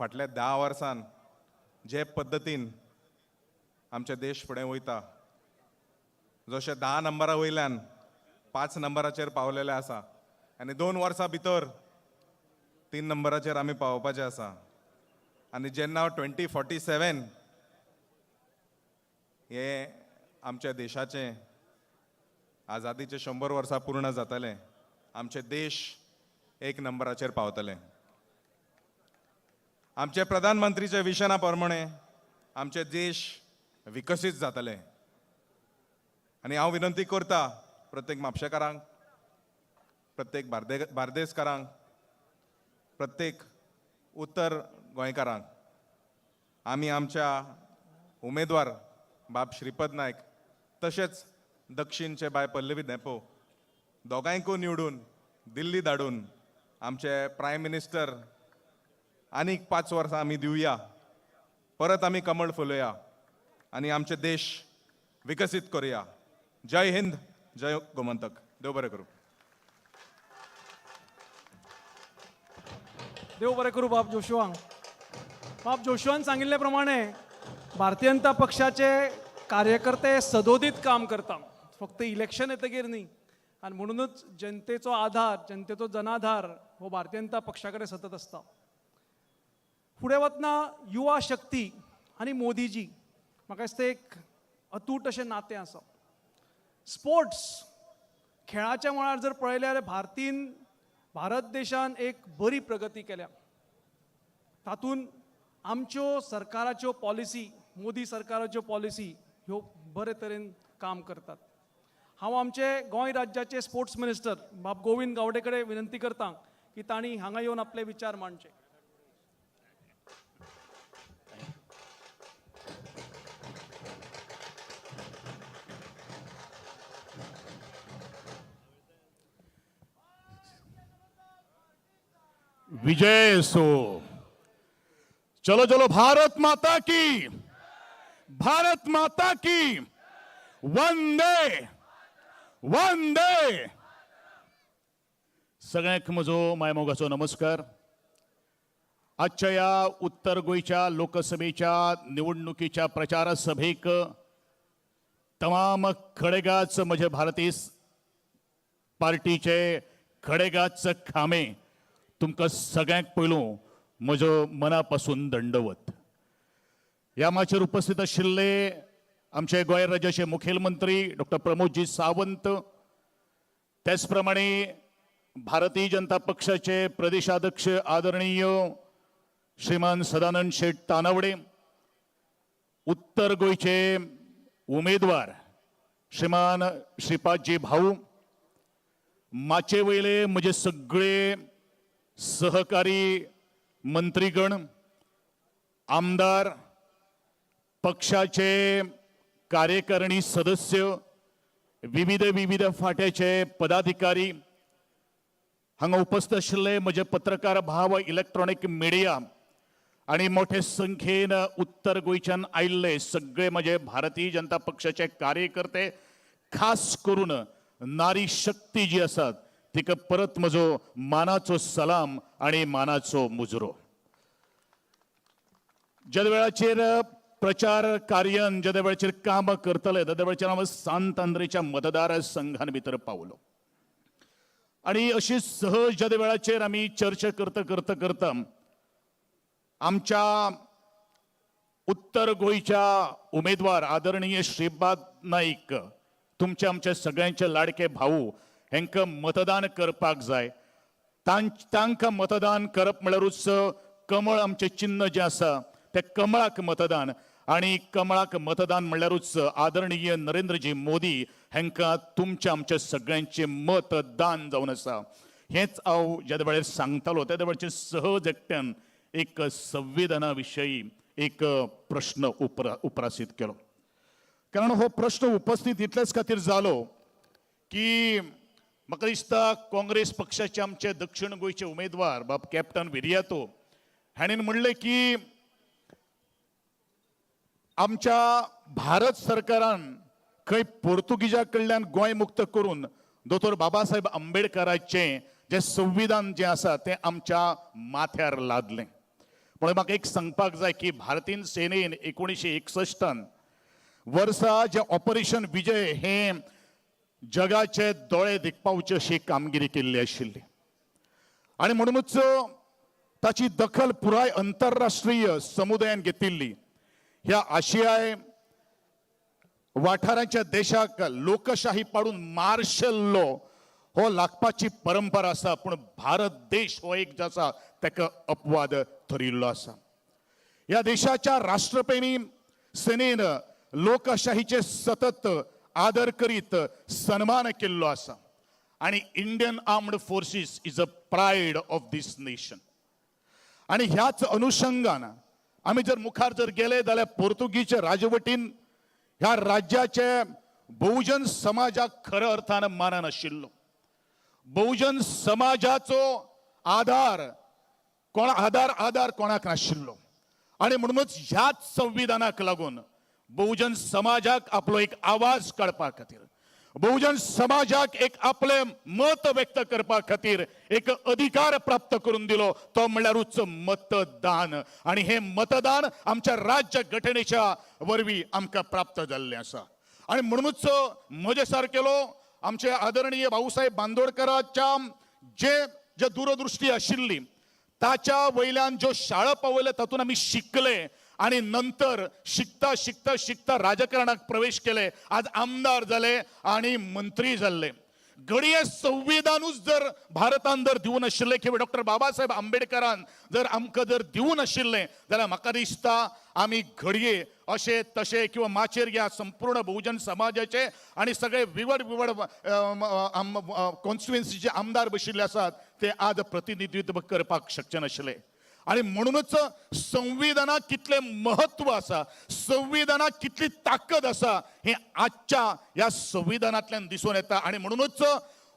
फाटल्या 10 वर्सान जे पद्दतीन आमचे देश फुडें वयता, जशे 10 नंबरा वयल्यान 5 नंबराचेर पावलेले आसा आनी 2 वर्सां भितर 3 नंबराचेर आमी पावपाचे आसा. आनी जेन्ना 2047 हे आमच्या देशाचें आझादीचें 100 वर्सां पूर्ण जातलें, आमचे देश 1 नंबराचेर पावतले. आमचे प्रधानमंत्रीच्या विशना प्रमाणे आमचे देश विकसीत जातले. आनी हांव विनंती करता प्रत्येक म्हापशेकारांक, प्रत्येक बार्देसकारांक, प्रत्येक उत्तर गोंयकारांक, आमी आमच्या उमेदवार बाब श्रीपद नायक तशेंच दक्षिणचे बाय पल्लवी धेंपो दोगांयकूय निवडून दिल्ली धाडून आमचे प्रायम मिनिस्टर आनीक 5 वर्सां आमी दिवया, परत आमी कमळ फुलोया आनी आमचे देश विकसीत करुया. जय हिंद, जय गोमंतक. देव बरें करूं. देव बरें करूं बाब जोशुआंक. बाब जोशुआन सांगिल्ले प्रमाणे भारतीय जनता पक्षाचे कार्यकर्ते सदोदीत काम करता, फक्त इलेक्शन येतकीर न्ही. आनी म्हणूनच जनतेचो आधार, जनतेचो जनाधार हो भारतीय जनता पक्षा कडेन सतत आसता. फुडें वतना युवा शक्ती आनी मोदीजी म्हाका दिसता एक अतूट अशें नातें आसा. स्पोर्ट्स खेळाच्या मळार जर पळयलें जाल्यार भारत देशान एक बरी प्रगती केल्या. तातूंत आमच्यो सरकाराच्यो पॉलिसी, मोदी सरकाराच्यो पॉलिसी ह्यो बरे तरेन काम करतात. हांव आमचे गोंय राज्याचे स्पोर्ट्स मिनिस्टर बाब गोविंद गावडे कडेन विनंती करता की तांणी हांगा येवन आपले विचार मांडचे. विजय सो चलो चलो भारत माता की, भारत माता की, वंदे वंदे. सगळ्यांक म्हजो मायमोगाचो नमस्कार. आजच्या ह्या उत्तर गोंयच्या लोकसभेच्या निवडणुकीच्या प्रचार सभेक तमाम खडेगाच म्हजे भारतीय पार्टीचे खडेगाच खांबे तुमकां सगळ्यांक पयलू म्हजो मना पासून दंडवत. ह्या माचयेर उपस्थित आशिल्ले आमचे गोंय राज्याचे मुखेलमंत्री डॉक्टर प्रमोदजी सावंत, त्याच प्रमाणे भारतीय जनता पक्षाचे प्रदेशाध्यक्ष आदरणीय श्रीमान सदानंद शेट तानावडे, उत्तर गोंयचे उमेदवार श्रीमान श्रीपादजी भाऊ, माचे वयले म्हजे सगळे सहकारी मंत्रीगण, आमदार, पक्षाचे कार्यकारिणी सदस्य, विविध विविध फाट्याचे पदाधिकारी, हांगा उपस्थित आशिल्ले म्हजे पत्रकार भाव, इलेक्ट्रॉनिक मिडिया आनी मोठे संख्येन उत्तर गोंयच्यान आयिल्ले सगळे म्हजे भारतीय जनता पक्षाचे कार्यकर्ते, खास करून नारी शक्ती जी आसात तिका परत म्हजो मानाचो सलाम आनी मानाचो मुजरो. ज्या वेळाचेर प्रचार कार्यान ज्या वेळाचेर काम करतले त्या वेळाचेर हांव सांत आंद्रेच्या मतदारसंघान भितर पावलो आनी अशी सहज ज्या वेळाचेर आमी चर्चा करता करता करता आमच्या उत्तर गोंयच्या उमेदवार आदरणीय श्रीपाद नाईक, तुमचे आमच्या सगळ्यांचे लाडके भाऊ, हेंकां मतदान करपाक जाय. तांकां मतदान करप म्हळ्यारूच कमळ आमचें चिन्न जें आसा तें कमळाक मतदान, आनी कमळाक मतदान म्हळ्यारूच आदरणीय नरेंद्रजी मोदी हेंकां तुमच्या आमच्या सगळ्यांचें मतदान जावन आसा. हेंच हांव ज्या वेळार सांगतालो त्या वेळाचेर सहज एकट्यान एक संविधाना विशयी एक प्रश्न उपरासीत केलो. कारण हो प्रश्न उपस्थित इतल्याच खातीर जालो की म्हाका दिसता काँग्रेस पक्षाचे आमचे दक्षिण गोंयचे उमेदवार बाब कॅप्टन विरियातो हाणें म्हणलें की आमच्या भारत सरकारान खंय पोर्तुगीजा कडल्यान गोंय मुक्त करून दोतोर बाबासाहेब आंबेडकराचें जें संविधान जें आसा तें आमच्या माथ्यार लादलें. पूण म्हाका एक सांगपाक जाय की भारतीय सेनेन 1961 वर्सा जें ऑपरेशन विजय हें जगाचे दोळे दिखपावचे अशी कामगिरी केल्ली आशिल्ली आनी म्हणूनच ताची दखल पुराय अंतरराष्ट्रीय समुदायान घेतिल्ली. ह्या आशियाय वाठाराच्या देशाक लोकशाही पाडून मार्शल लॉ हो लागपाची परंपरा आसा, पूण भारत देश हो एक जो आसा ताका अपवाद थरिल्लो आसा. ह्या देशाच्या राष्ट्रप्रेमी सेनेन लोकशाहीचे सतत आदर करीत सन्मान केल्लो आसा आनी Indian armed forces is a pride of this nation. आनी ह्याच अनुशंगान आमी जर मुखार जर गेले जाल्यार पोर्तुगीज राजवटीन ह्या राज्याचे बहुजन समाजाक खऱ्या अर्थान मानन आशिल्लो. बहुजन समाजाचो आधार कोण आधार आधार कोणाक नाशिल्लो आनी म्हणूनच ह्याच संविधानाक लागून बहुजन समाजाक आपलो एक आवाज काडपा खातीर, बहुजन समाजाक एक आपलें मत व्यक्त करपा खातीर एक अधिकार प्राप्त करून दिलो तो म्हणल्यारूच मतदान. आनी हें मतदान आमच्या राज्य घटनेच्या वरवीं आमकां प्राप्त जाल्लें आसा. आनी म्हणूनच म्हजे सारकेलो आमचे आदरणीय भाऊसाहेब बांदोडकराच्या जे जे दूरदृष्टी आशिल्ली ताच्या वयल्यान ज्यो शाळा पावयल्या तातूंत आमी शिकले आनी नंतर शिकता शिकता शिकता राजकारणाक प्रवेश केले, आज आमदार जाले आनी मंत्री जाल्ले. घडये संविधानूच जर भारतान जर दिवं नाशिल्लें किंवा डॉक्टर बाबासाहेब आंबेडकरान जर आमकां जर दिवं नाशिल्लें जाल्यार म्हाका दिसता आमी घडये अशे तशे किंवा माचयेर ह्या संपूर्ण बहुजन समाजाचे आनी सगळे विवड विवड कॉन्स्टिट्युएन्सीचे आमदार बशिल्ले आसात ते आज प्रतिनिधित्व करपाक शकचे नाशिल्ले. आनी म्हणूनच संविधानाक कितलें म्हत्व आसा, संविधानाक कितली ताकद आसा हें आजच्या ह्या संविधानांतल्यान दिसून येता. आनी म्हणूनच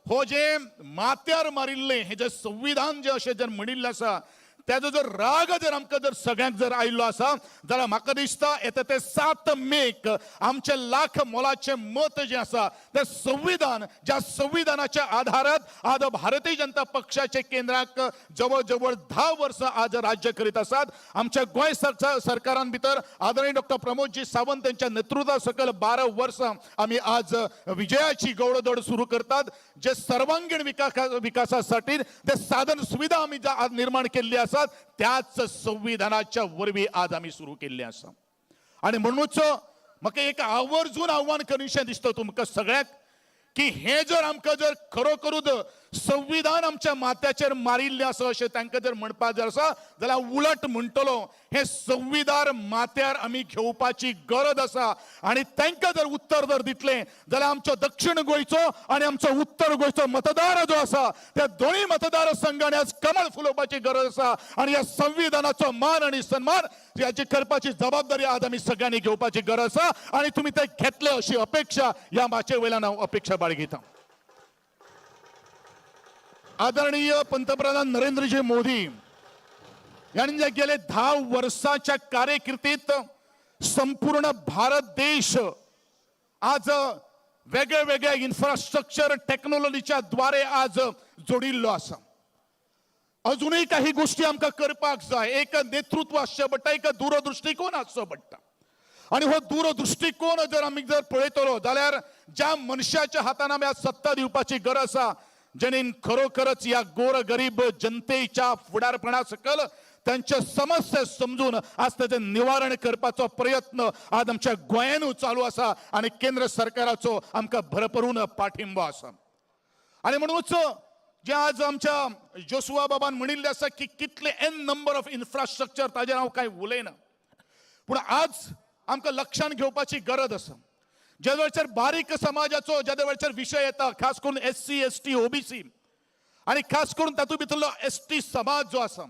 हो जे माथ्यार मारिल्लें हें जें संविधान जें अशें जर म्हणिल्लें आसा त्याचो जर राग जर आमकां जर सगळ्यांक जर आयिल्लो आसा जाल्यार म्हाका दिसता येता ते 7 मेक आमचे लाख मोलाचें मत जें आसा तें संविधान, ज्या संविधानाच्या आधारात आज भारतीय जनता पक्षाचे केंद्राक जवळ जवळ 10 वर्सां आज राज्य करीत आसात. आमच्या गोंय सरकारान भितर आदरणीय डॉक्टर प्रमोदजी सावंत यांच्या नेतृत्वा सकयल 12 वर्सां आमी आज विजयाची गौडदौड सुरू करतात. जे सर्वांगीण विकासासाठी ते साधन सुविधा आमी आज निर्माण केल्ली आसात त्याच संविधानाच्या वरवीं आज आमी सुरू केल्ली आसा. आनी म्हणूनच म्हाका एक आवर्जून आव्हान करीशें दिसता तुमकां सगळ्यांक की हें जर आमकां जर खरोखरूच संविधान आमच्या माथ्याचेर मारिल्लें आसा अशें तांकां जर म्हणपाक जर आसा जाल्यार उलट म्हणटलो हें संविधान माथ्यार आमी घेवपाची गरज आसा. आनी तांकां जर उत्तर जर दितलें जाल्यार आमचो दक्षिण गोंयचो आनी आमचो उत्तर गोंयचो मतदार जो आसा त्या दोनूय मतदारसंघांनी आज कमळ फुलोवपाची गरज आसा. आनी ह्या संविधानाचो मान आनी सन्मान हाची करपाची जबाबदारी आज आमी सगळ्यांनी घेवपाची गरज आसा. आनी तुमी ते घेतले अशी अपेक्षा ह्या माचये वयल्यान हांव अपेक्षा बाळगिता. आदरणीय पंतप्रधान नरेंद्रजी मोदी यांनी जे गेले 10 वर्षाच्या कारकिर्दीत संपूर्ण भारत देश आज वेगळे वेगळ्या इन्फ्रास्ट्रक्चर टेक्नॉलॉजीच्या द्वारे आज जोडिल्लो आसा. अजूनही काही गोष्टी आमकां करपाक जाय. एक नेतृत्व आसचें पडटा, एक दूरदृष्टिकोन आसचो पडटा. आनी हो दूरदृष्टिकोन जर आमी जर पळयतलो जाल्यार ज्या मनशाच्या हातान आमी आज सत्ता दिवपाची गरज आसा जेणेन खरोखरच ह्या गोर गरीब जनतेच्या फुडारपणा सकल त्यांच्या समस्या समजून आज ताचें निवारण करपाचो प्रयत्न आज आमच्या गोंयानूय चालू आसा आनी केंद्र सरकाराचो आमकां भरभरून पाठिंबो आसा. आनी म्हणूनच जे आज आमच्या जोसुआ बाबान म्हणिल्लें आसा की कितले एन नंबर ऑफ इन्फ्रास्ट्रक्चर ताजेर हांव कांय उलयना, पूण आज आमकां लक्षांत घेवपाची गरज आसा. ज्या वेळाचेर बारीक समाजाचो ज्या वेळाचेर विशय येता, खास करून SC ST OBC आनी खास करून तातूंत भितरलो ST समाज जो आसा,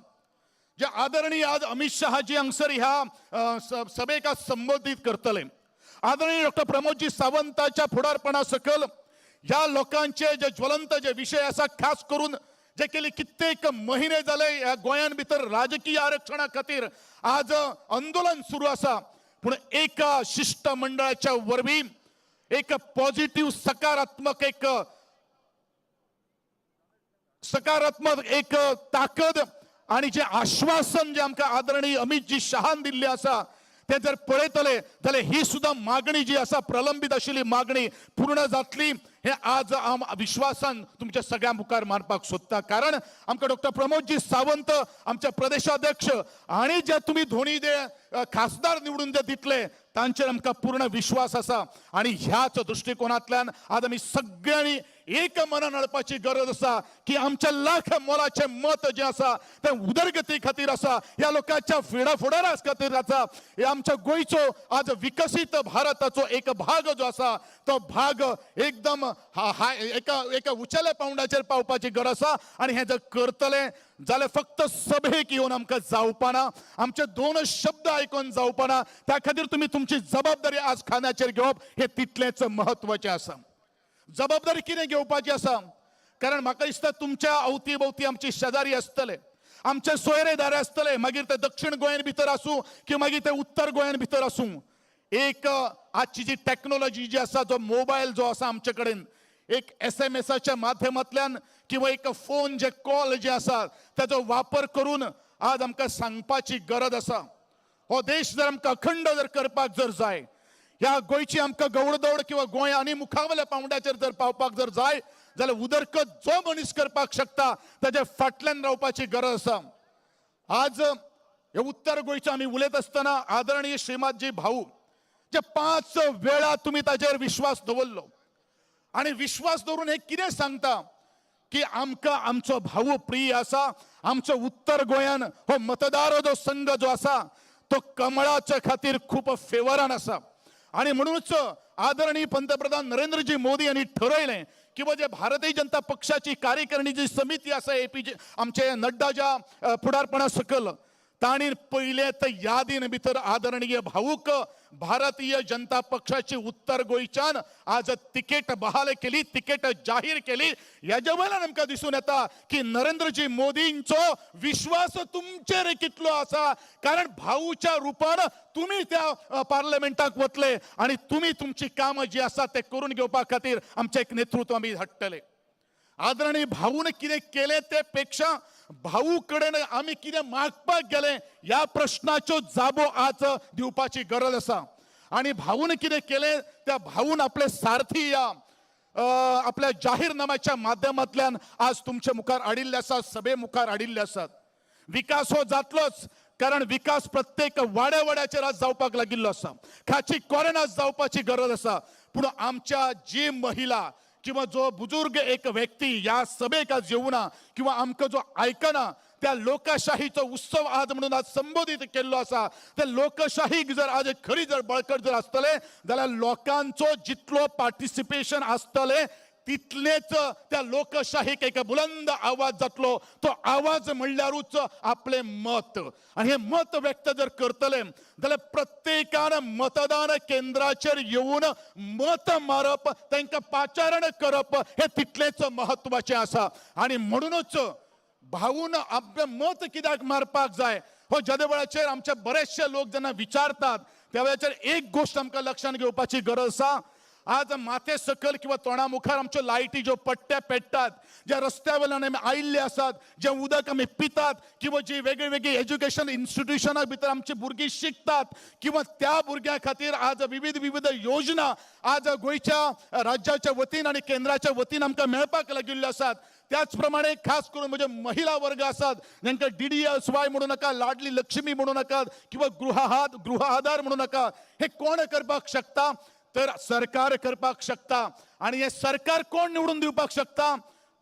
जे आदरणीय आज अमित शहाजी हांगसर ह्या सभेक आज संबोधीत करतले, आदरणीय डॉक्टर प्रमोदजी सावंताच्या फुडारपणा सकयल ह्या लोकांचे जे ज्वलंत जे विशय आसा, खास करून जे केले कित्येक महिने जाले ह्या गोंयान भितर राजकीय आरक्षणा खातीर आज आंदोलन सुरू आसा, पूण एका शिष्टमंडळाच्या वरवीं एक पॉझिटिव्ह सकारात्मक एक सकारात्मक एक ताकद आनी जें आश्वासन जें आमकां आदरणीय अमितजी शहान दिल्लें आसा तें जर पळयतले जाल्यार ही सुद्दां मागणी जी आसा प्रलंबीत आशिल्ली मागणी पूर्ण जातली हें आज हांव विश्वासान तुमच्या सगळ्यां मुखार मारपाक सोदता. कारण आमकां डॉक्टर प्रमोदजी सावंत आमचे प्रदेशाध्यक्ष आनी जे तुमी दोनी जे खासदार निवडून जे दितले तांचेर आमकां पूर्ण विश्वास आसा. आनी ह्याच दृश्टिकोनांतल्यान आज आमी सगळ्यांनी एक मनान हाडपाची गरज आसा की आमच्या लाख मोलाचें मत जें आसा तें उदरगती खातीर आसा, ह्या लोकांच्या फुडारा खातीर आसा. हे आमच्या गोंयचो आज विकसीत भारताचो एक भाग जो आसा तो भाग एकदम एका एका उंचेल्या पावंड्याचेर पावपाची गरज आसा. आनी हें जर करतले जाल्यार फक्त सभेक येवन आमकां जावपाना, आमचे दोन शब्द आयकून जावपाना. त्या खातीर तुमी तुमची जबाबदारी आज खांद्याचेर घेवप हें तितलेंच म्हत्वाचें आसा. जबाबदारी कितें घेवपाची आसा, कारण म्हाका दिसता तुमच्या अवती भोवती आमची शेजारी आसतले, आमचे सोयरे दारे आसतले, मागीर ते दक्षिण गोंयान भितर आसूं किंवा मागीर ते उत्तर गोंयान भितर आसूं. एक आजची जी टॅक्नोलॉजी जी आसा, जो मोबायल जो आसा आमचे कडेन, एक एसएमएसाच्या माध्यमांतल्यान किंवा एक फोन जे कॉल जे आसा ताचो वापर करून आज आमकां सांगपाची गरज आसा. हो देश जर आमकां अखंड जर करपाक जर जाय, ह्या गोंयची आमकां गौडदौड किंवा गोंय आनी मुखावल्या पावंड्याचेर जर पावपाक जर जाय जाल्यार उदरगत जो मनीस करपाक शकता ताच्या फाटल्यान रावपाची गरज आसा. आज हे उत्तर गोंयचो आमी उलयत आसतना आदरणीय श्रीमातजी भाऊ जे 5 वेळा तुमी ताचेर विश्वास दवरलो आनी विश्वास दवरून हे कितें सांगता की आमकां आमचो भाऊ प्रिय आसा, आमचो उत्तर गोंयान हो मतदार जो संघ जो आसा तो कमळाच्या खातीर खूब फेवरान आसा. आनी म्हणूनच आदरणीय पंतप्रधान नरेंद्रजी मोदी यांनी ठरयलें की जे भारतीय जनता पक्षाची कार्यकारिणी जी समिती आसा एपीजे आमचे नड्डाच्या फुडारपणा सकयल तांणी पयले तर यादीन भितर आदरणीय भाऊक भारतीय जनता पक्षाची उत्तर गोंयच्यान आज तिकेट बहाल केली, तिकेट जाहीर केली. हेजे वयल्यान आमकां दिसून येता की नरेंद्रजी मोदींचो विश्वास तुमचेर कितलो आसा, कारण भाऊच्या रुपान तुमी त्या पार्लमेंटाक वतले आनी तुमी तुमची कामां जी आसा ते करून घेवपा खातीर आमचें एक नेतृत्व आमी धाडटले. आदरणीय भाऊन कितें केलें ते पेक्षा भाऊ कडेन आमी कितें मागपाक गेले ह्या प्रश्नाच्यो जाबो आज दिवपाची गरज आसा. आनी भाऊन कितें केलें त्या भाऊन आपले सारथी ह्या आपल्या जाहीरनाम्याच्या माध्यमांतल्यान आज तुमचे मुखार हाडिल्ले आसात, सभे मुखार हाडिल्ले आसात. विकास हो जातलोच, कारण विकास प्रत्येक वाड्या वाड्याचेर आज जावपाक लागिल्लो आसा, खाची कोरेन आज जावपाची गरज आसा. पूण आमच्या जी महिला किंवा जो बुजुर्ग एक व्यक्ती ह्या सभेक आज येवना किंवा आमकां जो आयकना त्या लोकशाहीचो उत्सव आज म्हणून आज संबोधीत केल्लो आसा. त्या लोकशाहीक जर आज खरी जर बळकट जर आसतलें जाल्यार लोकांचो जितलो पार्टिसिपेशन आसतलें तितलेच त्या लोकशाहीक एक बुलंद आवाज जातलो. तो आवाज म्हणल्यारूच आपलें मत, आनी हें मत व्यक्त जर करतले जाल्यार प्रत्येकान मतदान केंद्राचेर येवन मत मारप, तांकां पाचारण करप हें तितलेंच म्हत्वाचें आसा. आनी म्हणूनच भाऊन आपलें मत कित्याक मारपाक जाय हो ज्या वेळाचेर आमचे बरेचशे लोक जेन्ना विचारतात त्या वेळाचेर एक गोश्ट आमकां लक्षांत घेवपाची गरज आसा. आज माथे सकयल किंवा तोंडा मुखार आमच्यो लायटी ज्यो पट्ट्या पेट्टात, ज्या रस्त्या वयल्यान आमी आयिल्ले आसात, जें उदक आमी पितात किंवा जी वेगळी वेगळी एज्युकेशन इन्स्टिट्युशनां भितर आमची भुरगीं शिकतात किंवा त्या भुरग्यां खातीर आज विविध विविध योजना आज गोंयच्या राज्याच्या वतीन आनी केंद्राच्या वतीन आमकां मेळपाक लागिल्ल्यो आसात. त्याच प्रमाणे खास करून म्हणजे महिला वर्ग आसात जांकां DDSY म्हणू नाका, लाडली लक्ष्मी म्हणू नाका किंवा गृह आधार म्हणू नाका, हे कोण करपाक शकता तर सरकार करपाक शकता. आनी हे सरकार कोण निवडून दिवपाक शकता?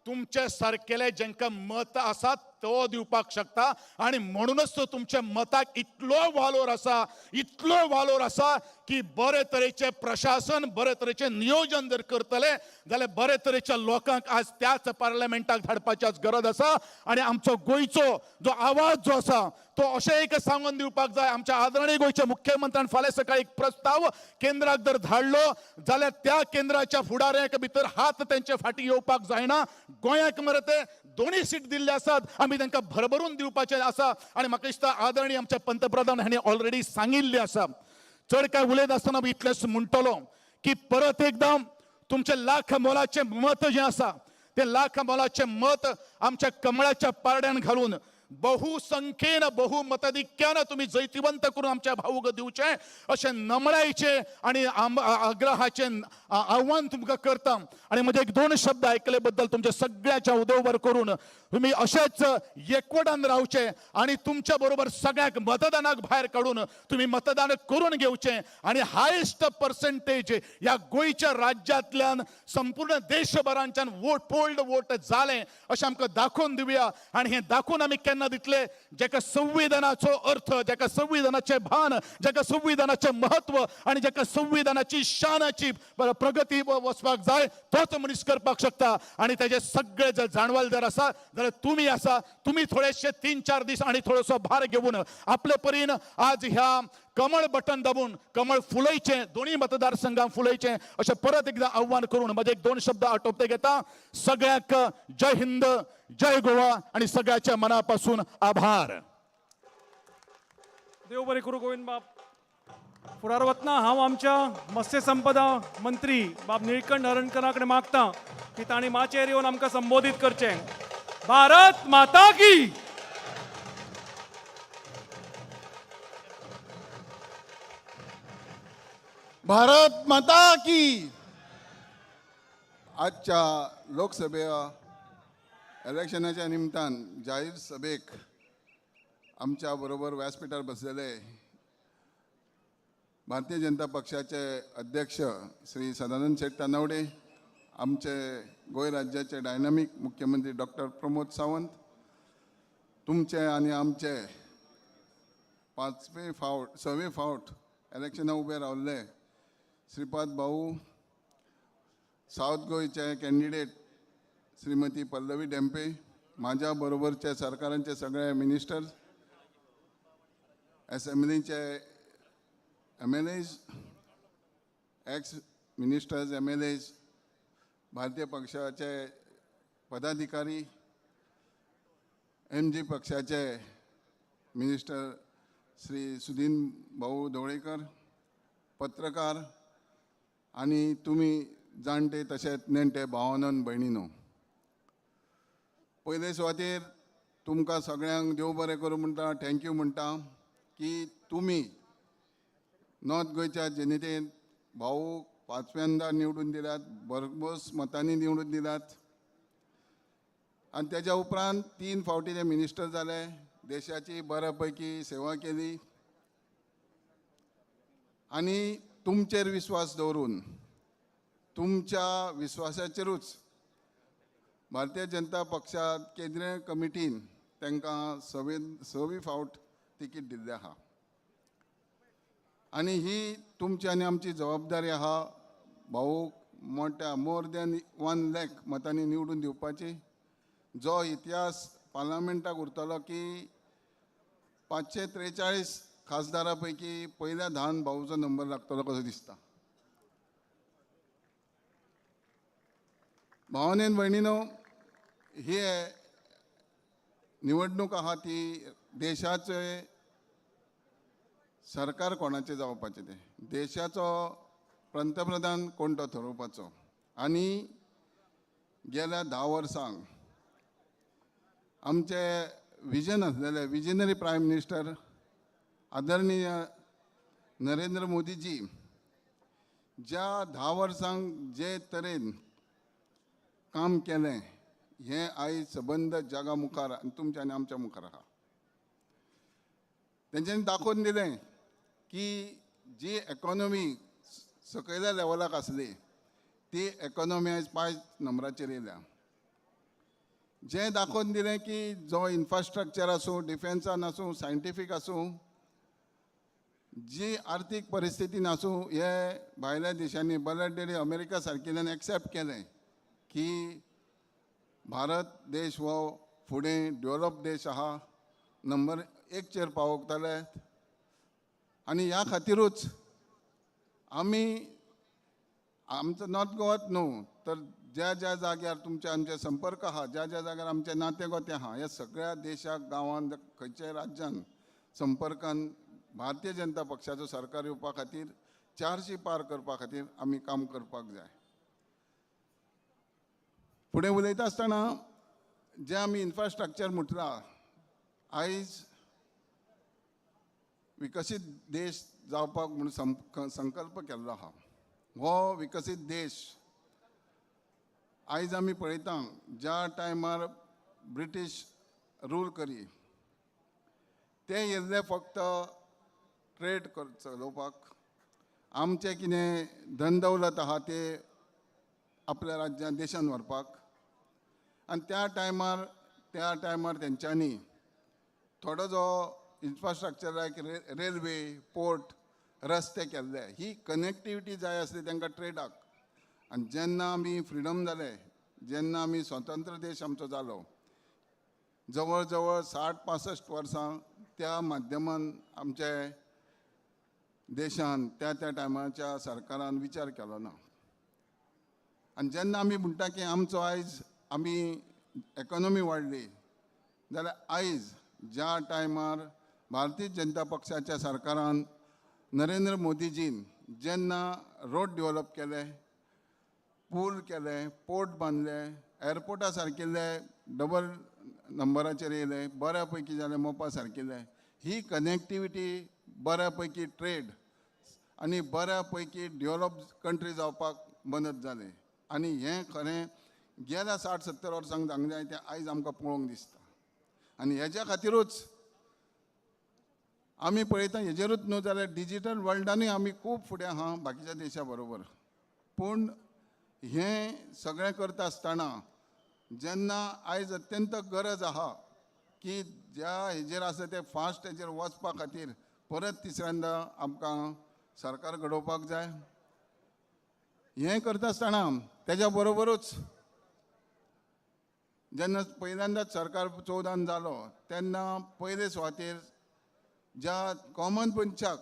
तुमचे सारकेले जांकां मत आसा तो दिवपाक शकता. आनी म्हणूनच तो तुमच्या मताक इतलो वालोर आसा, इतलो वालोर आसा की बरे तरेचें प्रशासन, बरे तरेचें नियोजन जर करतले जाल्यार बरे तरेच्या लोकांक आज त्याच पार्लमेंटाक धाडपाची आज गरज आसा. आनी आमचो गोंयचो जो आवाज जो आसा तो अशें एक सांगून दिवपाक जाय. आमच्या आदरणीय गोंयच्या मुख्यमंत्र्यान फाल्यां सकाळी एक प्रस्ताव केंद्राक जर धाडलो जाल्यार त्या केंद्राच्या फुडाऱ्यांक भितर हात तेंचे फाटी येवपाक जायना. गोंयाक मरे ते दोनूय सीट दिल्ले आसात, आमी तांकां भरभरून दिवपाचें आसा. आनी म्हाका दिसता आदरणीय आमच्या पंतप्रधान हांणी ऑलरेडी सांगिल्लें आसा. चड काय उलयत आसतना इतलेंच म्हणटलो की परत एकदां तुमचें लाख मोलाचें मत जें आसा तें लाख मोलाचें मत आमच्या कमळाच्या पारड्यान घालून बहुसंख्येन बहुमताधिक्यान तुमी जैतिवंत करून आमच्या भाऊक दिवचे अशें नमळायचे आनी आग्रहाचे आव्हान तुमकां करता. आनी म्हजे एक दोन शब्द आयकले बद्दल तुमच्या सगळ्याच्या उदोवर करून तुम्ही अशेच एकवटान रावचे आनी तुमच्या बरोबर सगळ्याक मतदानाक भायर काडून तुम्ही मतदान करून घेवचे आनी हायस्ट पर्सेंटेज ह्या गोंयच्या राज्यांतल्यान संपूर्ण देशभरांच्यान वोट पोल्ड वोट जालें अशें आमकां दाखोवन दिवया. आनी हें दाखोवन आमी केन्ना दितले, जेका संविधानाचो अर्थ, जेका संविधानाचें भान, जेका संविधानाचें म्हत्व आनी जेका संविधानाची शानाची प्रगती वचपाक जाय तोच मनीस करपाक शकता. आनी तेजे सगळे जर जाणवालदार आसा जाल्यार तुमी आसा, तुमी थोडेशे 3-4 दीस आनी थोडोसो भार घेवन आपले परीन आज ह्या कमळ बटन दाबून कमळ फुलयचें, दोन्ही मतदारसंघात फुलयचें अशें परत एकदां आव्हान करून म्हजे एक दोन शब्द आटोपते घेता. सगळ्यांक जय हिंद, जय गोवा आनी सगळ्याच्या मनापासून आभार. देव बरें करूं गोविंद बाब. फुडार वतना हांव आमच्या मत्स्य संपदा मंत्री बाब निळकंठ हळर्णकरा कडेन मागता की तांणी माचयेर येवन आमकां संबोधीत करचें. भारत माता की. भारत माता की. आजच्या लोकसभे इलेक्शनाच्या निमतान जाहीर सभेक आमच्या बरोबर व्यासपीठार बसलेले भारतीय जनता पक्षाचे अध्यक्ष श्री सदानंद शेट तानावडे, आमचे गोंय राज्याचे डायनामीक मुख्यमंत्री डॉक्टर प्रमोद सावंत, तुमचे आनी आमचे पांचवे फावट सवे फावट इलेक्शनाक उबे रावल्ले श्रीपाद भाऊ, सावथ गोंयचे कॅन्डिडेट श्रीमती पल्लवी डेम्पे, म्हाज्या बरोबरचे सरकारांचे सगळे ministers, एसेंब्लीचे MLAs, ex ministers, MLAs, भारतीय पक्षाचे पदाधिकारी, एम जी पक्षाचे मिनिस्टर श्री सुदीन भाऊ ढवळीकर, पत्रकार आनी तुमी जाणटे तशेंच नेणटे भावानो आनी भयणीनो, पयले सुवातेर तुमकां सगळ्यांक देव बरें करूं म्हणटा, thank you म्हणटा की तुमी नॉर्थ गोंयच्या जनतेन भाऊ पांचव्यांदा निवडून दिल्यात, भरघोस मतांनी निवडून दिल्यात आनी तेज्या उपरांत 3 फावटी ते मिनिस्टर जाले, देशाची बऱ्या पैकी सेवा केली आनी तुमचेर विस्वास दवरून तुमच्या विस्वासाचेरूच भारतीय जनता पक्षात केंद्रीय कमिटीन तांकां सवी फावट तिकीट दिल्लें आहा आनी ही तुमची आनी आमची जबाबदारी आहा भाऊ मोठ्या मोर दॅन 1 लाख मतांनी निवडून दिवपाची. जो इतिहास पार्लमेंटाक उरतलो की 543 खासदारा पैकी पयल्या 10 भाऊचो नंबर लागतलो कसो दिसता. भावानी आनी भयणीनो, ही निवडणूक आहा ती देशाचे सरकार कोणाचें जावपाचें तें, देशाचो पंतप्रधान कोण तो थारोवपाचो. आनी गेल्या 10 वर्सांक आमचे विजन आसलेले विजनरी प्रायम मिनिस्टर आदरणीय नरेंद्र मोदीजी ज्या 10 वर्सांक जे तरेन काम केलें हें आयज सबंद जगा मुखार आनी तुमच्या आनी आमच्या मुखार आहा. तेंच्यांनी दाखोवन दिलें की जी एकोनॉमी सकयल्या लेवलाक आसली ती एकोनॉमी आयज 5 नंबराचेर येयल्या. जें दाखोवन दिलें की जो इन्फ्रास्ट्रक्चर आसूं, डिफेन्सान आसूं, सायंटिफीक आसूं, जी आर्थीक परिस्थिती नासूं, हे भायल्या देशांनी बऱ्या अमेरिका सारकिल्ल्यान एक्सेप्ट केलें की भारत देश हो फुडें डेवलप देश आहा, नंबर 1चेर पावतले. आनी ह्या खातीरूच आमी आमचो नॉर्थ गोवात न्हू तर ज्या ज्या जाग्यार तुमचे आमचे संपर्क आहा, ज्या ज्या जाग्यार आमचे नाते गोते आहा, ह्या सगळ्या देशाक गांवांत खंयच्याय राज्यान संपर्कान भारतीय जनता पक्षाचो सरकार येवपा खातीर 400 पार करपा खातीर आमी काम करपाक जाय. फुडें उलयता आसतना जें आमी इन्फ्रास्ट्रक्चर म्हटलां, आयज विकसीत देश जावपाक म्हूण संकल्प केल्लो आहा. हो विकसीत देश आयज आमी पळयता ज्या टायमार ब्रिटीश रूल करी ते येयल्ले फक्त ट्रेड चलोवपाक, आमचें कितें धन दौलत आहा ते आपल्या राज्यांत देशान व्हरपाक. आनी त्या टायमार तेंच्यांनी थोडो जो इन्फ्रास्ट्रक्चर लायक रेल्वे, पोर्ट, रस्ते केल्ले, ही कनेक्टिविटी जाय आसली तांकां ट्रेडाक. आनी जेन्ना आमी फ्रिडम जाले, जेन्ना आमी स्वतंत्र देश आमचो जालो, जवळ जवळ 60-65 वर्सां त्या माध्यमान आमचे देशान त्या त्या टायमाच्या सरकारान विचार केलो ना. आनी जेन्ना आमी म्हणटा की आमचो आयज आमी एकोनॉमी वाडली जाल्यार आयज ज्या टायमार भारतीय जनता पक्षाच्या सरकारान नरेंद्र मोदीजीन जेन्ना रोड डेवलप केले, पूल केले, पोर्ट बांदले, एअरपोर्टा सारकिल्ले डबल नंबराचेर येयले, बऱ्या पैकी जाले मोपा सारकिल्ले, ही कनेक्टिविटी बऱ्या पैकी ट्रेड आनी बऱ्या पैकी डेवलप कंट्री जावपाक मदत जाली. आनी हें खरें गेल्या 60-70 वर्सांक जावंक जाय तें आयज आमकां पळोवंक दिसता. आनी हेज्या खातीरूच आमी पळयता, हेजेरूच न्हू जाल्यार डिजीटल वर्ल्डानूय आमी खूब फुडें आहा बाकीच्या देशा बरोबर. पूण हें सगळें करता आसतना जेन्ना आयज अत्यंत गरज आहा की ज्या हेजेर आसा ते फास्ट हेजेर वचपा खातीर परत तिसऱ्यांदा आमकां सरकार घडोवपाक जाय. हें करता आसतना तेज्या बरोबरूच जेन्ना पयल्यांदाच सरकार 14 जालो तेन्ना पयले सुवातेर ज्या कॉमन मनशाक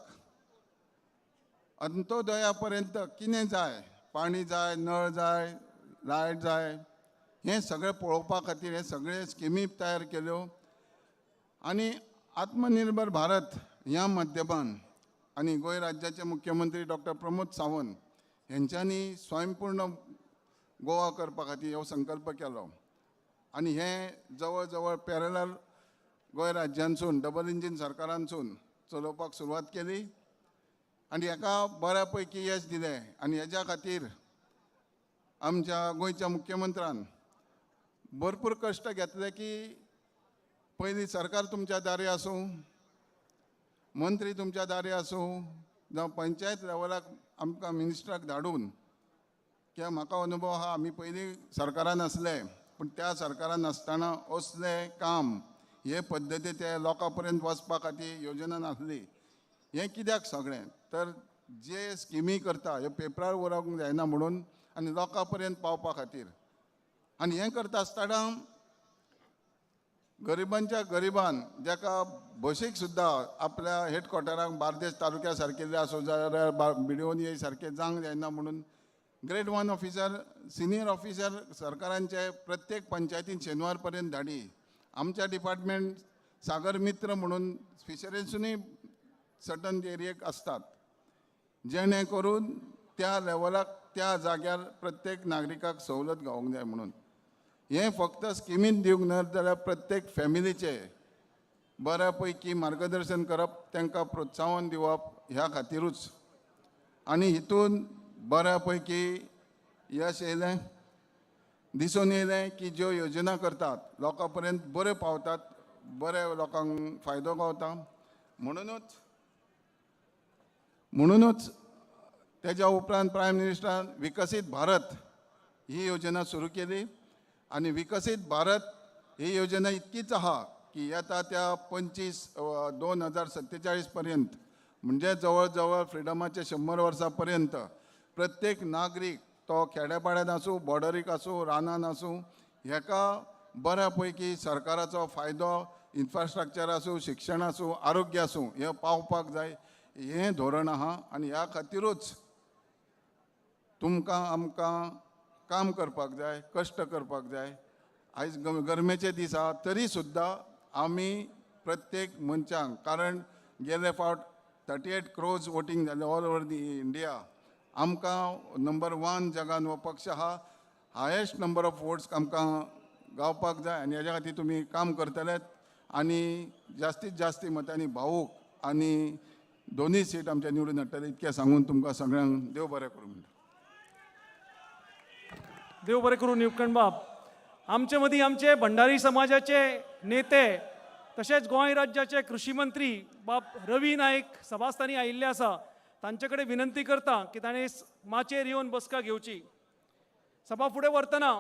अंत्योदया पर्यंत कितें जाय, पाणी जाय, नळ जाय, लायट जाय, हें सगळें पळोवपा खातीर हे सगळे स्किमी तयार केल्यो. आनी आत्मनिर्भर भारत ह्या माध्यमान आनी गोंय राज्याचे मुख्यमंत्री डॉक्टर प्रमोद सावंत हेंच्यांनी स्वयंपूर्ण गोवा करपा खातीर हो संकल्प केलो. आनी हें जवळ जवळ पॅरलल गोंय राज्यांसून डबल इंजीन सरकारांसून चलोवपाक सुरवात केली आनी हेका बऱ्या पैकी येस दिलें. आनी हेज्या खातीर आमच्या गोंयच्या मुख्यमंत्र्यान भरपूर कश्ट घेतले की पयलीं सरकार तुमच्या दारी आसूं, मंत्री तुमच्या दारी आसूं, जावं पंचायत लेवलाक आमकां मिनिस्टराक धाडून, कित्याक म्हाका अनुभव आहा, आमी पयलीं सरकारान आसले पूण त्या सरकारान आसतना असलें काम हे पद्दती ते लोकां पर्यंत वचपा खातीर योजना नासली. हें कित्याक सगळें तर जे स्किमी करता ह्यो पेपरार बरोवंक जायना म्हणून आनी लोकां पर्यंत पावपा खातीर. आनी हें करता आसतना गरिबांच्या गरिबान जाका बशीक सुद्दां आपल्या हेडक्वॉर्टराक बार्देस तालुक्या सारकिल्ले आसूं जाल्यार बिडिओनी सारकें जावंक जायना म्हणून ग्रेड 1 ऑफिसर, सिनियर ऑफिसर सरकारांचे प्रत्येक पंचायतीन शेनवार पर्यंत धाडी. आमच्या डिपार्टमेंट सागर मित्र म्हणून फिशरीजूनय सर्टन एरियेक आसतात, जेणे करून त्या लेवलाक त्या जाग्यार प्रत्येक नागरिकाक सवलत गावोंक जाय म्हणून. हें फक्त स्किमीन दिवंक न्हय जाल्यार प्रत्येक फॅमिलीचें बऱ्या पैकी मार्गदर्शन करप, तांकां प्रोत्साहन दिवप ह्या खातीरूच. आनी हितून बऱ्या पैकी यश येयलें, दिसून येयलें की ज्यो योजना करतात लोकां पर्यंत बऱ्यो पावतात, बऱ्या लोकांक फायदो गावता. म्हणुनूच तेज्या उपरांत प्रायम मिनिस्टरान विकसीत भारत ही योजना सुरू केली. आनी विकसीत भारत ही योजना इतकीच आहा की येता त्या 25/2047 पर्यंत, म्हणजे जवळ जवळ फ्रिडमाचे 100 वर्सां पर्यंत प्रत्येक नागरीक तो खेड्यापाड्यांत आसूं, बॉर्डरीक आसूं, रानान आसूं, हेका बऱ्या पैकी सरकाराचो फायदो इन्फ्रास्ट्रक्चर आसूं, शिक्षण आसूं, आरोग्य आसूं, हें पावपाक जाय हें धोरण आहा. आनी ह्या खातीरूच तुमकां आमकां काम करपाक जाय, कश्ट करपाक जाय. आयज गरमेचे दीस आहा तरी सुद्दां आमी प्रत्येक मनशांक, कारण गेले फावट 38 crores voting जालें ऑल ओवर the India, आमकां नंबर 1 जगान हो पक्ष आहा, हायेस्ट नंबर ऑफ वोट्स आमकां गावपाक जाय. आनी हेज्या खातीर तुमी काम करतलेत आनी जास्तीत जास्ती मतांनी भाऊक आनी दोनूय सीट आमच्या निवडून हाडटले इतकें सांगून तुमकां सगळ्यांक देव बरें करूं म्हणटा. देव बरें करूं निवकण बाब. आमचे मदीं आमचे भंडारी समाजाचे नेते तशेंच गोंय राज्याचे कृशी मंत्री बाब रवी नायक सभास्थानी आयिल्ले आसा. तांचे कडेन विनंती करता की ताणें माचयेर येवन बसका घेवची. सभा फुडें व्हरतना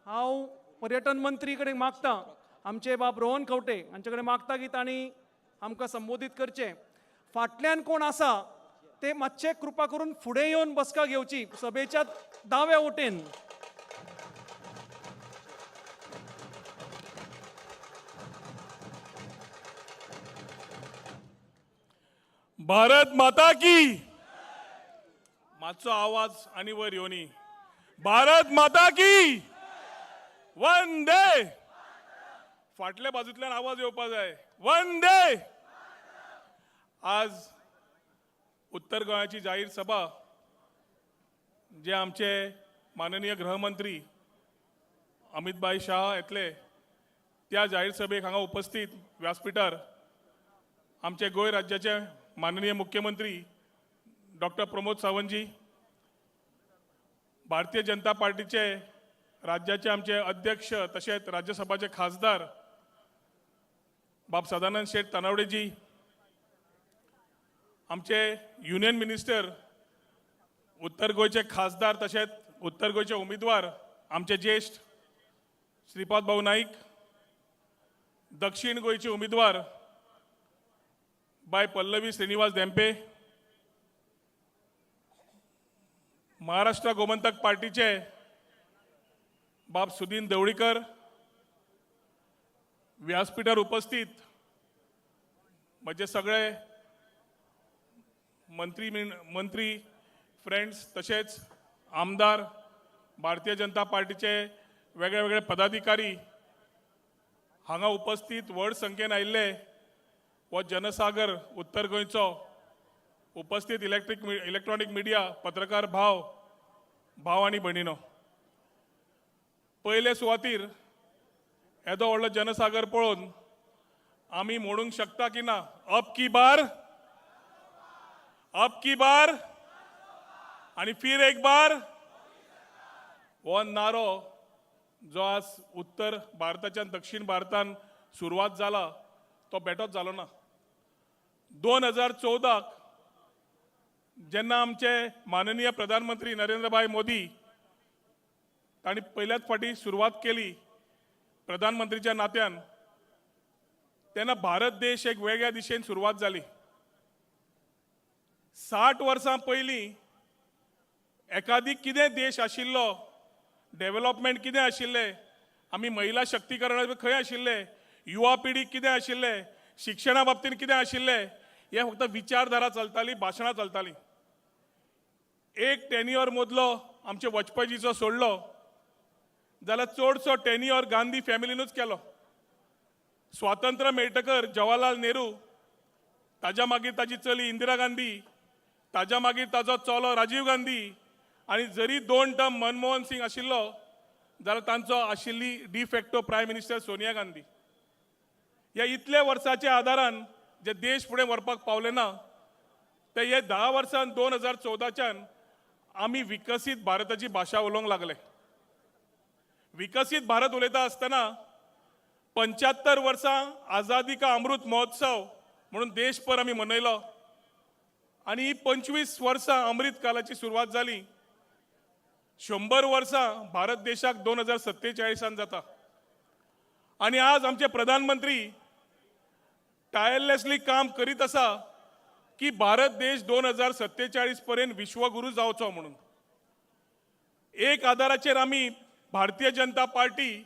हांव पर्यटन मंत्री कडेन मागता, आमचे बाब रोहन खंवटे हांचे कडेन मागता की तांणी आमकां संबोधीत करचें. फाटल्यान कोण आसा ते मातशे कृपा करून फुडें येवन बसका घेवची सभेच्या दाव्या वटेन. भारत माता की. मातसो आवाज आनी वयर येवनी. भारत माता की. वंदे. फाटल्या बाजूंतल्यान आवाज येवपा जाय. वंदे. आज उत्तर गोंयाची जाहीर सभा जे आमचे माननीय गृहमंत्री अमितभाई शाह येतले त्या जाहीर सभेक हांगा उपस्थित व्यासपिठार आमचे गोंय राज्याचे माननीय मुख्यमंत्री डॉक्टर प्रमोद सावंतजी, भारतीय जनता पार्टीचे राज्याचे आमचे अध्यक्ष तशेंच राज्यसभाचे खासदार बाब सदानंद शेठ तानावडेजी, आमचे युनियन मिनिस्टर उत्तर गोंयचे खासदार तशेंच उत्तर गोंयचे उमेदवार आमचे ज्येश्ठ श्रीपाद भाऊ नाईक, दक्षिण गोंयचे उमेदवार बाय पल्लवी श्रीनिवास धेंपे, महाराष्ट्र गोमंतक पार्टीचे बाब सुदीन देवळीकर, व्यासपीठार उपस्थित म्हजे सगळे मंत्री मंत्री फ्रेंड्स तशेंच आमदार, भारतीय जनता पार्टीचे वेगळे वेगळे पदाधिकारी हांगा उपस्थित व्हड संख्येन आयिल्ले हो जनसागर उत्तर गोंयचो उपस्थित इलेक्ट्रॉनिक मिडिया पत्रकार भाव भाव आनी भयणीनो, पयले सुवातीर येदो व्हडलो जनसागर पळोवन आमी म्हणूंक शकता की ना अब की बार, अब की बार आनी फिर एक बार हो नारो जो आज उत्तर भारताच्यान दक्षिण भारतान सुरवात जाला तो बेठोच जालो ना. 2014 जेन्ना आमचे माननीय प्रधानमंत्री नरेंद्रभाई मोदी तांणी पयल्याच फावटी सुरवात केली प्रधानमंत्रीच्या नात्यान, तेन्ना भारत देश एक वेगळ्या दिशेन सुरवात जाली. 60 वर्सां पयलीं एकादी कितें देश आशिल्लो, डेव्हलपमेंट कितें आशिल्लें, आमी महिला शक्तीकरणा खंय आशिल्ले, युवा पिढी कितें आशिल्लें, शिक्षणा बाबतींत कितें आशिल्लें, हे फक्त विचारधारा चलताली, भाशणां चलताली. एक टेन्युअर मदलो आमचे वाजपेयीचो सोडलो जाल्यार चडसो टेन्युअर गांधी फॅमिलीनूच केलो. स्वातंत्र्य मेळटकर जवाहरलाल नेहरू, ताज्या मागीर ताजी चली इंदिरा गांधी, ताज्या मागीर ताजो चलो राजीव गांधी, आनी जरी 2 टर्म मनमोहन सिंग आशिल्लो जाल्यार तांचो आशिल्ली de facto prime minister Sonia Gandhi. ह्या इतल्या वर्साच्या आदारान जे देश फुडें व्हरपाक पावले ना ते हे 10 वर्सान 2014च्यान आमी विकसीत भारताची भाशा उलोवंक लागले. विकसीत भारत उलयता आसतना 75 वर्सां आझादी का अमृत महोत्सव म्हणून देशभर आमी मनयलो आनी ही 25 वर्सां अमृत कालाची सुरवात जाली. 100 वर्सां भारत देशाक 2047 जाता आनी आज आमचे प्रधानमंत्री टायरलेसली काम करीत आसा की भारत देश 2047 पर्यंत विश्वगुरू जावचो म्हणून. एक आदाराचेर आमी भारतीय जनता पार्टी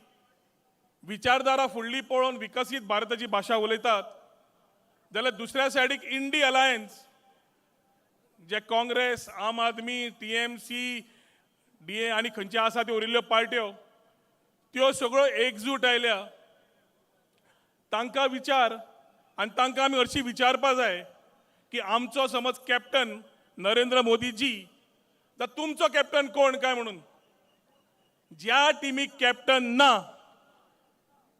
विचारधारा फुडली पळोवन विकसीत भारताची भाशा उलयतात, जाल्यार दुसऱ्या सायडीक इंडी अलायन्स जे काँग्रेस, आम आदमी, TMC, DA आनी खंयचे आसा त्यो उरिल्ल्यो पार्ट्यो त्यो सगळ्यो एकजूट आयल्या. तांकां विचार आनी तांकां आमी हरशीं विचारपा जाय की आमचो समज कॅप्टन नरेंद्र मोदीजी, जाल्यार तुमचो कॅप्टन कोण काय म्हणून. ज्या टिमीक कॅप्टन ना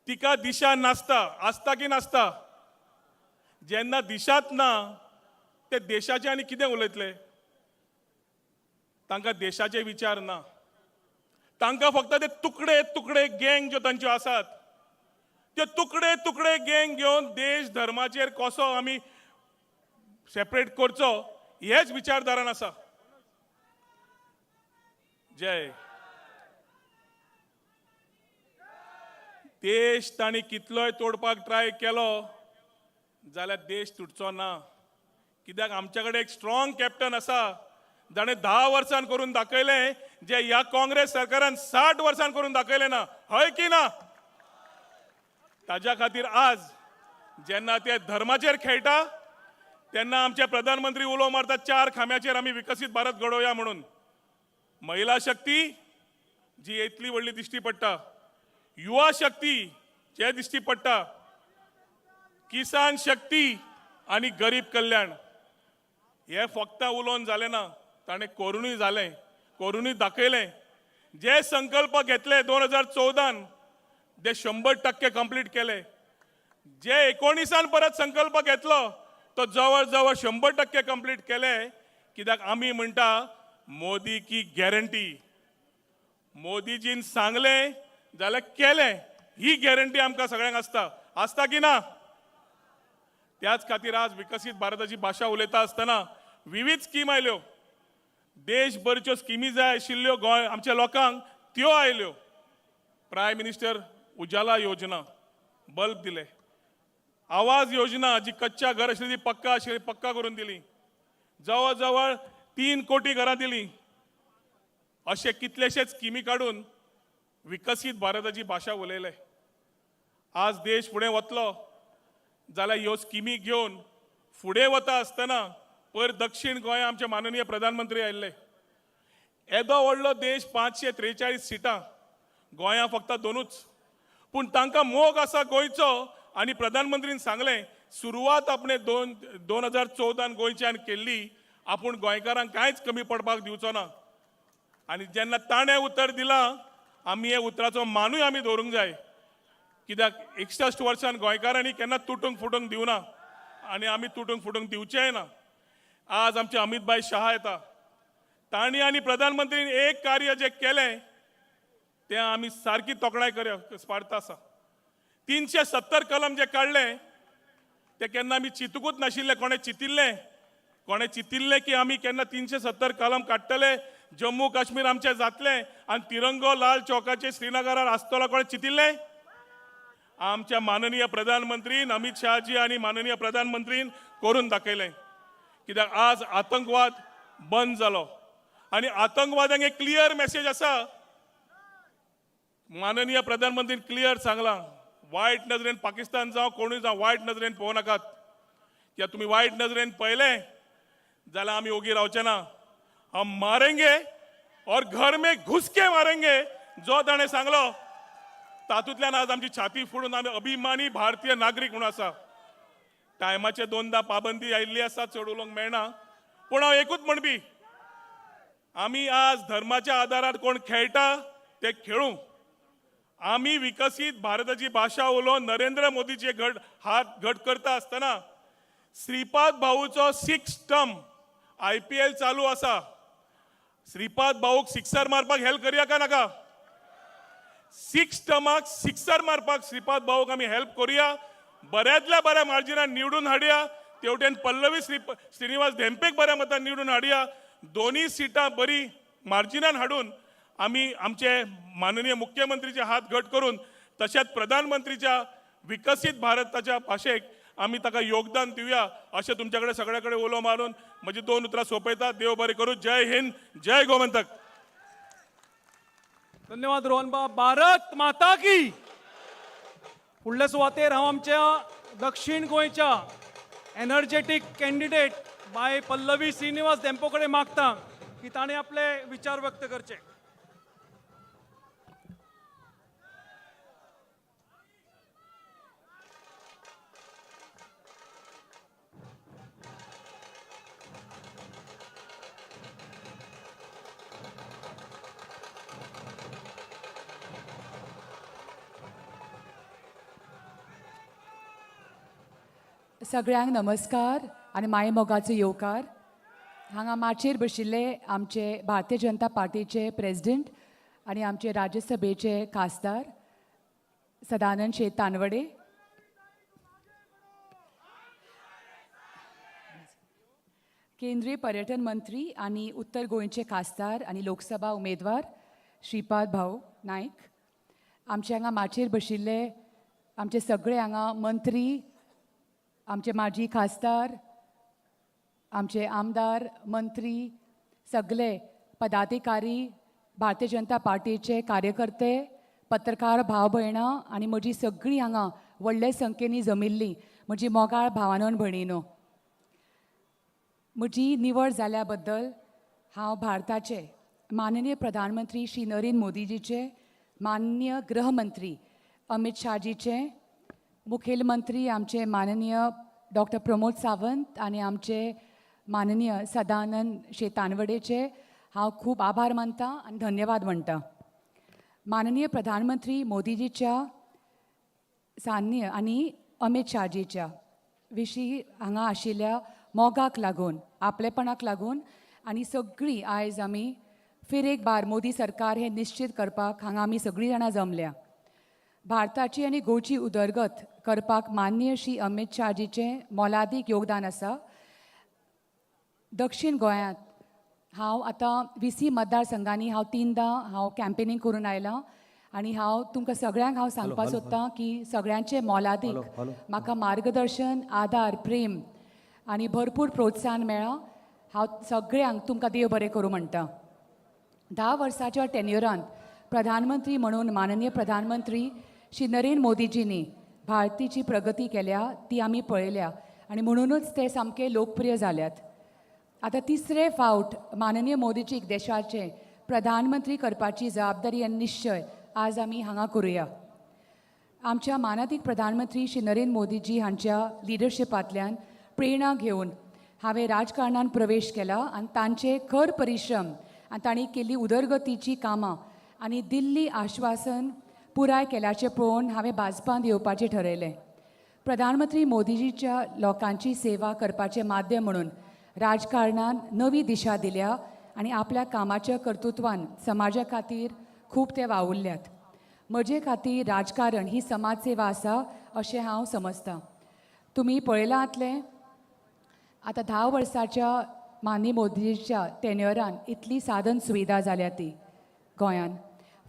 तिका दिशा नासता. आसता की नासता? जेन्ना दिशाच ना ते देशाचे आनी कितें उलयतले? तांकां देशाचे विचार ना. तांकां फक्त ते तुकडे तुकडे गँग ज्यो तांच्यो आसात त्यो तुकडे तुकडे गँग घेवन देश धर्माचेर कसो आमी सेपरेट करचो हेच विचारधारान आसा. जय देश तांणी कितलोय तोडपाक ट्राय केलो जाल्यार देश तुटचो ना. कित्याक आमच्या कडेन एक स्ट्रॉंग कॅप्टन आसा जाणें 10 वर्सां करून दाखयलें जे ह्या काँग्रेस सरकारान 60 वर्सां करून दाखयलें ना. हय की ना? ताज्या खातीर आज जेन्ना ते धर्माचेर खेळटा तेन्ना आमचे प्रधानमंत्री उलो मारता 4 खांब्याचेर आमी विकसीत भारत घडोवया म्हणून. महिला शक्ती जी इतली व्हडली दिश्टी पडटा, युवा शक्ती जे दिश्टी पडटा, किसान शक्ती आनी गरीब कल्याण. हे फक्त उलोवन जालें ना, ताणें करुनूय जालें, करुनूय दाखयलें. जे संकल्प घेतले 2014 ते 100% कंप्लीट केले. जे 19 परत संकल्प घेतलो तो जवळ जवळ 100% कंप्लीट केले. कित्याक आमी म्हणटा मोदी की गॅरंटी. मोदीजीन सांगलें जाल्यार केलें, ही गॅरंटी आमकां सगळ्यांक आसता. आसता की ना? त्याच खातीर आज विकसीत भारताची भाशा उलयता आसतना विविध स्कीम आयल्यो. देशभरच्यो स्किमी जाय आशिल्ल्यो गोंय आमच्या लोकांक त्यो आयल्यो. प्रायम मिनिस्टर उजाला योजना, बल्ब दिले. आवाज योजना जी कच्चा घर आशिल्ली ती पक्का आशिल्ली पक्का करून दिली. जवळ जवळ 3 कोटी घरां दिली. अशे कितलेशेच स्किमी काडून विकसीत भारताची भाशा उलयले. आज देश फुडें वतलो जाल्यार ह्यो स्किमी घेवन फुडें वता आसतना पयर दक्षिण गोंया आमचे माननीय प्रधानमंत्री आयिल्ले. येदो व्हडलो देश, 543 सिटां, गोंया फक्त 2च. पूण तांकां मोग आसा गोंयचो. आनी प्रधानमंत्रीन सांगलें सुरवात आपणे 2014 गोंयच्यान केल्ली, आपूण गोंयकारांक कांयच कमी पडपाक दिवचो ना. आनी जेन्ना ताणें उतर दिलां आमी हे उतराचो मानूय आमी दवरूंक जाय. कित्याक 61 वर्सां गोंयकारांनी केन्ना तुटूंक फुटूंक दिवना आनी आमी तुटूंक फुटूंक दिवचेय ना. आज आमचे अमित भाई शहा येता, तांणी आनी प्रधानमंत्रीन एक कार्य जें केलें तें आमी सारकी तोखणाय करया स्पार्थ आसा. 370 कलम जे काडलें ते केन्ना आमी चिंतूकूच नाशिल्लें. कोणें चिंतिल्लें? कोणें चिंतिल्लें की आमी केन्ना 370 कलम काडटले, जम्मू काश्मीर आमचें जातलें आनी तिरंगो लाल चौकाचेर श्रीनगरार आसतलो? कोणें चिंतिल्लें? आमच्या माननीय प्रधानमंत्रीन अमित शहाजी आनी माननीय प्रधानमंत्रीन करून दाखयलें. कित्याक आज आतंकवाद बंद जालो आनी आतंकवाद्यांक एक क्लियर मॅसेज आसा. माननीय प्रधानमंत्रीन क्लियर सांगलां, वायट नजरेन पाकिस्तान जावं कोणूय जावं वायट नजरेन पळोवं नाकात. कित्याक तुमी वायट नजरेन पळयलें जाल्यार आमी ओगी रावचे ना. हम मारेंगे और घर में घुस के मारेंगे जो ताणें सांगलो तातूंतल्यान आज आमची छाती फोडून आमी अभिमानी भारतीय नागरीक म्हणून आसा. टायमाचे 2दा पाबंदी आयिल्ली आसा, चड उलोवंक मेळना. पूण हांव एकूच म्हणपी, आमी आज धर्माच्या आदारार कोण खेळटा ते खेळूं. आमी विकसीत भारताची भाशा उलोवन नरेंद्र मोदीचे घट हात घट करता आसतना श्रीपाद भाऊचो 6 टर्म IPL चालू आसा. श्रीपाद भाऊक सिक्सर मारपाक हेल्प करया का नाका? 6 टर्माक सिक्सर मारपाक श्रीपाद भाऊक आमी हेल्प करुया. बऱ्यांतल्या बऱ्या मार्जिनान निवडून हाडया. तेवटेन पल्लवी श्रीनिवास धेंपेक बऱ्या मतान निवडून हाडया. 2 सिटां बरी मार्जिनान हाडून आमी आमचे माननीय मुख्यमंत्रीचे हात घट करून तशेंच प्रधानमंत्रीच्या विकसीत भारताच्या भाशेक आमी ताका योगदान दिवया अशें तुमच्या कडेन सगळ्या कडेन उलो मारून म्हजी 2 उतरां सोंपयता. देव बरें करूं. जय हिंद, जय गोमंतक. धन्यवाद रोहन बाब. भारत माता की. फुडल्या सुवातेर हांव आमच्या दक्षिण गोंयच्या एनर्जेटीक कॅन्डिडेट बाय पल्लवी श्रीनिवास धेंपो कडेन मागता की ताणें आपले विचार व्यक्त करचे. सगळ्यांक नमस्कार आनी माये मोगाचो येवकार. हांगा माचयेर बशिल्ले आमचे भारतीय जनता पार्टीचे प्रेजिडेंट आनी आमचे राज्यसभेचे खासदार सदानंद शेट तानवडे, केंद्रीय पर्यटन मंत्री आनी उत्तर गोंयचे खासदार आनी लोकसभा उमेदवार श्रीपाद भाऊ नायक, आमचे हांगा माचयेर बशिल्ले आमचे सगळे हांगा मंत्री, आमचे माजी खासदार, आमचे आमदार, मंत्री, सगळे पदाधिकारी, भारतीय जनता पार्टीचे कार्यकर्ते, पत्रकार भाव भयणां आनी म्हजी सगळीं हांगा व्हडले संख्येनी जमिल्लीं म्हजी मोगाळ भावानो आनी भयणीनो, म्हजी निवड जाल्या बद्दल हांव भारताचे माननीय प्रधानमंत्री श्री नरेंद्र मोदीजीचे, माननीय गृहमंत्री अमित शाहजीचे, मुखेलमंत्री आमचे माननीय डॉक्टर प्रमोद सावंत आनी आमचे माननीय सदानंद शेट तानवडेचे हांव खूब आभार मानता आनी धन्यवाद म्हणटा. माननीय प्रधानमंत्री मोदीजीच्या सान्य आनी अमित शाहजीच्या विशीं हांगा आशिल्ल्या मोगाक लागून, आपलेपणाक लागून आनी सगळीं आयज आमी फिर एक बार मोदी सरकार हें निश्चीत करपाक हांगा आमी सगळीं जाणां जमल्या. भारताची आनी गोंयची उदरगत करपाक माननीय श्री अमित शाहजीचें मोलादीक योगदान आसा. दक्षीण गोंयांत हांव आतां 20 मतदारसंघांनी हांव तिनदां हांव कॅम्पेनींग करून आयलां आनी हांव तुमकां सगळ्यांक हांव सांगपाक सोदतां की सगळ्यांचें मोलादीक म्हाका मार्गदर्शन, आदार, प्रेम आनी भरपूर प्रोत्साहन मेळ्ळां. हांव सगळ्यांक तुमकां देव बरें करूं म्हणटा. 10 वर्साच्या टेन्युरांत प्रधानमंत्री म्हणून माननीय प्रधानमंत्री श्री नरेंद्र मोदीजींनी भारतीची प्रगती केल्या ती आमी पळयल्या आनी म्हणुनूच ते सामके लोकप्रिय जाल्यात. आतां तिसरे फावट माननीय मोदीजीक देशाचे प्रधानमंत्री करपाची जबाबदारी आनी निश्चय आज आमी हांगा करुया. आमच्या मानादीक प्रधानमंत्री श्री नरेंद्र मोदीजी हांच्या लिडरशिपांतल्यान प्रेरणा घेवन हांवें राजकारणान प्रवेश केला आनी तांचे खर परिश्रम आनी तांणी केल्ली उदरगतीची कामां आनी दिल्ली आश्वासन पुराय केल्याचें पळोवन हांवें भाजपांत येवपाचें ठरयलें. प्रधानमंत्री मोदीजीच्या लोकांची सेवा करपाचें माध्यम म्हणून राजकारणान नवी दिशा दिल्या आनी आपल्या कामाच्या कर्तृत्वान समाजा खातीर खूब ते वावुरल्यात. म्हजे खातीर राजकारण ही समाजसेवा आसा अशें हांव समजतां. तुमी पळयलां जातलें, आतां 10 वर्साच्या माननीय मोदीच्या टेन्युअरान इतली साधन सुविधा जाल्या ती गोंयान.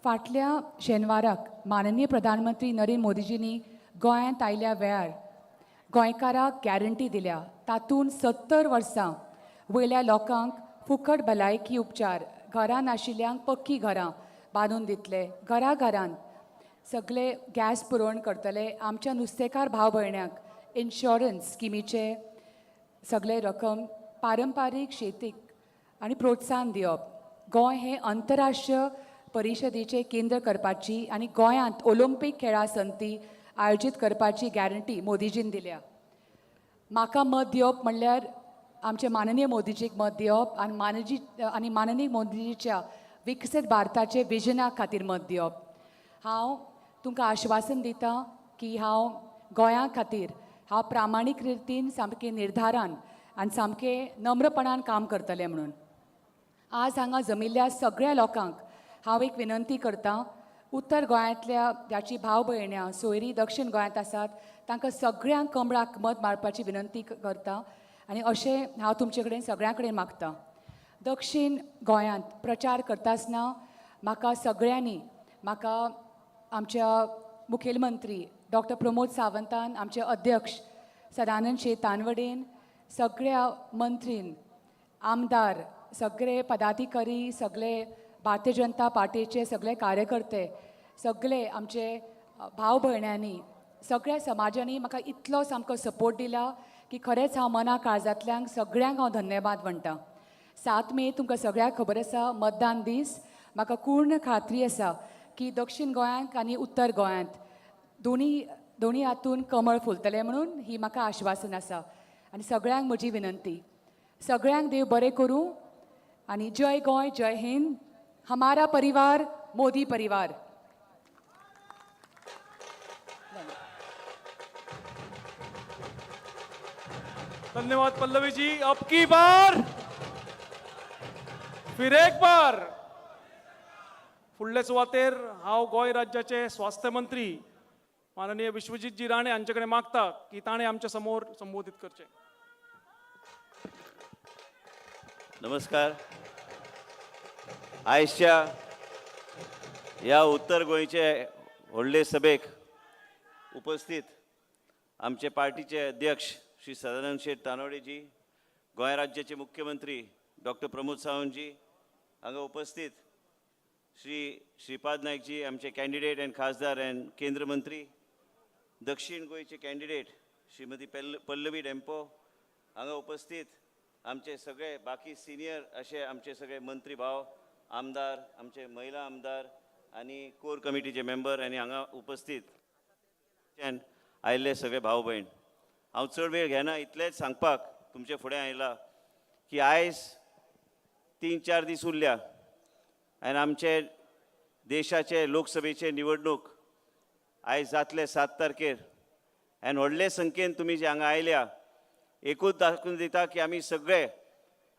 फाटल्या शेनवाराक माननीय प्रधानमंत्री नरेंद्र मोदीजींनी गोंयांत आयल्या वेळार गोंयकाराक गॅरंटी दिल्या. तातूंत 70 वर्सां वयल्या लोकांक फुकट भलायकी उपचार, घरां नाशिल्ल्यांक पक्की घरां बांदून दितले, घराघरांत सगळे गॅस पुरवण करतले, आमच्या नुस्तेकार भाव भयण्यांक इन्शुरन्स स्किमीचे सगळे रक्कम, पारंपारीक शेतीक आनी प्रोत्साहन दिवप, गोंय हें अंतरराष्ट्रीय परिशदेचें केंद्र करपाची आनी गोंयांत ऑलिंपीक खेळां संती आयोजीत करपाची गॅरंटी मोदीजीन दिल्या. म्हाका मत दिवप म्हणल्यार आमचे माननीय मोदीजीक मत दिवप आनी माननीय मोदीजीच्या विकसीत भारताचे विजना खातीर मत दिवप. हांव तुमकां आश्वासन दिता की हांव गोंया खातीर हांव प्रामाणीक रितीन सामकें निर्धारान आनी सामकें नम्रपणान काम करतलें म्हणून. आज हांगा जमिल्ल्या सगळ्या लोकांक हांव एक विनंती करतां, उत्तर गोंयांतल्या ज्याची भाव भयण्यां सोयरी दक्षिण गोंयांत आसात तांकां सगळ्यांक कमळाक मत मारपाची विनंती करता आनी अशें हांव तुमचे कडेन सगळ्यां कडेन मागता. दक्षिण गोंयांत प्रचार करता आसतना म्हाका सगळ्यांनी, म्हाका आमच्या मुखेलमंत्री डॉक्टर प्रमोद सावंतान, आमचे अध्यक्ष सदानंद शेट तानवडेन, सगळ्या मंत्रीन, आमदार, सगळे पदाधिकारी, सगळे भारतीय जनता पार्टीचे सगळे कार्यकर्ते, सगळे आमचे भाव भयण्यांनी, सगळ्या समाजांनी म्हाका इतलो सामको सपोर्ट दिला की खरेंच हांव मना काळजांतल्यान सगळ्यांक हांव धन्यवाद म्हणटा. 7 मे तुमकां सगळ्यांक खबर आसा मतदान दीस. म्हाका पूर्ण खात्री आसा की दक्षिण गोंयांत आनी उत्तर गोंयांत दोनी हातून कमळ फुलतलें म्हणून ही म्हाका आश्वासन आसा. आनी सगळ्यांक म्हजी विनंती, सगळ्यांक देव बरें करूं आनी जय गोंय, जय हिंद. हमारा परिवार मोदी परिवार. धन्यवाद पल्लवी जी। अब की बार फिर एक बार। फुडले सुवातेर हांव गोंय राज्याचे स्वास्थ्य मंत्री माननीय विश्वजीतजी राणे हांचे कडेन मागता की ताणें आमच्या समोर संबोधीत करचें। नमस्कार। आयच्या ह्या उत्तर गोंयचे व्हडले सभेक उपस्थित आमचे पार्टीचे अध्यक्ष श्री सदानंद शेट तानवडेजी, गोंय राज्याचे मुख्यमंत्री डॉक्टर प्रमोद सावंतजी, हांगा उपस्थित श्री श्रीपाद नायकजी आमचे कॅन्डिडेट अँड खासदार अँड केंद्र मंत्री, दक्षिण गोंयचे कॅन्डिडेट श्रीमती पल्लवी डेम्पो, हांगा उपस्थित आमचे सगळे बाकी सिनियर अशे आमचे सगळे मंत्री भाव, आमदार, आमचे महिला आमदार आनी कोर कमिटीचे मेंबर आनी हांगा उपस्थित आयिल्ले सगळे भाव भयण, हांव चड वेळ घेना। इतलेंच सांगपाक तुमचे फुडें आयला की आयज 3-4 दीस उरल्या आनी आमचे देशाचे लोकसभेचे निवडणूक आयज जातले 7 तारखेर आनी व्हडले संख्येन तुमी जे हांगा आयल्या एकूच दाखोवन दिता की आमी सगळे,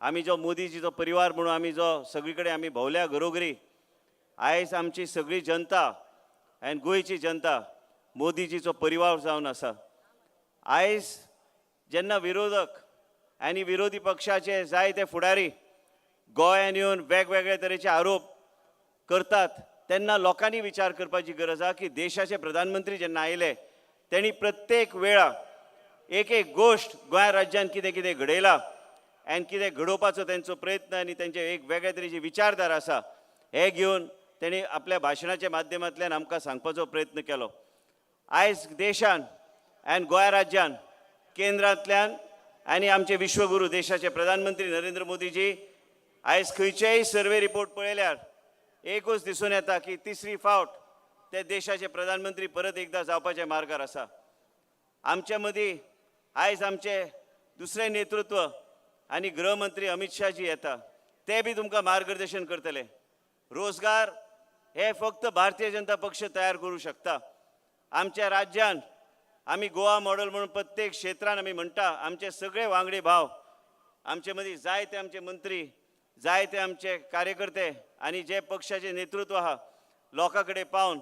आमी जो मोदीजीचो परिवार म्हणून आमी जो सगळी कडेन आमी भोंवल्या घरोघरी, आयज आमची सगळी जनता आनी गोंयची जनता मोदीजीचो परिवार जावन आसा। आयज जेन्ना विरोधक आनी विरोधी पक्षाचे जायते फुडारी गोंयान येवन वेगवेगळे तरेचे आरोप करतात तेन्ना लोकांनी विचार करपाची गरज आसा की देशाचे प्रधानमंत्री जेन्ना आयले तेणी प्रत्येक वेळा एक एक गोश्ट गोंय राज्यान कितें कितें घडयला आनी कितें घडोवपाचो तेंचो प्रयत्न आनी तेंचे एक वेगळे तरेची विचारधारा आसा हे घेवन तेणी आपल्या भाशणाच्या माध्यमांतल्यान आमकां सांगपाचो प्रयत्न केलो। आयज देशान आनी गोंय राज्यान केंद्रांतल्यान आनी आमचे विश्वगुरू देशाचे प्रधानमंत्री नरेंद्र मोदीजी आयज खंयचेय सर्वे रिपोर्ट पळयल्यार एकूच दिसून येता की तिसरी फावट ते देशाचे प्रधानमंत्री परत एकदा जावपाच्या मार्गार आसा। आमचे मदीं आयज आमचे दुसरें नेतृत्व आनी गृहमंत्री अमित शाहजी येता ते बी तुमकां मार्गदर्शन करतले। रोजगार हे फक्त भारतीय जनता पक्ष तयार करूं शकता। आमच्या राज्यान आमी गोवा मॉडल म्हणून प्रत्येक क्षेत्रान आमी म्हणटा आमचे सगळे वांगडी भाव, आमचे मदीं जायते आमचे मंत्री, जायते आमचे कार्यकर्ते आनी जे पक्षाचे नेतृत्व आहा लोकां कडेन पावन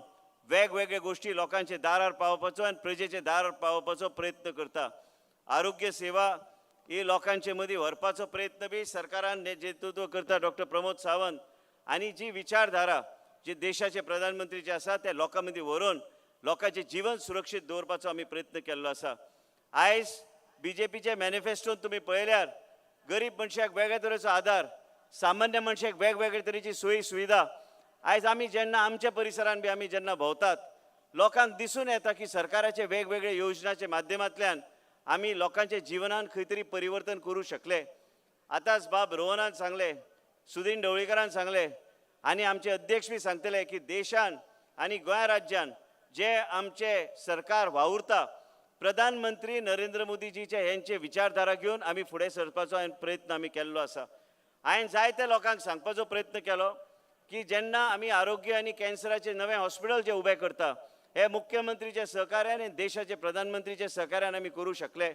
वेगवेगळे गोश्टी लोकांचे दारार पावोवपाचो आनी प्रजेचे दारार पावोवपाचो प्रयत्न करता। आरोग्य सेवा ही लोकांचे मदीं व्हरपाचो प्रयत्न बी सरकारान नेतृत्व करता डॉक्टर प्रमोद सावंत आनी जी विचारधारा जी देशाचे प्रधानमंत्री जे आसा त्या लोकां मदीं व्हरून लोकांचें जीवन सुरक्षीत दवरपाचो आमी प्रयत्न केल्लो आसा। आयज बीजेपीचे मॅनिफेस्टोन तुमी पळयल्यार गरीब मनशाक वेगळे तरेचो आदार, सामान्य मनशाक वेगवेगळे तरेची सोयी सुविधा। आयज आमी जेन्ना आमच्या परिसरान बी आमी जेन्ना भोंवतात लोकांक दिसून येता की सरकाराचे वेगवेगळे योजनाचे माध्यमांतल्यान आमी लोकांच्या जिवनान खंय तरी परिवर्तन करूं शकले। आतांच बाब रोहनान सांगलें, सुदीन ढवळीकरान सांगलें आनी आमचे अध्यक्ष बी सांगतले की देशान आनी गोंय राज्यान जे आमचे सरकार वावुरता प्रधानमंत्री नरेंद्र मोदीजीचे हेंचे विचारधारा घेवन आमी फुडें सरपाचो प्रयत्न आमी केल्लो आसा। हांवें जायते लोकांक सांगपाचो प्रयत्न केलो की जेन्ना आमी आरोग्य आनी कॅन्सराचे नवें हॉस्पिटल जे उबें करता हे मुख्यमंत्रीच्या सहकार्यान आनी देशाचे प्रधानमंत्रीच्या सहकार्यान आमी करूं शकले।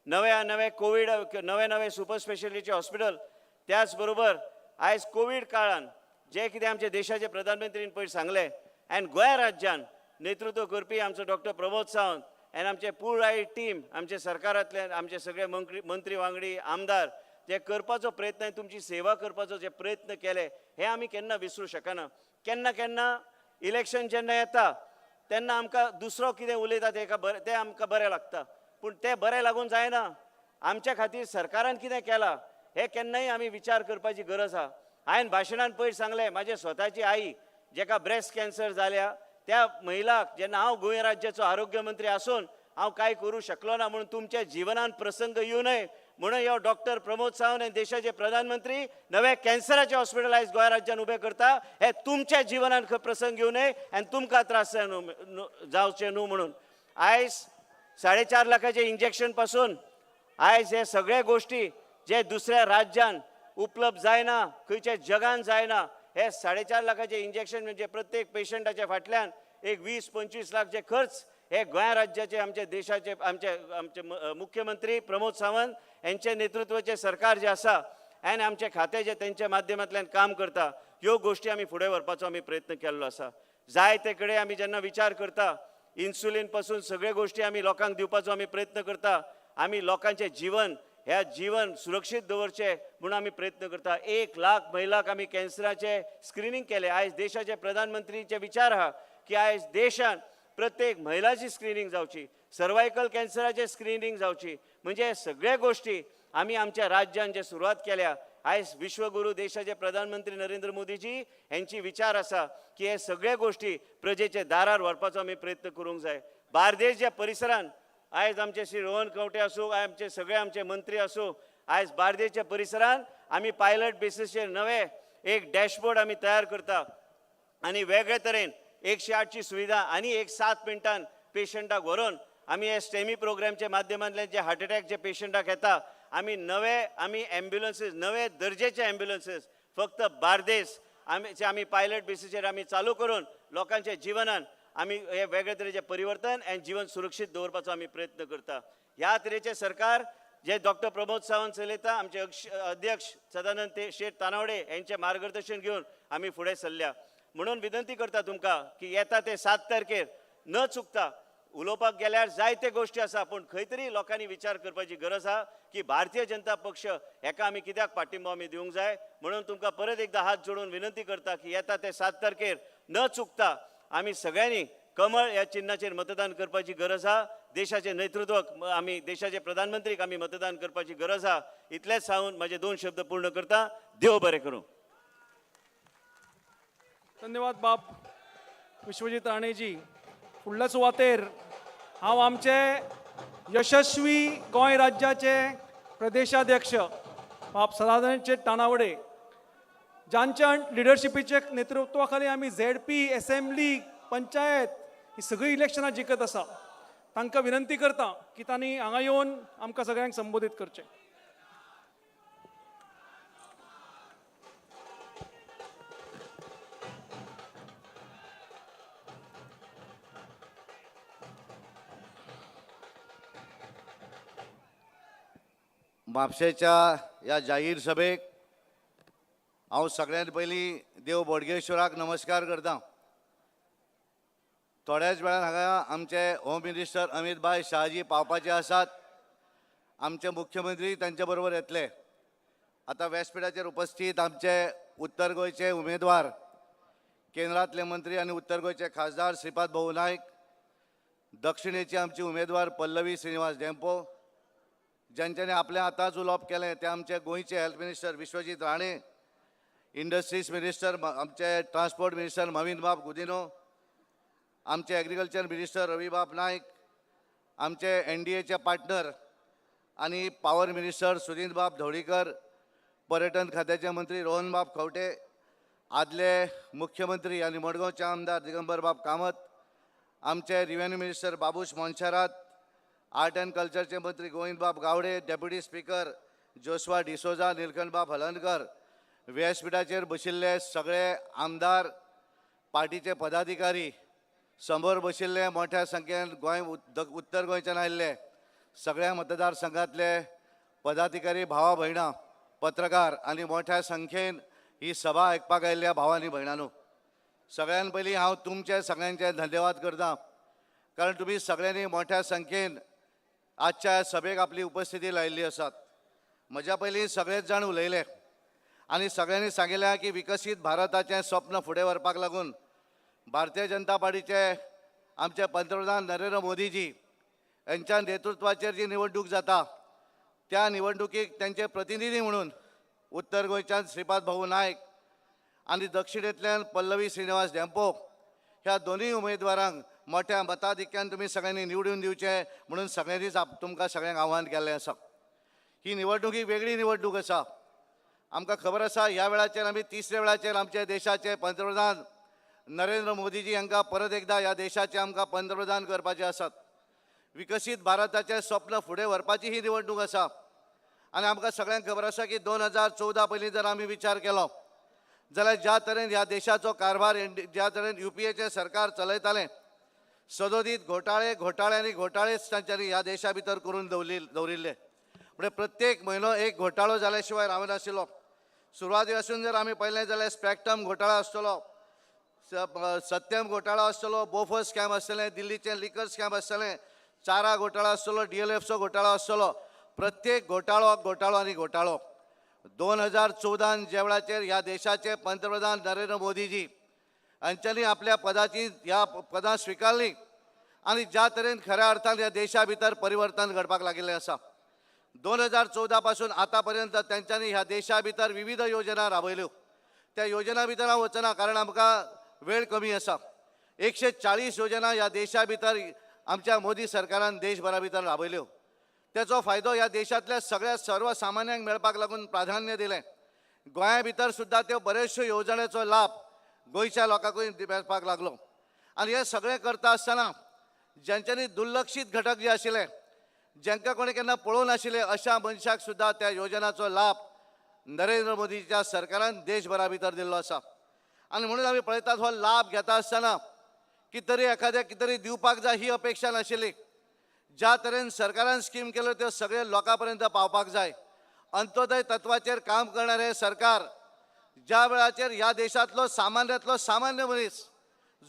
नवे नवे कोवीड, नवे नवे सुपर स्पेशलिटीचे हॉस्पिटल, त्याच बरोबर आयज कोवीड काळान जे कितें आमचे देशाचे प्रधानमंत्रीन पयर सांगलें आनी गोंय राज्यान नेतृत्व करपी आमचो डॉक्टर प्रमोद सावंत आनी आमचे पुराय टीम, आमचे सरकारांतले आमचे सगळे मंत्री वांगडी, आमदार जे करपाचो प्रयत्न, तुमची सेवा करपाचो जे प्रयत्न केले हे आमी केन्ना विसरूं शकना। केन्ना केन्ना इलेक्शन जेन्ना येता तेन्ना आमकां दुसरो कितें उलयता तें आमकां बरें लागता, पूण तें बरें लागून जायना। आमच्या खातीर सरकारान कितें केलां हें केन्नाय आमी विचार करपाची गरज आसा। हांवें भाशणान पयर सांगलें, म्हाजे स्वताची आई जेका ब्रेस्ट कॅन्सर जाल्या त्या महिलाक जेन्ना हांव गोंय राज्याचो आरोग्य मंत्री आसून हांव कांय करूं शकलो ना म्हणून तुमच्या जिवनान प्रसंग येवं नये म्हणून ह्यो डॉक्टर प्रमोद सावंत आनी देशाचे प्रधानमंत्री नवे कॅन्सराचे हॉस्पिटल आयज गोंय राज्यान उबें करता। हे तुमच्या जिवनान खंय प्रसंग येवं नये आनी तुमकां त्रास जावचे न्हू म्हणून आयज 4.5 लाखाचे इंजेक्शन पासून आयज हे सगळे गोश्टी जे दुसऱ्या राज्यान उपलब्ध जायना, खंयच्या जगान जायना, हे 4.5 लाखाचे इंजेक्शन म्हणजे प्रत्येक पेशंटाच्या फाटल्यान एक 20-25 लाख जे खर्च हे गोंय राज्याचे आमच्या देशाचे आमचे आमचे मुख्यमंत्री प्रमोद सावंत यांचे नेतृत्वाचे सरकार जे आसा आनी आमचे खातें जे तेंच्या माध्यमांतल्यान काम करता, ह्यो गोश्टी आमी फुडें व्हरपाचो आमी प्रयत्न केल्लो आसा. जायते कडेन आमी जेन्ना विचार करता, इन्सुलीन पासून सगळे गोश्टी आमी लोकांक दिवपाचो आमी प्रयत्न करता. आमी लोकांचें जीवन ह्या जीवन सुरक्षीत दवरचें म्हणून आमी प्रयत्न करता. 1 लाख महिलांक आमी कॅन्सराचें स्क्रिनींग केलें. आयज देशाचे प्रधानमंत्रीचे विचार आहा की आयज देशान प्रत्येक महिलाची स्क्रिनींग जावची, सर्वायकल कॅन्सराचें स्क्रिनींग जावची. म्हणजे सगळ्या गोश्टी आमी आमच्या राज्यान जे सुरवात केल्या, आयज विश्वगुरू देशाचे प्रधानमंत्री नरेंद्र मोदीजी हेंची विचार आसा की हे सगळे गोश्टी प्रजेचे दारार व्हरपाचो आमी प्रयत्न करूंक जाय. बार्देस ज्या परिसरान आयज आमचे श्री रोहन खंवटे आसूं, आमचे सगळे आमचे मंत्री आसूं, आयज बार्देसच्या परिसरान आमी पायलट बेसीसचेर नवे एक डॅशबोर्ड आमी तयार करता आनी वेगळे तरेन 108ची सुविधा आनी एक 7 मिनटान पेशंटाक व्हरून आमी हे स्टेमी प्रोग्रामच्या माध्यमांतल्यान जे हार्ट अटॅक जे पेशंटाक येता, आमी नवे आमी एम्ब्युलन्सीस, नवे दर्जेचे एम्ब्युलन्सीस फक्त बार्देस आमी आमी पायलट बेसीचेर आमी चालू करून लोकांच्या जिवनान आमी हे वेगळे तरेचे परिवर्तन आनी जीवन सुरक्षीत दवरपाचो आमी प्रयत्न करता. ह्या तरेचे सरकार जे डॉक्टर प्रमोद सावंत चलयता, आमचे अध्यक्ष सदानंद शेठ तानावडे यांचे मार्गदर्शन घेवन आमी फुडें सरल्या. म्हणून विनंती करता तुमकां की येता ते 7 तारखेर न चुकता उलोवपाक गेल्यार जायते गोश्टी आसा, पूण खंय तरी लोकांनी विचार करपाची गरज आहा की भारतीय जनता पक्ष हेका आमी कित्याक पाठिंबो आमी दिवंक जाय. म्हणून तुमकां परत एकदा हात जोडून विनंती करता की येता ते 7 तारखेर न चुकता आमी सगळ्यांनी कमळ ह्या चिन्हाचेर मतदान करपाची गरज आहा. देशाचे नेतृत्व आमी देशाचे प्रधानमंत्रीक आमी मतदान करपाची गरज आहा. इतलेंच सांगून म्हजे 2 शब्द पूर्ण करता. देव बरें करूं. धन्यवाद बाब विश्वजीत राणेजी. फुडल्या सुवातेर हांव आमचे यशस्वी गोंय राज्याचे प्रदेशाध्यक्ष बाब सदानंद शेट तानावडे, ज्यांच्या लिडरशिपीच्या नेतृत्वा खाली आमी झेडपी, एसेंब्ली, पंचायत ही सगळीं इलेक्शनां जिखत आसा, तांकां विनंती करता की तांणी हांगा येवन आमकां सगळ्यांक संबोधीत करचें. म्हापशेच्या ह्या जाहीर सभेक हांव सगळ्यांत पयलीं देव बोडगेश्वराक नमस्कार करता. थोड्याच वेळान हांगा आमचे होम मिनिस्टर अमित भाई शहाजी पावपाचे आसात. आमचे मुख्यमंत्री तांचे बरोबर येतले. आतां व्यासपिठाचेर उपस्थित आमचे उत्तर गोंयचे उमेदवार, केंद्रांतले मंत्री आनी उत्तर गोंयचे खासदार श्रीपाद भाऊ नायक, दक्षिणेचे आमचे उमेदवार पल्लवी श्रीनिवास धेंपो, ज्यांच्यानी आपलें आतांच उलोवप केलें ते आमचे गोंयचे health minister Vishwajit Rane, industries minister आमचे ट्रान्सपोर्ट मिनिस्टर मवीन बाब गुदिनो, आमचे एग्रीकल्चर मिनिस्टर रवीबाब नायक, आमचे एनडीएचे पार्टनर आनी पावर मिनिस्टर सुदिनबाब धवळीकर, पर्यटन खात्याचे मंत्री रोहनबाब खंवटे, आदले मुख्यमंत्री आनी मडगांवचे आमदार दिगंबरबाब कामत, आमचे revenue minister Babush Monserrate, art and कल्चरचे मंत्री गोविंदबाब Gaude, deputy speaker Joshua D'Souza, निलकंठबाब हलनकर, व्यासपिठाचेर बशिल्ले सगळे आमदार, पार्टीचे पदाधिकारी, समोर बशिल्ले मोठ्या संख्येन गोंय उत्तर गोंयच्यान आयिल्ले सगळ्या मतदारसंघातले पदाधिकारी, भावा भयणां, पत्रकार आनी मोठ्या संख्येन ही सभा आयकपाक आयिल्ल्या भावा आनी भयणांनो, सगळ्यान पयलीं हांव तुमचे सगळ्यांचे धन्यवाद करता, कारण तुमी सगळ्यांनी मोठ्या संख्येन आजच्या सभेक आपली उपस्थिती लायिल्ली आसात. म्हज्या पयलीं सगळेच जाण उलयले आनी सगळ्यांनी सांगिल्लें की विकसीत भारताचें स्वप्न फुडें व्हरपाक लागून भारतीय जनता पार्टीचे आमचे पंतप्रधान नरेंद्र मोदीजी यांच्या नेतृत्वाचेर जी निवडणूक जाता त्या निवडणुकीक त्यांचे प्रतिनिधी म्हणून उत्तर गोंयच्यान श्रीपाद भाऊ नायक आनी दक्षिणेंतल्यान पल्लवी श्रीनिवास धेंपो ह्या दोनूय उमेदवारांक मोठ्या मताधिक्यान तुमी सगळ्यांनी निवडून दिवचें म्हणून सगळ्यांनीच तुमकां सगळ्यांक आव्हान केल्लें आसा. ही निवडणूक ही वेगळी निवडणूक आसा. आमकां खबर आसा ह्या वेळाचेर आमी तिसऱ्या वेळाचेर आमच्या देशाचे पंतप्रधान नरेंद्र मोदीजी हांकां परत एकदां ह्या देशाचे आमकां पंतप्रधान करपाचे आसात. विकसीत भारताचें स्वप्न फुडें व्हरपाची ही निवडणूक आसा आनी आमकां सगळ्यांक खबर आसा की 2014 पयलीं जर आमी विचार केलो जाल्यार ज्या तरेन ह्या देशाचो कारभार ज्या तरेन युपीएचें सरकार चलयतालें सदोदीत घोटाळे घोटाळे आनी घोटाळेच तांच्यांनी ह्या देशा भितर करून दवरिल्ले. म्हणजे प्रत्येक म्हयनो एक घोटाळो जाल्या शिवाय रावनाशिल्लो. सुरवाती पासून जर आमी पळयलें जाल्यार स्पॅक्ट्रम घोटाळो आसतलो, सत्यम घोटाळो आसतलो, बोफोर्स स्कॅम आसतलें, दिल्लीचें लिकर स्कॅम आसतलें, चारा घोटाळो आसतलो, DLFचो घोटाळो आसतलो. प्रत्येक घोटाळो घोटाळो आनी घोटाळो. 2014 ज्या वेळाचेर ह्या देशाचे पंतप्रधान नरेंद्र मोदीजी हांच्यांनी आपल्या पदाची ह्या पदां स्विकारली आनी ज्या तरेन खऱ्या अर्थान ह्या देशा भितर परिवर्तन घडपाक लागिल्लें आसा. 2014 पासून आतां पर्यंत तेंच्यांनी ह्या देशा भितर विविध योजना राबयल्यो. त्या योजना भितर हांव वचना कारण आमकां वेळ कमी आसा. 140 योजना ह्या देशा भितर आमच्या मोदी सरकारान देशभरा भितर राबयल्यो. तेचो फायदो ह्या देशांतल्या सगळ्या सर्वसामान्यांक मेळपाक लागून प्राधान्य दिलें. गोंया भितर सुद्दां त्यो बऱ्योचश्यो येवजण्याचो लाभ गोंयच्या लोकांकूय मेळपाक लागलो. आनी हें सगळें करता आसतना ज्यांच्यांनी दुर्लक्षीत घटक जे आशिल्ले, जांकां कोणें केन्ना पळोवंक नाशिल्ले, अशा मनशाक सुद्दां त्या योजनाचो लाभ नरेंद्र मोदीच्या सरकारान देशभरा भितर दिल्लो आसा. आनी म्हणून आमी पळयतात हो लाभ घेता आसतना की तरी एखाद्याक कितें तरी दिवपाक जाय ही अपेक्षा नाशिल्ली. ज्या तरेन सरकारान स्कीम केल्यो त्यो सगळे लोकां पर्यंत पावपाक जाय. अंत्योदय तत्वाचेर काम करणारें सरकार ज्या वेळाचेर ह्या देशांतलो सामान्यांतलो सामान्य मनीस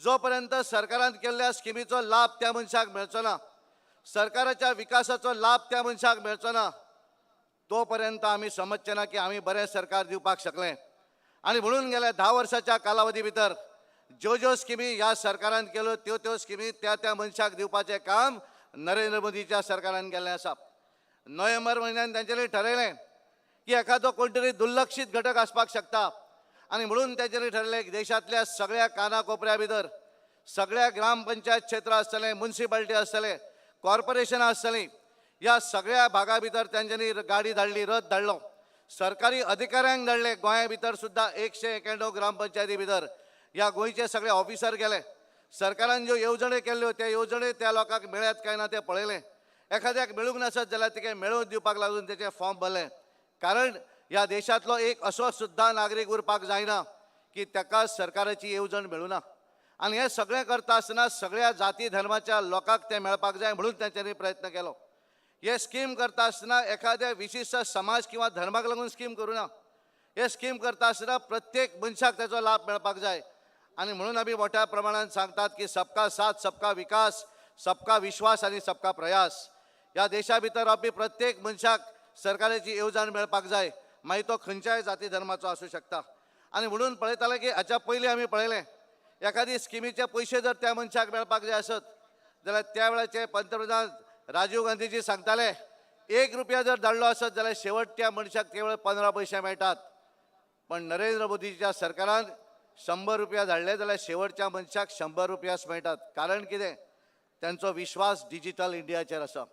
जो पर्यंत सरकारान केल्ल्या स्किमीचो लाभ त्या मनशाक मेळचो ना, सरकाराच्या विकासाचो लाभ त्या मनशाक मेळचो ना, तो पर्यंत आमी समजचे ना की आमी बरें सरकार दिवपाक शकले. आनी म्हणून गेल्या 10 वर्साच्या कालावधी भितर ज्यो ज्यो स्किमी ह्या सरकारान केल्यो त्यो त्यो स्किमी त्या त्या मनशाक दिवपाचें काम नरेंद्र मोदीच्या सरकारान केल्लें आसा. नोव्हेंबर म्हयन्यान तेंच्यांनी ठरयलें की एखादो कोण तरी दुर्लक्षीत घटक आसपाक शकता आनी म्हणून तेंच्यांनी ठरयलें की देशांतल्या सगळ्या काना कोपऱ्या भितर सगळ्या ग्रामपंचायत क्षेत्र आसतलें, मुन्सिपाल्टी आसतलें, कॉर्पोरेशनां आसतलीं, ह्या सगळ्या भागा भितर तेंच्यांनी गाडी धाडली, रथ धाडलो, सरकारी अधिकाऱ्यांक धाडले. गोंया भितर सुद्दां 191 ग्रामपंचायती भितर ह्या गोंयचे सगळे ऑफिसर गेले. सरकारान ज्यो येवजण्यो केल्ल्यो त्या येवजण्यो त्या लोकांक मेळ्यात काय ना तें पळयलें. एखाद्याक मेळूंक नासत जाल्यार तिका मेळोवन दिवपाक लागून तेचें फॉर्म भरलें. कारण ह्या देशांतलो एक असो सुद्दां नागरीक उरपाक जायना की ताका सरकाराची येवजण मेळूं ना. आनी हें सगळें करता आसतना सगळ्या जाती धर्माच्या लोकांक तें मेळपाक जाय म्हणून तेंच्यांनी प्रयत्न केलो. हे स्कीम करता आसतना एखाद्या विशिश्ट समाज किंवा धर्माक लागून स्कीम करूं ना. हे स्कीम करता आसतना प्रत्येक मनशाक तेचो लाभ मेळपाक जाय. आनी म्हणून आमी मोठ्या प्रमाणान सांगतात की सबका साथ, सबका विकास, सबका विश्वास आनी सबका प्रयास. ह्या देशा भितर रावपी प्रत्येक मनशाक सरकाराची येवजण मेळपाक जाय, मागीर तो खंयच्याय जाती धर्माचो आसूं शकता. आनी म्हणून पळयताले की हाच्या पयलीं आमी पळयलें एखादी स्किमीचे पयशे जर त्या मनशाक मेळपाक जाय आसत जाल्यार त्या वेळाचे पंतप्रधान राजीव गांधीजी सांगताले 1 रुपया जर धाडलो आसत जाल्यार शेवट त्या मनशाक केवळ 15 पयशे मेळटात. पण नरेंद्र मोदीच्या सरकारान 100 रुपया धाडले जाल्यार शेवटच्या मनशाक 100 रुपयाच मेळटात. कारण कितें, तेंचो विश्वास डिजिटल इंडियाचेर आसा.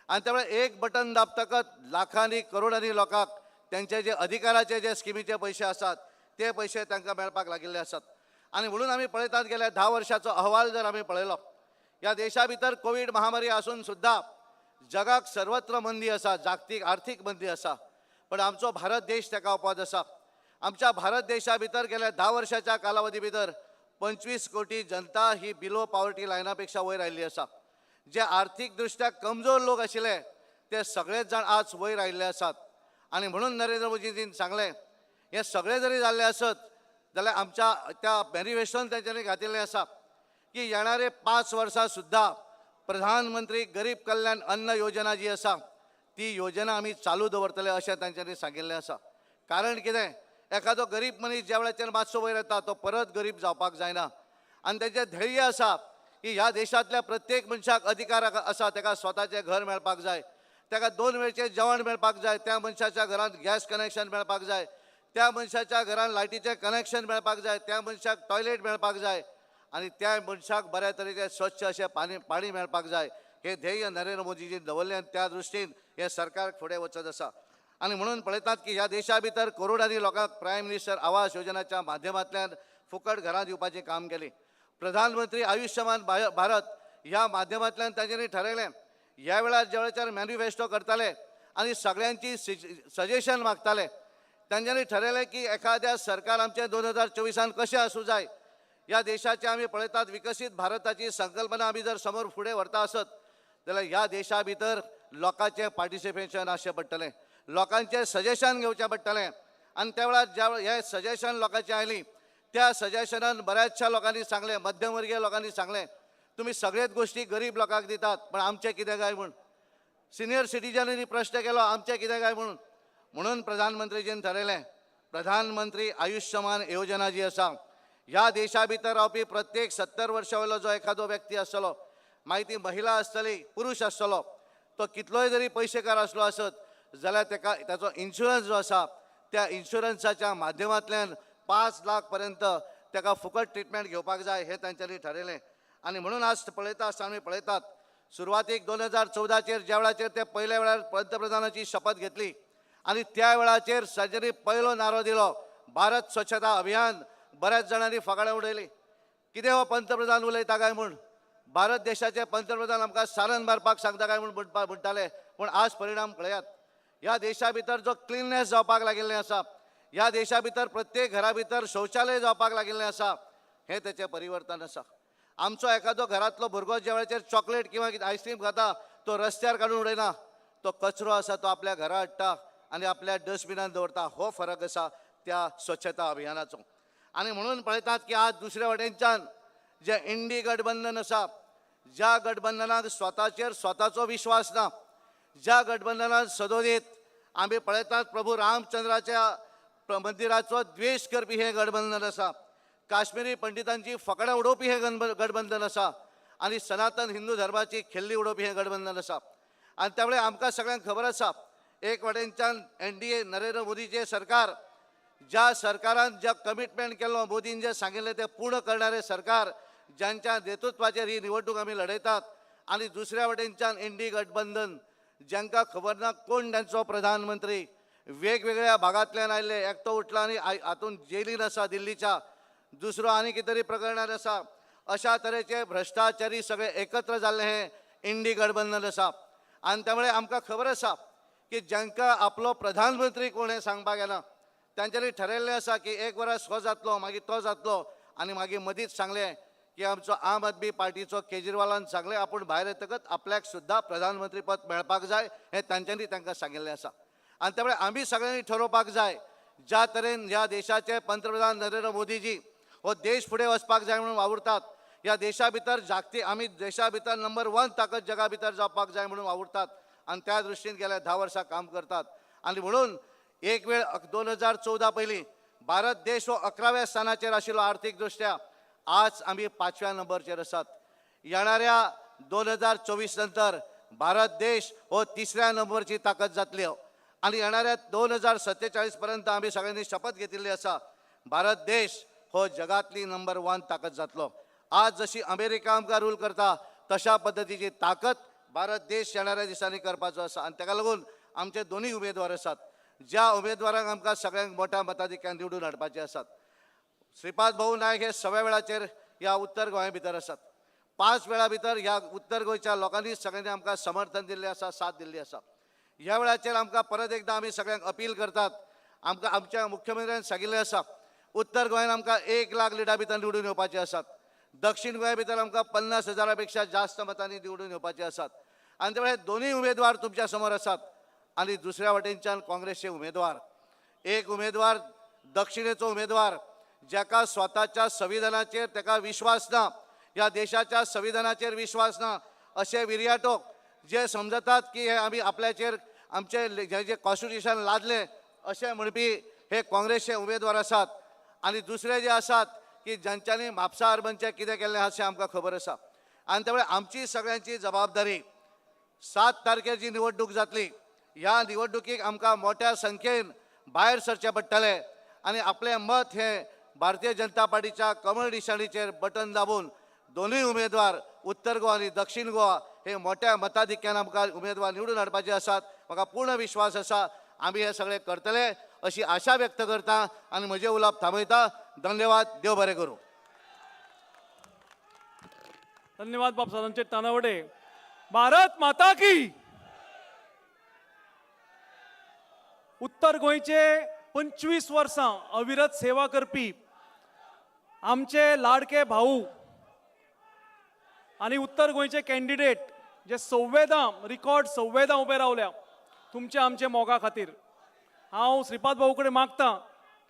आनी त्यामुळे एक बटन दाबतकच लाखांनी करोडांनी लोकांक तेंचे जे अधिकाराचे जे स्किमीचे पयशे आसात ते पयशे तांकां मेळपाक लागिल्ले आसात. आनी म्हणून आमी पळयतात गेल्या 10 वर्साचो अहवाल जर आमी पळयलो, ह्या देशा भितर कोवीड महामारी आसून सुद्दां जगाक सर्वत्र मंदी आसा, जागतीक आर्थीक मंदी आसा, पण आमचो भारत देश ताका अपवाद आसा. आमच्या भारत देशा भितर गेल्या 10 वर्साच्या कालावधी भितर 25 कोटी जनता ही बिलो पॉवर्टी लायना पेक्षा वयर आयिल्ली आसा. जे आर्थीक दृश्ट्या कमजोर लोक आशिल्ले ते सगळेच जाण आज वयर आयिल्ले आसात. आनी म्हणून नरेंद्र मोदीजीन सांगलें हें सगळें जरी जाल्लें आसत जाल्यार आमच्या त्या मॅनिफेस्टोन तेंच्यांनी घातिल्लें आसा की येणारे 5 वर्सां सुद्दां प्रधानमंत्री गरीब कल्याण अन्न योजना जी आसा ती योजना आमी चालू दवरतले अशें तांच्यांनी सांगिल्लें आसा. कारण कितें, एखादो गरीब मनीस ज्या वेळाचेर मातसो वयर येता तो परत गरीब जावपाक जायना. आनी तेचें ध्येय आसा की ह्या देशांतल्या प्रत्येक मनशाक अधिकार आसा, ताका स्वताचें घर मेळपाक जाय, ताका 2 वेळचें जेवण मेळपाक जाय, त्या मनशाच्या घरांत गॅस कनेक्शन मेळपाक जाय, त्या मनशाच्या घरांत लायटीचें कनेक्शन मेळपाक जाय, त्या मनशाक टॉयलेट मेळपाक जाय आनी त्या मनशाक बऱ्या तरेचें स्वच्छ अशें पाणी मेळपाक जाय. हें ध्येय नरेंद्र मोदीजीन दवरलें आनी त्या दृश्टीन हें सरकार फुडें वचत आसा. आनी म्हणून पळयतात की ह्या देशा भितर करोडांनी लोकांक प्रायम मिनिस्टर आवास योजनाच्या माध्यमांतल्यान फुकट घरां दिवपाचें काम केलें. प्रधानमंत्री आयुष्यमान भारत ह्या माध्यमांतल्यान तांच्यांनी ठरयलें. ह्या वेळार ज्या वेळाचेर मॅनिफेस्टो करताले आनी सगळ्यांची सजेशन मागताले, तांच्यांनी ठरयलें की एखाद्या सरकार आमचें 2024 कशें आसूं जाय. ह्या देशाचे आमी पळयतात विकसीत भारताची संकल्पना आमी जर समोर फुडें व्हरता आसत जाल्यार ह्या देशा भितर लोकांचें पार्टिसिपेशन आसचें पडटलें, लोकांचें सजेशन घेवचें पडटलें. आनी त्या वेळार ज्या हें सजेशन लोकांचें आयलीं त्या सजेशनान बऱ्याचशा लोकांनी सांगलें, मध्यमवर्गीय लोकांनी सांगलें तुमी सगळेच गोश्टी गरीब लोकांक दितात पण आमचें कितें काय म्हूण. सिनियर सिटीजनांनी प्रश्न केलो आमचें कितें काय म्हणून. म्हणून प्रधानमंत्रीजीन थारायलें प्रधानमंत्री आयुष्यमान योजना जी आसा ह्या देशा भितर रावपी प्रत्येक 70 वर्सां वयलो जो एखादो व्यक्ती आसतलो, मागीर ती महिला आसतली पुरुष आसतलो, तो कितलोय जरी पयशेकार आसलो आसत जाल्यार तेका ताचो इन्शुरन्स जो आसा त्या इन्शुरन्साच्या माध्यमांतल्यान 5 लाख पर्यंत तेका फुकट ट्रिटमेंट घेवपाक जाय हें तांच्यांनी थारायलें. आनी म्हणून आज पळयता आसतना आमी पळयतात सुरवातीक 2014चेर ज्या वेळाचेर ते पयल्या वेळार पंतप्रधानाची शपथ घेतली आनी त्या वेळाचेर तांच्यांनी पयलो नारो दिलो भारत स्वच्छता अभियान. बऱ्याच जाणांनी फकाणां उडयली कितें हो पंतप्रधान उलयता काय म्हूण, भारत देशाचे पंतप्रधान आमकां सारन मारपाक सांगता काय म्हूण म्हणटाले. पूण आज परिणाम पळयात, ह्या देशा भितर जो क्लिननेस जावपाक लागिल्लें आसा, ह्या देशा भितर प्रत्येक घरा भितर शौचालय जावपाक लागिल्लें आसा, हें तेचें परिवर्तन आसा. आमचो एखादो घरांतलो भुरगो ज्या वेळाचेर चॉकलेट किंवा आयस्क्रीम खाता तो रस्त्यार काडून उडयना, तो कचरो आसा तो आपल्या घरा हाडटा आनी आपल्या डस्टबिनान दवरता. हो फरक आसा त्या स्वच्छता अभियानाचो. आनी म्हणून पळयतात की आज दुसऱ्या वटेनच्यान जे इंडी गठबंधन आसा, ज्या गठबंधनाक स्वताचेर स्वताचो विश्वास ना, ज्या गठबंधनान सदोदीत आमी पळयतात प्रभू रामचंद्राच्या मंदिराचो द्वेश करपी हें गठबंधन आसा, काश्मिरी पंडितांची फकडां उडोवपी हें गठबंधन आसा आनी सनातन हिंदू धर्माची खिल्ली उडोवपी हें गठबंधन आसा. आनी त्यामुळे आमकां सगळ्यांक खबर आसा एक वटेनच्यान NDA Narendra मोदीचें सरकार, ज्या सरकारान ज्या कमिटमेंट केलो मोदीन जें सांगिल्लें तें पूर्ण करणारें सरकार, ज्यांच्या नेतृत्वाचेर ही निवडणूक आमी लढयतात, आनी दुसऱ्या वटेनच्यान इंडी गठबंधन जांकां खबर ना कोण तांचो प्रधानमंत्री, वेगवेगळ्या भागांतल्यान आयिल्ले, एकटो उठला आनी हातून जेलीन आसा दिल्लीच्या, दुसरो आनी कितें तरी प्रकरणान आसा, अशा तरेचे भ्रश्टाचारी सगळे एकत्र जाल्ले हें इंडी गठबंधन आसा. आनी त्यामुळे आमकां खबर आसा की जांकां आपलो प्रधानमंत्री कोण हें सांगपाक येना, तांच्यांनी ठरयल्लें आसा की एक वरस हो जातलो मागीर तो जातलो, आनी मागीर मदींच सांगलें की आमचो आम आदमी पार्टीचो केजरीवालान सांगलें आपूण भायर येतकच आपल्याक सुद्दां प्रधानमंत्री पद मेळपाक जाय हें तांच्यांनी तांकां सांगिल्लें आसा. आनी त्यामुळे आमी सगळ्यांनी ठरोवपाक जाय ज्या तरेन ह्या देशाचे पंतप्रधान नरेंद्र मोदीजी हो देश फुडें वचपाक जाय म्हणून वावुरतात, ह्या देशा भितर जागतीक आमी देशा भितर नंबर 1 ताकद जगा भितर जावपाक जाय म्हणून वावुरतात आनी त्या दृश्टीन गेल्या 10 वर्सां काम करतात. आनी म्हणून एक वेळ 2014 पयलीं भारत देश हो 11व्या स्थानाचेर आशिल्लो आर्थीक दृश्ट्या, आज आमी 5व्या नंबरचेर आसात. येणाऱ्या 2024 नंतर भारत देश हो 3ऱ्या नंबरची ताकद जातली आनी येणाऱ्या 2047 पर्यंत आमी सगळ्यांनी शपथ घेतिल्ली आसा भारत देश हो जगातली नंबर 1 ताकद जातलो. आज जशी अमेरिका आमकां रूल करता तशा पद्दतीची ताकद भारत देश येणाऱ्या दिसांनी करपाचो आसा. आनी ताका लागून आमचे दोनूय उमेदवार आसात ज्या उमेदवारांक आमकां सगळ्यांक मोठ्या मताधिक्यान निवडून हाडपाचे आसात. श्रीपाद भाऊ नायक हे सव्या वेळाचेर ह्या उत्तर गोंया भितर आसात, 5 वेळा भितर ह्या उत्तर गोंयच्या लोकांनी सगळ्यांनी आमकां समर्थन दिल्लें आसा, साथ दिल्ली आसा. ह्या वेळाचेर आमकां परत एकदां आमी सगळ्यांक अपील करतात, आमकां आमच्या मुख्यमंत्र्यान सांगिल्लें आसा उत्तर गोंयान आमकां 1 लाख लिडा भितर निवडून येवपाचे आसात, दक्षिण गोंया भितर आमकां 50,000 पेक्षा जास्त मतांनी निवडून येवपाचे आसात. आनी त्यामुळे दोनूय उमेदवार तुमच्या समोर आसात. आनी दुसऱ्या वटेनच्यान काँग्रेसचे उमेदवार, एक उमेदवार दक्षिणेचो उमेदवार ज्याका स्वताच्या संविधानाचेर ताका विश्वास ना, ह्या देशाच्या संविधानाचेर विश्वास ना, अशे विर्याटोक जे समजतात की हे आमी आपल्याचेर आमचे जे जे कॉन्स्टिट्युशन लादलें अशें म्हणपी हे काँग्रेसचे उमेदवार आसात. आनी दुसरे जे आसात की ज्यांच्यांनी म्हापसा अर्बनचें कितें केल्लें आसा तें आमकां खबर आसा. आनी त्यामुळे आमची सगळ्यांची जबाबदारी 7 तारखेर जी निवडणूक जातली ह्या निवडणुकीक आमकां मोठ्या संख्येन भायर सरचें पडटलें आनी आपलें मत हें भारतीय जनता पार्टीच्या कमळ निशाणीचेर बटन दाबून दोनूय उमेदवार उत्तर गोवा आनी दक्षिण गोवा हे मोठ्या मताधिक्यान आमकां उमेदवार निवडून हाडपाचे आसात. म्हाका पूर्ण विश्वास आसा आमी हे सगळे करतले अशी आशा व्यक्त करता आनी म्हजें उलोवप थांबयता. धन्यवाद. देव बरें करूं. धन्यवाद बाब सदांचे तानावडे. भारत माता की. उत्तर गोंयचे 25 वर्सां अविरत सेवा करपी आमचे लाडके भाऊ आनी उत्तर गोंयचे कॅन्डिडेट जे सव्वेदां रिकॉर्ड सव्वेदां उबे रावल्या तुमच्या आमच्या मोगा खातीर, हांव श्रीपाद भाऊ कडेन मागता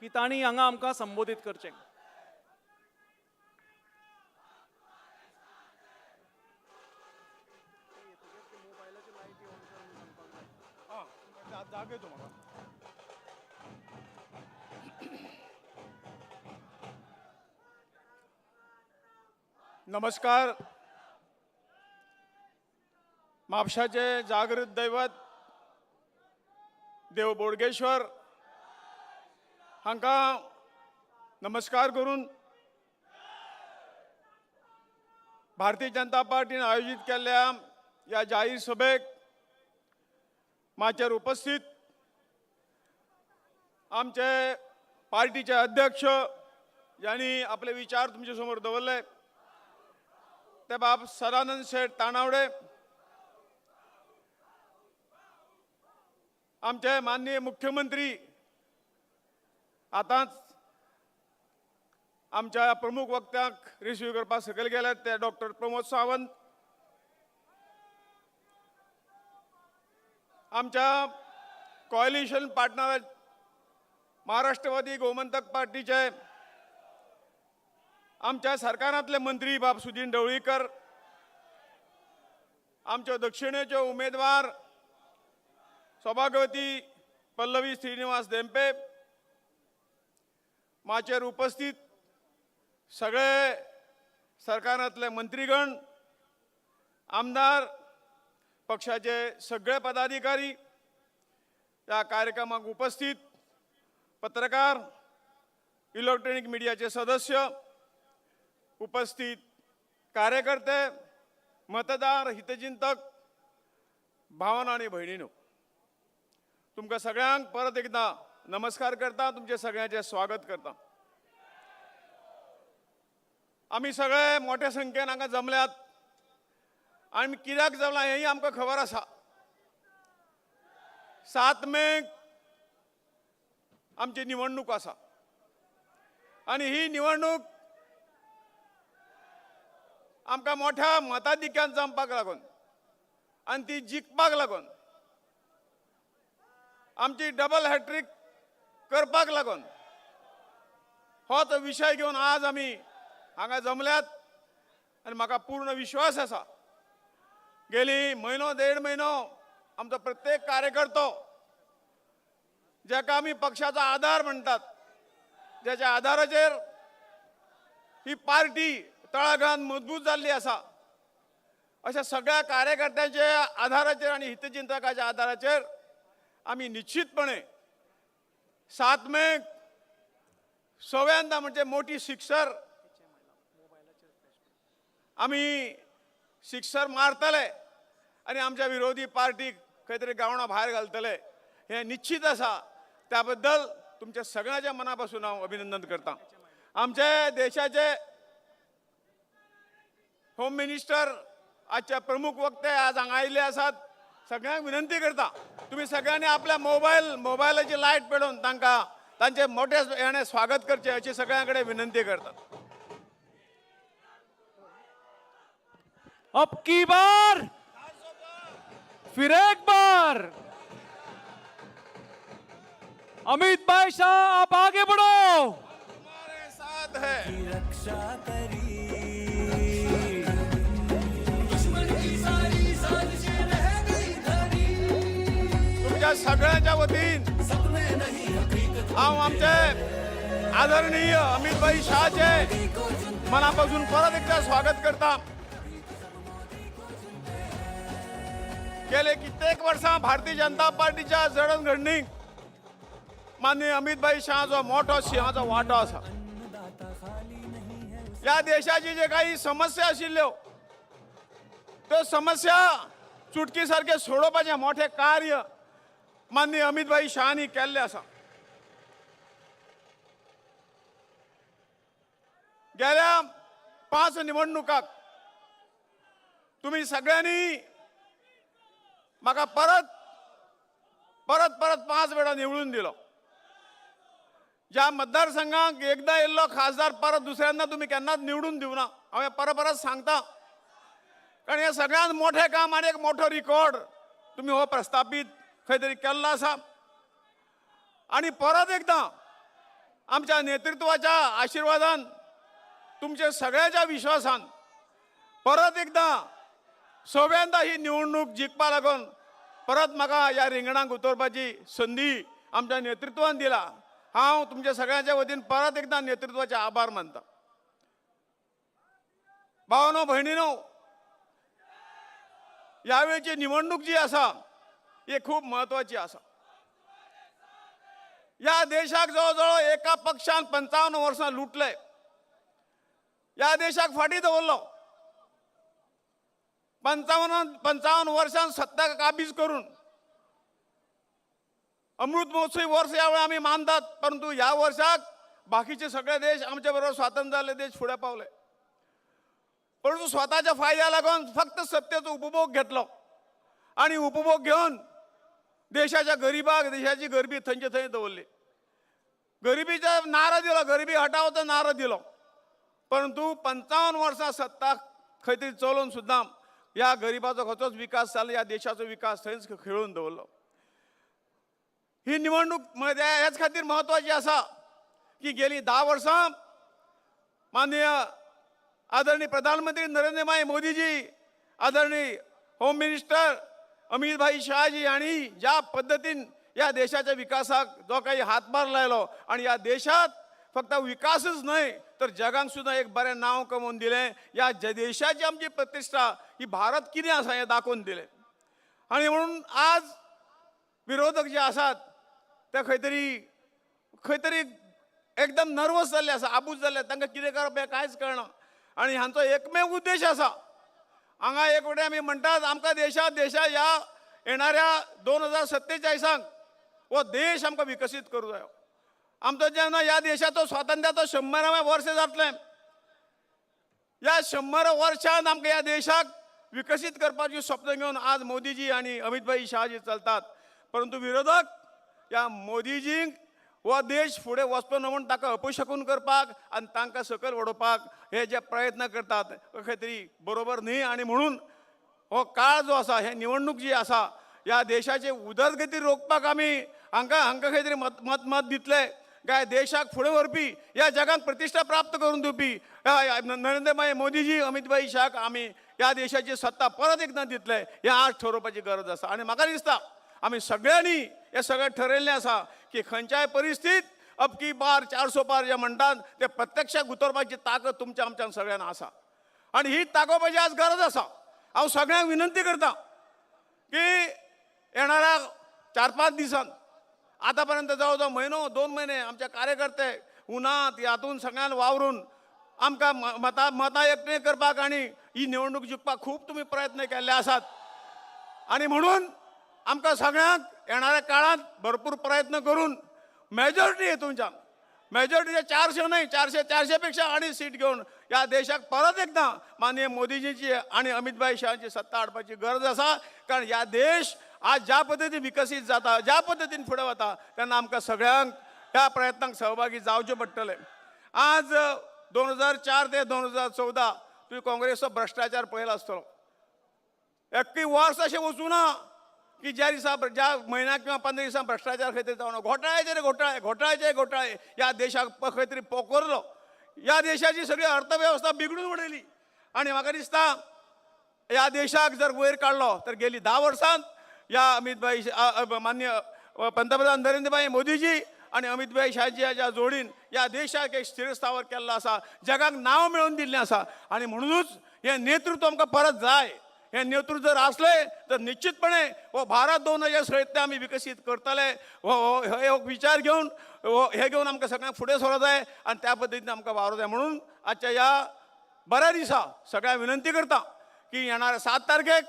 की तांणी हांगा आमकां संबोधीत करचें. नमस्कार. म्हापशाचे जागृत दैवत देव बोडगेश्वर हांकां नमस्कार करून भारतीय जनता पार्टीन आयोजीत केल्ल्या ह्या जाहीर सभेक माचयेर उपस्थित आमचे पार्टीचे अध्यक्ष ज्यांनी आपले विचार तुमचे समोर दवरले ते बाब सदानंद शेठ तानावडे, आमचे माननीय मुख्यमंत्री आतांच आमच्या प्रमुख वक्त्यांक रिसीव करपाक सकयल गेल्यात ते डॉक्टर प्रमोद सावंत, आमच्या कॉयलिशन पार्टनर महाराष्ट्रवादी गोमंतक पार्टीचे आमच्या सरकारांतले मंत्री बाब सुदिन ढवळीकर, आमच्यो दक्षिणेच्यो उमेदवार सौभाग्यवती पल्लवी श्रीनिवास धेंपे, माचयेर उपस्थित सगळे सरकारांतले मंत्रीगण, आमदार, पक्षाचे सगळे पदाधिकारी, ह्या कार्यक्रमाक उपस्थित पत्रकार, इलेक्ट्रॉनिक मिडियाचे सदस्य, उपस्थित कार्यकर्ते, मतदार, हितचिंतक, भावांनो आनी भयणीनो, तुमकां सगळ्यांक परत एकदां नमस्कार करता, तुमचे सगळ्यांचें स्वागत करता. आमी सगळे मोठ्या संख्येन हांगा जमल्यात आनी कित्याक जमला हेंय आमकां खबर आसा. 7 मेक आमची निवडणूक आसा आनी ही निवडणूक आमकां मोठ्या मताधिक्यान जमपाक लागून आनी ती जिखपाक लागून आमची डबल हॅट्रीक करपाक लागून होच विशय घेवन आज आमी हांगा जमल्यात आनी म्हाका पूर्ण विश्वास आसा गेली म्हयनो देड म्हयनो आमचो प्रत्येक कार्यकर्तो जाका आमी पक्षाचो आधार म्हणटात, ज्याच्या आधाराचेर ही पार्टी तळागाळांत मजबूत जाल्ली आसा, अशा सगळ्या कार्यकर्त्यांच्या आधाराचेर आनी हितचिंतकाच्या आधाराचेर आमी निश्चितपणे 7 मेक सव्यांदा म्हणजे मोठी सिक्सर आमी सिक्सर मारतले आनी आमच्या विरोधी पार्टीक खंय तरी गावणा भायर घालतले हें निश्चित आसा. त्या बद्दल तुमच्या सगळ्यांच्या मना पासून हांव अभिनंदन करता. आमचे देशाचे होम मिनिस्टर आजचे प्रमुख वक्ते आज हांगा आयिल्ले आसात. सगळ्यांक विनंती करता तुमी सगळ्यांनी आपल्या मोबायलाची लायट पेटोवन तांकां तांचे मोठे हेणे स्वागत करचें अशी सगळ्यां कडेन विनंती करता. अब की बार फिर एक बार अमित भाई शाह आप आगे बढ़ो, तुम्हारे साथ है. तुमच्या सगळ्यांच्या वतीन हांव आमचे आदरणीय अमित भाई शहाचे मनापासून परत एकदा स्वागत करता. गेले कित्येक वर्सां भारतीय जनता पार्टीच्या जडणघडणीक माननीय अमित भाई शहाचो मोठो सिंहाचो वांटो आसा. ह्या देशाची जे काही समस्या आशिल्ल्यो त्यो समस्या चुटकी सारखे सोडोवपाचें मोठें कार्य माननीय अमित भाई शहानी केल्लें आसा. गेल्या 5 निवडणुकाक तुमी सगळ्यांनी म्हाका परत परत परत 5 वेळा निवडून दिलो. ज्या मतदारसंघाक एकदां येयल्लो खासदार परत दुसऱ्यांदा तुमी केन्नाच निवडून दिवना. हांव हें परत परत सांगता, कारण हें सगळ्यांत मोठें काम आनी एक मोठो रिकॉर्ड तुमी हो प्रस्थापीत खंय तरी केल्लो आसा. आनी परत एकदां आमच्या नेतृत्वाच्या आशिर्वादान, तुमच्या सगळ्याच्या विश्वासान परत एकदां सव्यांदा ही निवडणूक जिखपा लागून परत म्हाका ह्या रिंगणाक उतरपाची संदी आमच्या नेतृत्वान दिला. हांव तुमच्या सगळ्यांच्या वतीन परत एकदां नेतृत्वाचे आभार मानता. भावानो भयणीनो, ह्या वेळची निवडणूक जी आसा ही खूब म्हत्वाची आसा. ह्या देशाक जवळ जवळ एका पक्षान 55 वर्सां लुटले, ह्या देशाक फाटीं दवरलो. 55 वर्सां सत्ता काबीज करून अमृत महोत्सवी वर्स ह्या वेळार आमी मानतात, परंतु ह्या वर्साक बाकीचे सगळे देश आमचे बरोबर स्वातंत्र्य जाल्ले देश फुडें पावले, परंतु स्वताच्या फायद्या लागून फक्त सत्तेचो उपभोग घेतलो आनी उपभोग घेवन देशाच्या गरिबाक, देशाची गरिबी थंयचे थंय दवरली. गरिबीचा नारा दिलो, गरिबी हटावचो नारा दिलो, परंतु 55 वर्सां सत्ता खंय तरी चलोवन सुद्दां ह्या गरिबाचो खंयचोच विकास जालो, ह्या देशाचो विकास थंयच खेळून दवरलो. ही निवडणूक ह्याच खातीर म्हत्वाची आसा की गेली 10 वर्सां माननीय आदरणीय प्रधानमंत्री नरेंद्रभाई मोदीजी, आदरणीय होम मिनिस्टर अमितभाई शहाजी हांणी ज्या पद्दतीन ह्या देशाच्या विकासाक जो काही हातभार लायलो आनी ह्या देशात फक्त विकासच न्हय तर जगांक सुद्दां एक बरें नांव कमोवन दिलें. ह्या देशाची आमची प्रतिश्ठा ही भारत कितें आसा हें दाखोवन दिलें. आनी म्हणून आज विरोधक जे आसात ते खंय तरी एकदम नर्वस जाल्ले आसा, आबूज जाल्ले, तांकां कितें करप हें कांयच कळना. आनी हांचो एकमेव उद्देश आसा, हांगा एक वटेन आमी म्हणटात आमकां देशा ह्या येणाऱ्या 2047 हो देश आमकां विकसीत करूं जायो. आमचो जेन्ना ह्या देशाचो स्वातंत्र्याचो 100वें वर्स जातलें, ह्या 100 वर्षांत आमकां ह्या देशाक विकसीत करपाची स्वप्न घेवन आज मोदीजी आनी अमितभाई शहाजी चलतात, परंतु विरोधक ह्या मोदीजींक हो देश फुडें वचचो न्हू म्हूण ताका अपशकून करपाक आनी तांकां सकयल उडोवपाक हे जे प्रयत्न करतात खंय तरी बरोबर न्ही. आनी म्हणून हो काळ जो आसा, हे निवडणूक जी आसा, ह्या देशाचे उदरगती रोखपाक आमी हांकां खंय तरी मत मत मत दितले काय देशाक फुडें व्हरपी, ह्या जगाक प्रतिश्ठा प्राप्त करून दिवपी नरेंद्रभाई मोदीजी, अमितभाई शहाक आमी ह्या देशाची सत्ता परत एकदां दितले हें आज ठरोवपाची गरज आसा. आनी म्हाका दिसता आमी सगळ्यांनी हें सगळें ठरयल्लें आसा की खंयच्याय परिस्थितीत अब की बार 400 पार जे म्हणटात ते प्रत्यक्षाक उतरपाची ताकद तुमच्या आमच्या सगळ्यांना आसा आनी ही ताकोवपाची आज गरज आसा. हांव सगळ्यांक विनंती करता की येणाऱ्या 4-5 दिसांत, आतां पर्यंत जवळ जवळ म्हयनो 2 म्हयने आमचे कार्यकर्ते उन्हांत हातून सगळ्यान वावरून आमकां मतां एकठांय करपाक आनी ही निवडणूक जिखपाक खूब तुमी प्रयत्न केल्ले आसात. आनी म्हणून आमकां सगळ्यांक येणाऱ्या काळांत भरपूर प्रयत्न करून मेजॉरिटी हेतूनच्यान, मेजॉरिटीचे 400 न्हय, 400 पेक्षा आनी सीट घेवन ह्या देशाक परत एकदां माननीय मोदीजीची आनी अमितभाई शहाची सत्ता हाडपाची गरज आसा. कारण ह्या देश आज ज्या पद्दतीन विकसीत जाता, ज्या पद्दतीन फुडें वता, तेन्ना आमकां सगळ्यांक ह्या प्रयत्नांक सहभागी जावचें पडटलें. आज 2004 ते 2014 तुवें काँग्रेसचो भ्रश्टाचार पळयला आसतलो. एक्कय वर्स अशें वचूं ना की ज्या दिसा, ज्या म्हयन्याक किंवा 15 दिसां भ्रश्टाचार खंय तरी जावना. घोटाळ्याचे घोटाळे, घोटाळ्याचे घोटाळे ह्या देशाक खंय तरी पोखरलो, ह्या देशाची सगळी अर्थवेवस्था बिगडून उडयली. आनी म्हाका दिसता ह्या देशाक जर वयर काडलो तर गेली 10 वर्सांत ह्या अमितभाई, माननीय पंतप्रधान नरेंद्रभाई मोदीजी आनी अमितभाई शहाजी ह्या जोडीन ह्या देशाक एक स्थिरस्थावर केल्लो आसा, जगाक नांव मेळोवन दिल्लें आसा. आनी म्हणुनूच हें नेतृत्व आमकां परत जाय. हें नेतृत्व जर आसलें तर निश्चितपणे हो भारत 2047 आमी विकसीत करतले. हो हो विचार घेवन, हो हे घेवन आमकां सगळ्यांक फुडें सरोंक जाय आनी त्या पद्दतीन आमकां वावरूंक जाय. म्हणून आजच्या ह्या बऱ्या दिसा सगळ्यांक विनंती करता की येणाऱ्या 7 तारखेक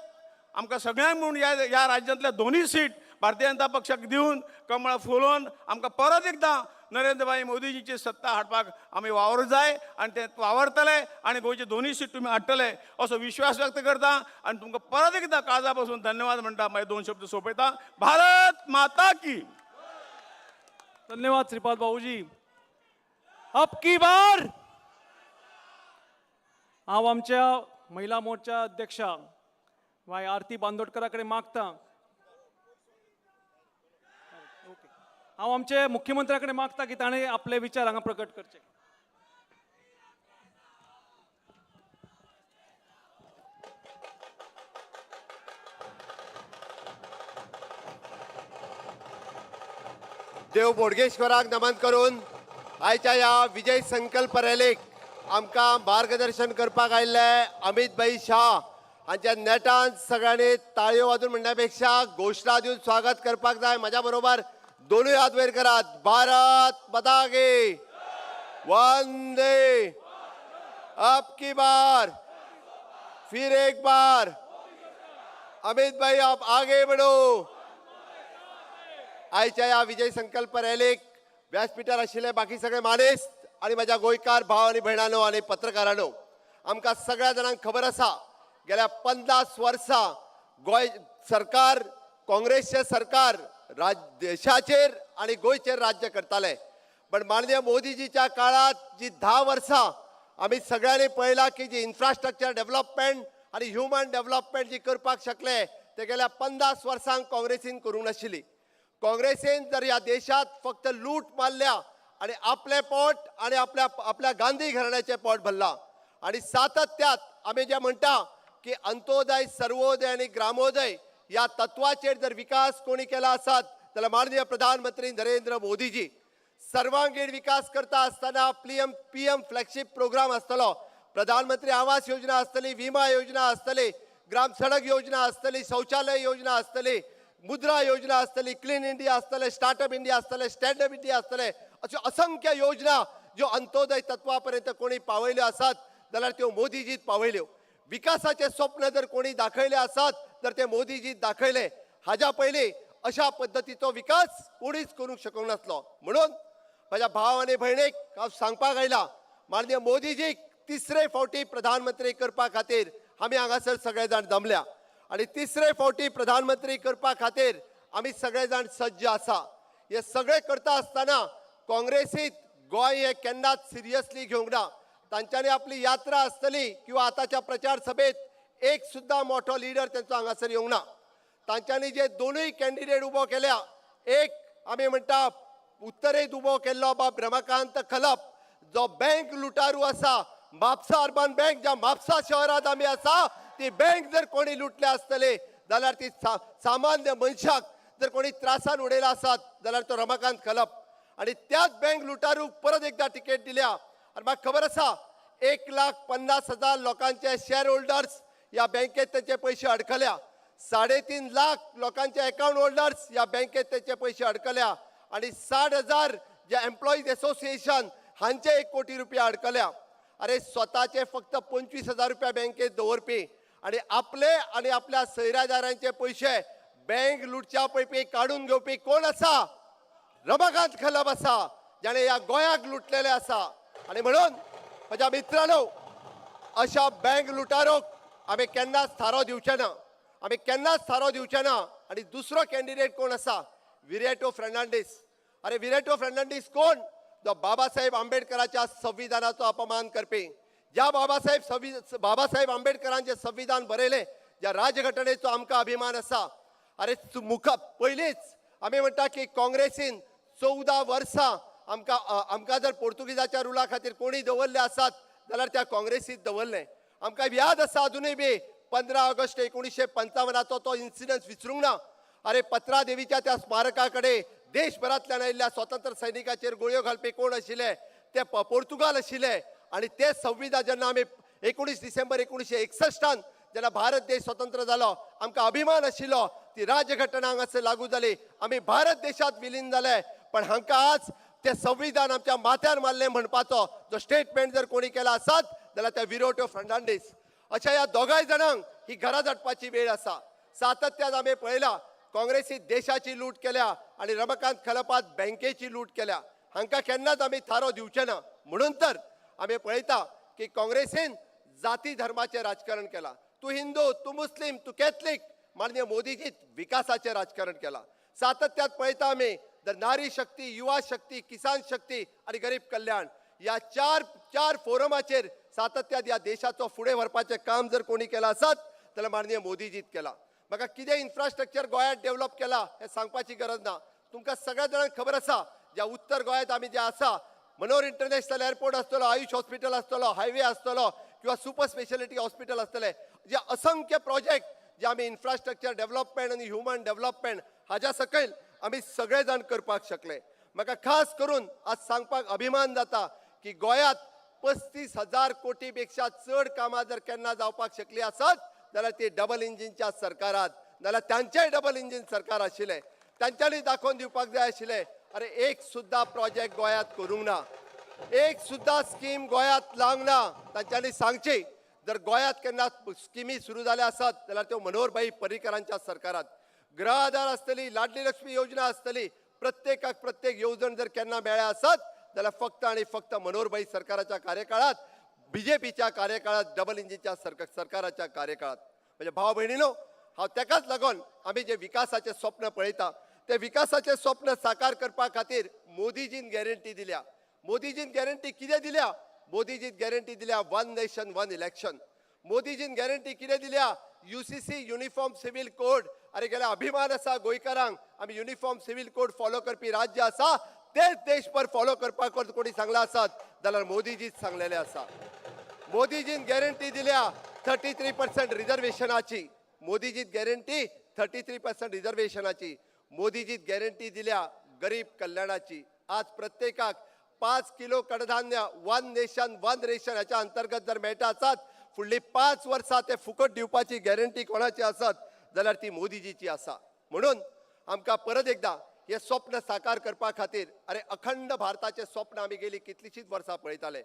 आमकां सगळ्यांक म्हणून ह्या राज्यांतल्या 2 सीट भारतीय जनता पक्षाक दिवन कमळ फुलोवन आमकां परत एकदां नरेंद्रभाई मोदीजीची सत्ता हाडपाक आमी वावरूंक जाय आनी ते वावरतले आनी गोंयचे 2 सीट तुमी हाडटले असो विश्वास व्यक्त करता आनी तुमकां परत एकदां काळजा पासून धन्यवाद म्हणटा. मागीर 2 शब्द सोंपयता. भारत माता की. धन्यवाद श्रीपाद बाबूजी. अब की बार. हांव आमच्या महिला मोर्चा अध्यक्षा बाय आरती बांदोडकरा कडेन मागता, ओके, हांव आमचे मुख्यमंत्र्या कडेन मागता की ताणें आपले विचार हांगा प्रकट करचे. देव बोडगेश्वराक नमन करून आयच्या ह्या विजय संकल्प रॅलीक आमकां मार्गदर्शन करपाक आयिल्ले अमित भाई शाह हांच्या नेटान सगळ्यांनी ताळयो वाजून म्हणण्या पेक्षा घोशणा दिवन स्वागत करपाक जाय. म्हज्या बरोबर दोनूय हात वयर करात. भारत माता की, वंदे, अब की बार फिर एक बार. अमित भाई आप आगे बढ़ो. आयच्या ह्या विजय संकल्प रॅलीक व्यासपीठार आशिल्ले बाकी सगळे मानेस्त आणि माझ्या गोंयकार भाव आनी भयणांनो आनी पत्रकारांनो, आमकां सगळ्या जाणांक खबर आसा गेल्या 50 वर्सां गोंय सरकार, काँग्रेसचें सरकार देशाचेर आनी गोंयचेर राज्य करताले. पण माननीय मोदीजीच्या काळात जी 10 वर्सां आमी सगळ्यांनी पळयलां की जी इन्फ्रास्ट्रक्चर डेव्हलपमेंट आनी ह्युमन डेव्हलपमेंट जी करपाक शकले ते गेल्या 50 वर्सांक काँग्रेसीन करूंक नाशिल्ली. काँग्रेसीन जर ह्या देशात फक्त लूट मारल्या आणि आपले पोट आणि आपल्या आपल्या गांधी घराण्याचे पोट भरला. आणि सातत्यात आमी जे म्हणटा की अंत्योदय, सर्वोदय आणि ग्रामोदय या तत्वाचेर जर विकास कोणी केला आसत जाल्यार माननीय प्रधानमंत्री नरेंद्र मोदीजी. सर्वांगीण विकास करता आसतना पी एम फ्लॅगशीप प्रोग्राम आसतलो, प्रधानमंत्री आवास योजना आसतली, विमा योजना आसतली, ग्राम सडक योजना आसतली, शौचालय योजना आसतली, मुद्रा योजना आसतली, क्लीन इंडिया आसतले, स्टार्टअप इंडिया आसतले, स्टँडअप इंडिया आसतले, अश्यो असंख्य योजना ज्यो अंत्योदय तत्वा पर्यंत कोणी पावयल्यो आसात जाल्यार त्यो मोदीजीत पावयल्यो. विकासाचे स्वप्न जर कोणी दाखयले आसात तर ते मोदीजीत दाखयले. हाज्या पयलीं अशा पद्दतीचो विकास कोणीच करूंक शकूंक नासलो. म्हणून म्हज्या भाव आनी भयणीक हांव सांगपाक आयला, माननीय मोदीजीक तिसरे फावटी प्रधानमंत्री करपा खातीर आमी हांगासर सगळे जाण जमल्या आनी तिसरे फावटी प्रधानमंत्री करपा खातीर आमी सगळे जाण सज्ज आसा. हे सगळे करता आसतना काँग्रेसीत गोंय हे केन्नाच सिरियसली घेवंक ना. तांच्यांनी आपली यात्रा आसतली किंवा आतांच्या प्रचार सभेत एक सुद्दां मोठो लिडर तेंचो हांगासर येवंक ना. तांच्यांनी जे दोनूय कॅन्डिडेट उबो केल्या, एक आमी म्हणटा उत्तरेंत उबो केल्लो बाब रमाकांत खलप जो बँक लुटारू आसा, म्हापसा अर्बन बँक ज्या म्हापसा शहरांत आमी आसा ती बँक जर कोणी लुटल्या आसतली जाल्यार ती सामान्य मनशाक जर कोणी त्रासान उडयला आसत जाल्यार तो रमाकांत खलप. आनी त्याच बँक लुटारूक परत एकदा तिकेट दिल्या. आनी म्हाका खबर आसा 1,50,000 लोकांचे शेअर होल्डर्स ह्या बँकेत तेंचे पयशे अडकल्या, 3.5 लाख लोकांचे अकाउंट होल्डर्स ह्या बँकेत तेंचे पयशे अडकल्या आनी 60,000 जे एम्प्लॉईज एसोसिएशन हांचे 1 कोटी रुपया अडकल्या. अरे स्वताचे फक्त 25,000 रुपया बँकेत दवरपी आनी आपले आनी आपल्या सैरादारांचे पयशे बँक लुटच्या पयपी काडून घेवपी कोण आसा? रमाकांत खलप आसा, जाणें ह्या गोंयाक लुटलेलें आसा. आनी म्हणून म्हज्या मित्रांनो, अशा बँक लुटारोक आमी केन्नाच थारो दिवचे ना, आमी केन्नाच थारो दिवचे ना. आनी दुसरो कॅन्डिडेट कोण आसा? विरेटो फर्नांडीस. अरे विरेटो फर्नांडीस कोण? जो बाबासाहेब आंबेडकराच्या संविधानाचो अपमान करपी. ज्या बाबासाहेब आंबेडकरांचें संविधान बरयलें, ज्या राजघटनेचो आमकां अभिमान आसा. अरे मुखा पयलींच आमी म्हणटा की काँग्रेसीन 14 वर्सां आमकां आमकां जर पोर्तुगीजाच्या रुला खातीर कोणी दवरले आसात जाल्यार त्या काँग्रेसीत दवरलें. आमकां याद आसा अजुनूय बी 15 ऑगस्ट 1955 तो इन्सिडंट विसरूंक ना. अरे पत्रादेवीच्या त्या स्मारका कडेन देशभरांतल्यान आयिल्ल्या स्वतंत्र सैनिकाचेर गोळयो घालपी कोण आशिल्ले? ते पोर्तुगाल आशिल्ले. आनी ते संविधान जेन्ना आमी 19 डिसेंबर 1961 जेन्ना भारत देश स्वतंत्र जालो, आमकां अभिमान आशिल्लो ती राजघटना हांगासर लागू जाली, आमी भारत देशांत विलीन जाले. पण हांकां आज ते संविधान आमच्या माथ्यार मारलें म्हणपाचो जो स्टेटमेंट जर कोणी केला आसत जाल्यार त्या विरोटो फर्नांडीस. अशा ह्या दोगांय जाणांक ही घरा धाडपाची वेळ आसा. सातत्यान आमी पळयला काँग्रेसीत देशाची लूट केल्या आनी रमाकांत खलपात बँकेची लूट केल्या. हांकां केन्नाच आमी थारो दिवचे ना. म्हणून तर आमी पळयता की काँग्रेसीन जाती धर्माचें राजकारण केलां. तूं हिंदू, तूं मुस्लीम, तूं कॅथलीक, माननीय मोदीजीत विकासाचें राजकारण केलां. सातत्यात पळयता आमी जर नारी शक्ती, युवा शक्ती, किसान शक्ती आनी गरीब कल्याण ह्या चार चार फोरमाचेर सातत्यात ह्या देशाचो फुडें व्हरपाचें काम जर कोणी केलां आसत जाल्यार माननीय मोदीजीत केला. म्हाका कितें इन्फ्रास्ट्रक्चर गोंयांत डेव्हलप केला हें सांगपाची गरज ना. तुमकां सगळ्या जाणांक खबर आसा, ज्या उत्तर गोंयांत आमी जे आसा, मनोहर इंटरनॅशनल एअरपोर्ट आसतलो, आयुष हॉस्पिटल आसतलो, हायवे आसतलो किंवा सुपर स्पेशलिटी हॉस्पिटल आसतले, जे असंख्य प्रोजेक्ट जे आमी इन्फ्रास्ट्रक्चर डेव्हलपमेंट आनी ह्युमन डेव्हलपमेंट हाज्या सकयल आमी सगळे जाण करपाक शकले. म्हाका खास करून आज सांगपाक अभिमान जाता की गोंयांत 35,000 कोटी पेक्षा चड कामां जर केन्ना जावपाक शकली आसत जाल्यार ती डबल इंजिनच्या सरकारात, नाल्यार तांचेय डबल इंजीन सरकार आशिल्लें, तांच्यांनी दाखोवन दिवपाक जाय आशिल्लें. अरे एक सुद्दां प्रोजेक्ट गोंयांत करूंक ना, एक सुद्दां स्कीम गोंयांत लावंक ना. तांच्यांनी सांगची, जर गोंयांत केन्ना स्किमी सुरू जाल्या आसत जाल्यार त्यो मनोहरभाई पर्रीकरांच्या सरकारात. गृह आधार आसतली, लाडली लक्ष्मी योजना आसतली, प्रत्येकाक प्रत्येक येवजण जर केन्ना मेळ्ळ्या आसत जाल्यार फक्त आनी फक्त मनोहरभाई सरकाराच्या कार्यकाळात, बीजेपीच्या कार्यकाळात, डबल इंजिनच्या सरकाराच्या कार्यकाळात. म्हणजे भाव भयणीनो, हांव तेकाच लागून आमी जे विकासाचें स्वप्न पळयता ते विकासाचें स्वप्न साकार करपा खातीर मोदीजीन गॅरंटी दिल्या. मोदीजीन गॅरंटी कितें दिल्या? मोदीजीन गॅरंटी दिल्या वन नेशन वन इलेक्शन. मोदीजीन गॅरंटी कितें दिल्या? UCC uniform civil code. अरे गेल्या अभिमान आसा गोंयकारांक, आमी युनिफॉर्म सिव्हील कोड फॉलो करपी राज्य आसा, तेच देशभर फॉलो करपाक कोणी सांगलां आसत जाल्यार मोदीजीच सांगलेले आसा. मोदीजीन गॅरंटी दिल्या 33% रिजर्वेशनाची. मोदीजीन गॅरंटी 33% रिजर्वेशनाची. मोदीजीन गॅरंटी दिल्या गरीब कल्याणाची. आज प्रत्येकाक 5 किलो कडधान्य वन नेशन वन रेशन हाच्या अंतर्गत जर मेळटा आसत, फुडली 5 वर्सां ते फुकट दिवपाची गॅरंटी कोणाची आसत जाल्यार ती मोदीजीची आसा. म्हणून आमकां परत एकदां हे स्वप्न साकार करपा खातीर, अरे अखंड भारताचें स्वप्न आमी गेली कितलींशींच वर्सां पळयताले.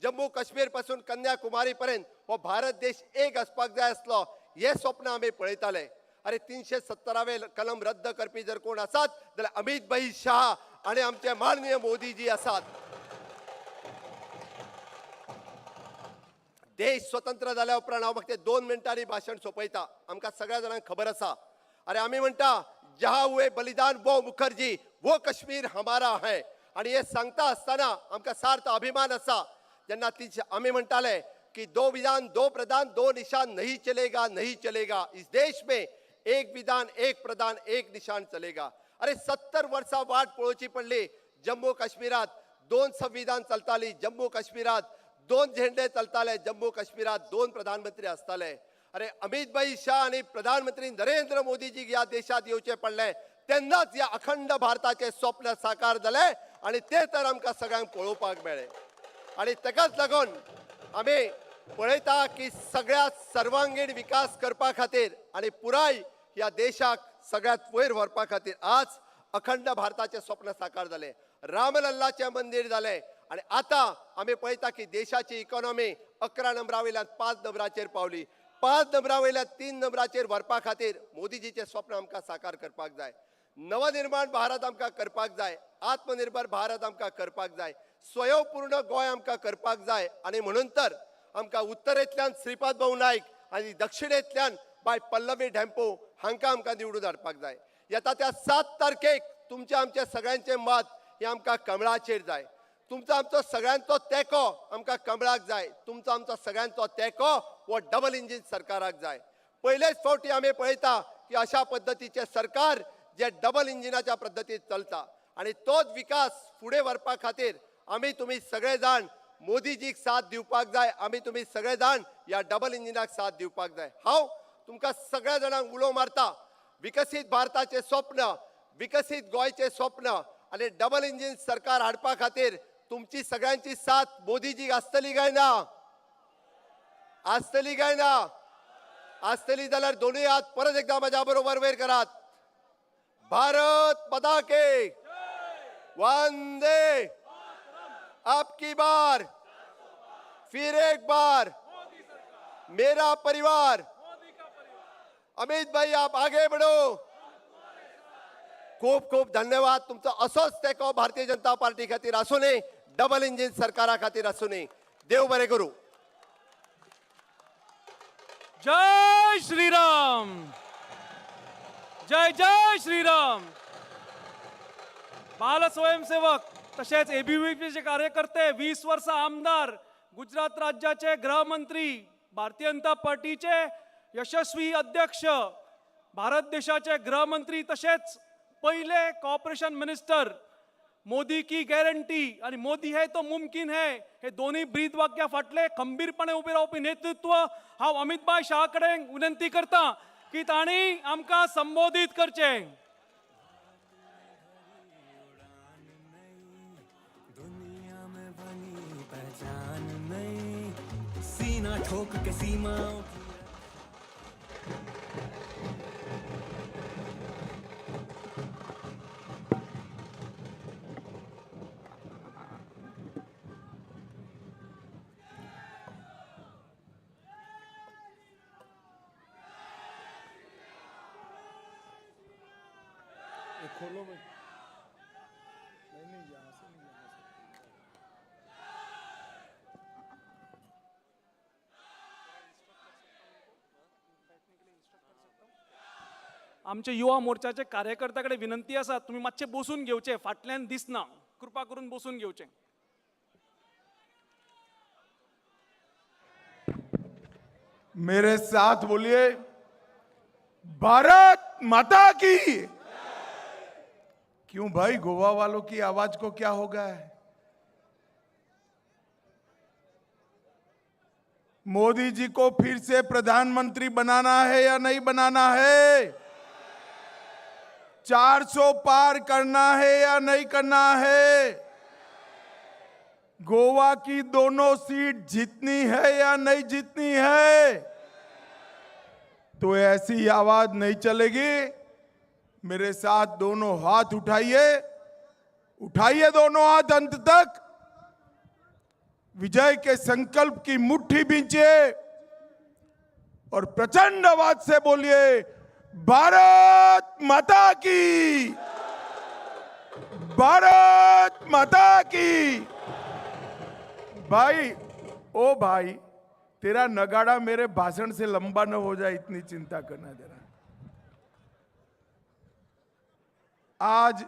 जम्मू काश्मीर पासून कन्याकुमारी पर्यंत हो भारत देश एक आसपाक जाय आसलो, हे स्वप्न आमी पळयताले. अरे 370वें कलम रद्द करपी जर कोण आसात जाल्यार अमित भाई शाह आनी आमचे माननीय मोदीजी आसात. देश स्वतंत्र जाल्या उपरांत हांव फक्त 2 मिनटांनी भाशण सोंपयता. आमकां सगळ्या जाणांक खबर आसा, अरे आमी म्हणटा जहा हुए बलिदान वो मुखर्जी वो कश्मीर हमारा है. आनी हे सांगता आसतना आमकां सार्थ अभिमान आसा. जेन्ना तीच आमी म्हणटाले की दो विधान दो प्रधान दो निशान नहीं चलेगा नहीं चलेगा, इस देश में एक विधान एक प्रधान एक निशान चलेगा. अरे 70 वर्सां वाट पळोवची पडली. जम्मू काश्मीरात 2 संविधान चलताली, जम्मू काश्मीरात 2 झेंडे चलताले, जम्मू काश्मीरात 2 प्रधानमंत्री आसताले. अरे अमित भाई शाह आनी प्रधानमंत्री नरेंद्र मोदीजी ह्या देशात येवचे पडले तेन्नाच ह्या अखंड भारताचें स्वप्न साकार जालें आनी तें तर आमकां सगळ्यांक पळोवपाक मेळ्ळें. आनी तेकाच लागून आमी पळयता की सगळ्या सर्वांगीण विकास करपा खातीर आनी पुराय ह्या देशाक सगळ्यांत वयर व्हरपा खातीर आज अखंड भारताचें स्वप्न साकार जालें. रामलल्लाचें मंदीर जालें आनी आतां आमी पळयता की देशाची इकॉनॉमी 11 नंबरा वयल्यान 5 नंबराचेर पावली. 5 नंबरा वयल्यान 3 नंबराचेर व्हरपा खातीर मोदीजीचें स्वप्न आमकां साकार करपाक जाय. नवनिर्माण भारत आमकां करपाक जाय, आत्मनिर्भर भारत आमकां करपाक जाय, स्वयंपूर्ण गोंय आमकां करपाक जाय. आनी म्हणून तर आमकां उत्तरेंतल्यान श्रीपाद भाऊ नायक आनी दक्षिणेंतल्यान बाय पल्लवी ढेंपो हांकां आमकां निवडून हाडपाक जाय. येता त्या 7 तारखेक तुमचें आमचें सगळ्यांचें मत हें आमकां कमळाचेर जाय. तुमचो आमचो सगळ्यांचो तेंको आमकां कमळाक जाय. तुमचो आमचो सगळ्यांचो तेंको हो डबल इंजीन सरकाराक जाय. पयलेच फावटी आमी पळयता की अशा पद्दतीचें सरकार जे डबल इंजिनाच्या पद्दतीत चलता आनी तोच विकास फुडें व्हरपा खातीर आमी तुमी सगळे जाण मोदीजीक साथ दिवपाक जाय. आमी तुमी सगळे जाण ह्या डबल इंजिनाक साथ दिवपाक जाय. हांव तुमकां सगळ्या जाणांक उलो मारता, विकसीत भारताचें स्वप्न, विकसीत गोंयचें स्वप्न आनी डबल इंजीन सरकार हाडपा खातीर तुमची सगळ्यांची साथ मोदीजीक आसतली काय ना? आसतली काय ना? आसतली जाल्यार दोनूय हात परत एकदा म्हज्या बरोबर वयर करात. भारत माता की वंदे, अब की बार फिर एक बार मेरा परिवार. अमित भाई आप आगे बढ़ो. खूप खूप धन्यवाद. तुमचो असोच तेंको भारतीय जनता पार्टी खातीर आसूं न्ही, डबल इंजीन सरकारा खातीर आसूं न्ही. देव बरें करूं. जय श्रीराम, जय जय श्रीराम. बाल स्वयंसेवक तशेंच एबीव्हीपीचे कार्यकर्ते, 20 वर्सां आमदार, गुजरात राज्याचे गृहमंत्री, भारतीय जनता पार्टीचे यशस्वी अध्यक्ष, भारत देशाचे गृहमंत्री तशेंच पयले कॉर्पोरेशन मिनिस्टर, मोदी की गॅरंटी आणि मोदी है तो मुमकिन है हे दोन्ही ब्रीद वाक्या फाटले खंबीरपणे उबे रावपी नेतृत्व, हांव अमितभाई शाह कडेन विनंती करता की तांणी आमकां संबोधीत करचें. दुनिया में बनी पहचान नई, सीना ठोक के सीमाओं की. खोलो भाई. नहीं नहीं, यहाँ से नहीं, यहाँ से. आमचे युवा मोर्चाचे कार्यकर्त्या कडेन विनंती आसा, तुमी मातशे बसून घेवचे, फाटल्यान दिसना, कृपा करून बसून घेवचे. मेरे साथ बोलिए, भारत माता की. क्यों भाई, गोवा वालों की आवाज को क्या हो गया है? मोदी जी को फिर से प्रधानमंत्री बनाना है या नहीं बनाना है? 400 पार करना है या नहीं करना है? गोवा की दोनों सीट जीतनी है या नहीं जीतनी है? तो ऐसी आवाज नहीं चलेगी. मेरे साथ दोनों हाथ उठाइए, उठाइए दोनों हाथ अंत तक. विजय के संकल्प की मुट्ठी भींचिए और प्रचंड आवाज से बोलिए, भारत माता की, भारत माता की. भाई, ओ भाई, तेरा नगाड़ा मेरे भाषण से लंबा न हो जाए, इतनी चिंता करना जरा. आज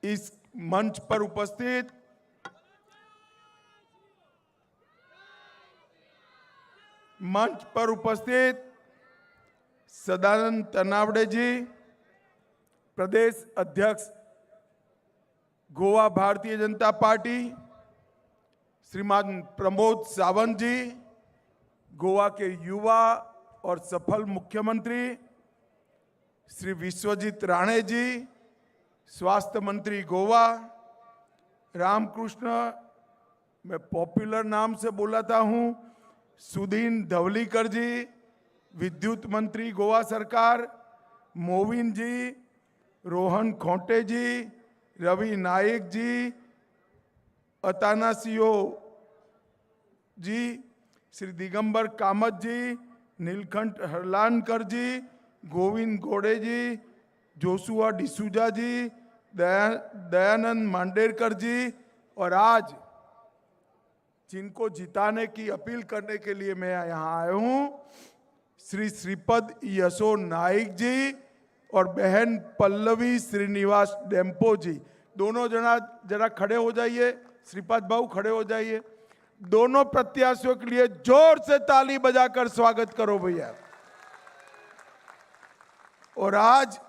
इस मंच पर उपस्थित सदानंद तनावड़े जी, प्रदेश अध्यक्ष गोवा भारतीय जनता पार्टी, श्रीमान प्रमोद सावंत जी, गोवा के युवा और सफल मुख्यमंत्री, श्री विश्वजीत राणे जी, स्वास्थ्य मंत्री गोवा, रामकृष्ण, मैं पॉपुलर नाम से बुलाता हूं, सुदीन धवलीकर जी, विद्युत मंत्री गोवा सरकार, मोविन जी, रोहन खोंटे जी, रवि नायक जी, अतानासियो जी, श्री दिगंबर कामत जी, नीलकंठ हरलानकर जी, गोविंद गोड़े जी, जोसुआ डिसूजा जी, दयानंद मांडेरकर जी और आज जिनको जिताने की अपील करने के लिए मैं यहाँ आया हूँ, श्री श्रीपद यशो नाइक जी और बहन पल्लवी श्रीनिवास डेम्पो जी. दोनों जना जरा खड़े हो जाइए. श्रीपद भाऊ, खड़े हो जाइए. दोनों प्रत्याशियों के लिए जोर से ताली बजाकर स्वागत करो भैया. और आज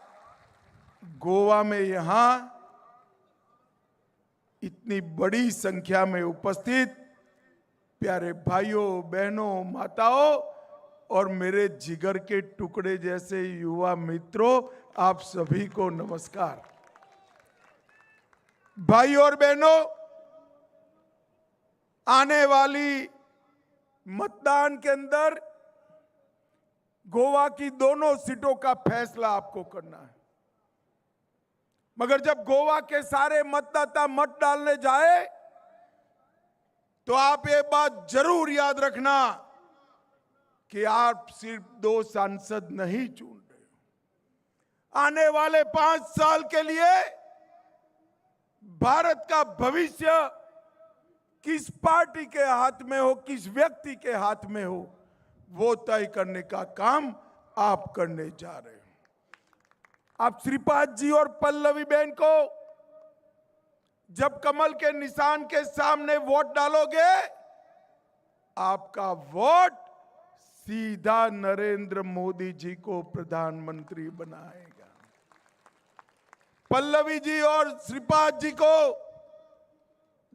गोवा में यहां इतनी बड़ी संख्या में उपस्थित प्यारे भाइयों, बहनों, माताओं और मेरे जिगर के टुकड़े जैसे युवा मित्रों, आप सभी को नमस्कार. भाई और बहनों, आने वाली मतदान के अंदर गोवा की दोनों सीटों का फैसला आपको करना है. मगर जब गोवा के सारे मतदाता मत डालने जाए तो आप ये बात जरूर याद रखना कि आप सिर्फ 2 सांसद नहीं चुन रहे हो. आने वाले 5 साल के लिए भारत का भविष्य किस पार्टी के हाथ में हो, किस व्यक्ति के हाथ में हो, वो तय करने का काम आप करने जा रहे हो. आप श्रीपाद जी और पल्लवी बहन को जब कमल के निशान के सामने वोट डालोगे, आपका वोट सीधा नरेंद्र मोदी जी को प्रधानमंत्री बनाएगा। पल्लवी जी और श्रीपाद जी को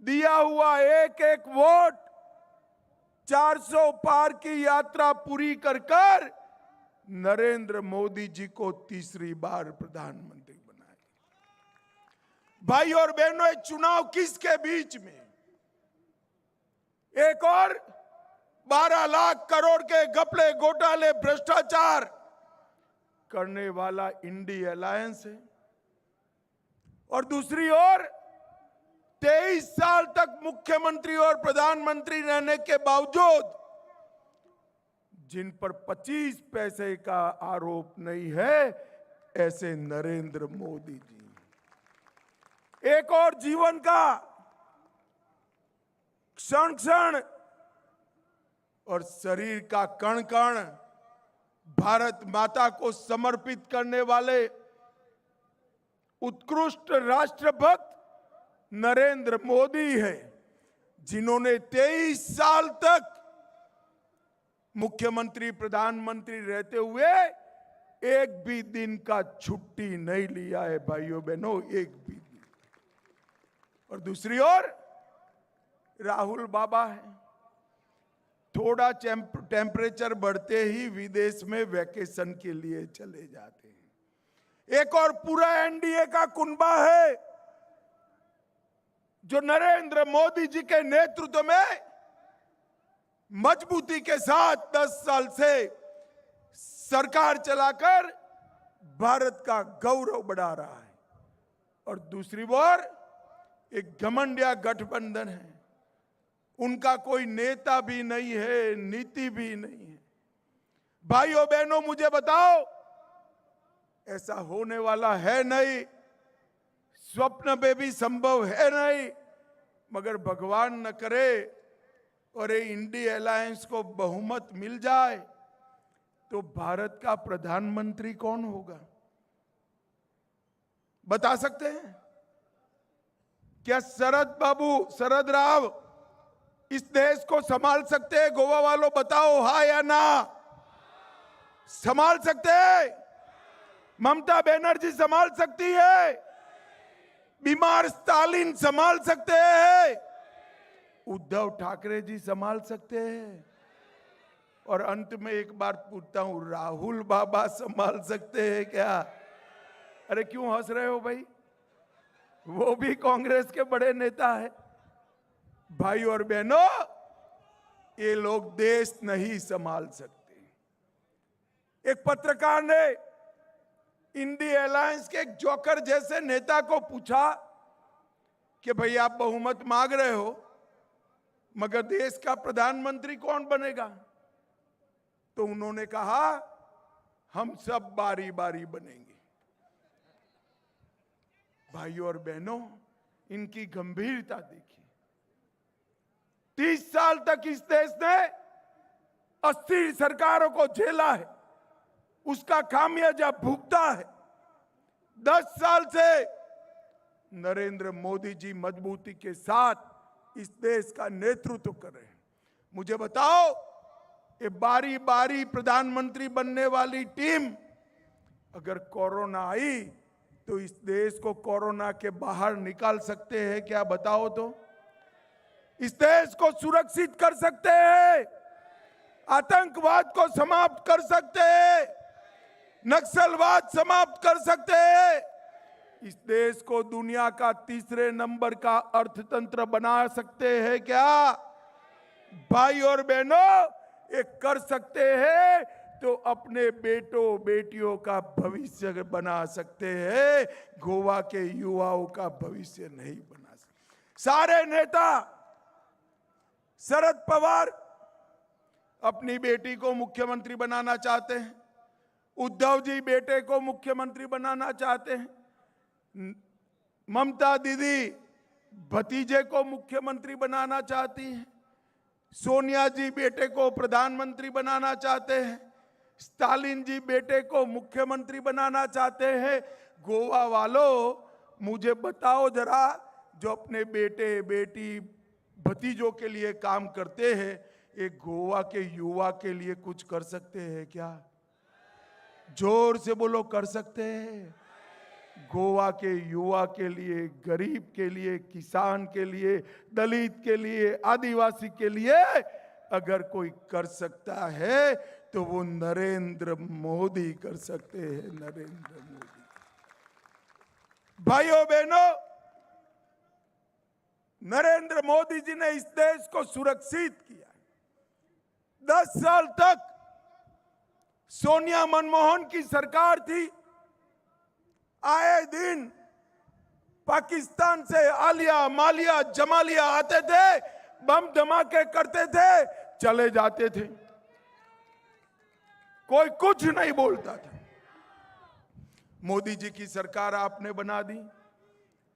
दिया हुआ एक एक वोट 400 पार की यात्रा पूरी कर कर नरेंद्र मोदी जी को तीसरी बार प्रधानमंत्री बनाएगा। भाई और बहनों, ये चुनाव किसके बीच में? एक और 12 लाख करोड़ के घपले, घोटाले, भ्रष्टाचार करने वाला इंडी अलायंस है और दूसरी ओर 23 साल तक मुख्यमंत्री और प्रधानमंत्री रहने के बावजूद जिन पर 25 पैसे का आरोप नहीं है, ऐसे नरेंद्र मोदी जी। एक और जीवन का क्षण क्षण और शरीर का कण कण भारत माता को समर्पित करने वाले उत्कृष्ट राष्ट्रभक्त नरेंद्र मोदी है, जिन्होंने 23 साल तक मुख्यमंत्री प्रधानमंत्री रहते हुए एक भी दिन का छुट्टी नहीं लिया है। भाइयों बहनों, एक भी दिन। और दूसरी ओर राहुल बाबा है, थोड़ा टेम्परेचर बढ़ते ही विदेश में वैकेशन के लिए चले जाते हैं। एक और पूरा एनडीए का कुनबा है जो नरेंद्र मोदी जी के नेतृत्व में मजबूती के साथ 10 साल से सरकार चलाकर भारत का गौरव बढ़ा रहा है। और दूसरी ओर एक घमंडिया गठबंधन है, उनका कोई नेता भी नहीं है, नीति भी नहीं है। भाइयों बहनों, मुझे बताओ, ऐसा होने वाला है नहीं, स्वप्न में भी संभव है नहीं, मगर भगवान न करे और ये इंडी अलायंस को बहुमत मिल जाए तो भारत का प्रधानमंत्री कौन होगा? बता सकते हैं क्या? शरद बाबू, शरद राव इस देश को संभाल सकते हैं? गोवा वालों बताओ, हा या ना? संभाल सकते हैं? ममता बनर्जी संभाल सकती है? बीमार स्टालिन संभाल सकते हैं? उद्धव ठाकरे जी संभाल सकते हैं? और अंत में एक बार पूछता हूं, राहुल बाबा संभाल सकते हैं क्या? अरे क्यों हंस रहे हो भाई? वो भी कांग्रेस के बड़े नेता है। भाई और बहनों, ये लोग देश नहीं संभाल सकते। एक पत्रकार ने इंडी अलायंस के एक जोकर जैसे नेता को पूछा कि भाई आप बहुमत मांग रहे हो, मगर देश का प्रधानमंत्री कौन बनेगा? तो उन्होंने कहा, हम सब बारी बारी बनेंगे। भाइयों और बहनों, इनकी गंभीरता देखिए। 30 साल तक इस देश ने अस्थिर सरकारों को झेला है, उसका खामियाजा भुगता है। 10 साल से नरेंद्र मोदी जी मजबूती के साथ इस देश का नेतृत्व कर रहे हैं। मुझे बताओ, ये बारी बारी प्रधानमंत्री बनने वाली टीम अगर कोरोना आई तो इस देश को कोरोना के बाहर निकाल सकते हैं क्या? बताओ तो। इस देश को सुरक्षित कर सकते हैं, आतंकवाद को समाप्त कर सकते हैं, नक्सलवाद समाप्त कर सकते हैं, इस देश को दुनिया का तीसरे नंबर का अर्थतंत्र बना सकते हैं क्या? भाई और बहनों, ये कर सकते हैं तो अपने बेटों बेटियों का भविष्य बना सकते हैं, गोवा के युवाओं का भविष्य नहीं बना सकते। सारे नेता, शरद पवार अपनी बेटी को मुख्यमंत्री बनाना चाहते हैं, उद्धव जी बेटे को मुख्यमंत्री बनाना चाहते हैं, ममता दीदी भतीजे को मुख्यमंत्री बनाना चाहती हैं, सोनिया जी बेटे को प्रधानमंत्री बनाना चाहते हैं, स्टालिन जी बेटे को मुख्यमंत्री बनाना चाहते हैं। गोवा वालों मुझे बताओ जरा, जो अपने बेटे बेटी भतीजों के लिए काम करते हैं, ये गोवा के युवा के लिए कुछ कर सकते हैं क्या? जोर से बोलो, कर सकते हैं? गोवा के युवा के लिए, गरीब के लिए, किसान के लिए, दलित के लिए, आदिवासी के लिए अगर कोई कर सकता है तो वो नरेंद्र मोदी कर सकते हैं, नरेंद्र मोदी। भाइयों बहनों, नरेंद्र मोदी जी ने इस देश को सुरक्षित किया। 10 साल तक सोनिया मनमोहन की सरकार थी। आए दिन पाकिस्तान से आलिया मालिया जमालिया आते थे, बम धमाके करते थे, चले जाते थे, कोई कुछ नहीं बोलता था। मोदी जी की सरकार आपने बना दी।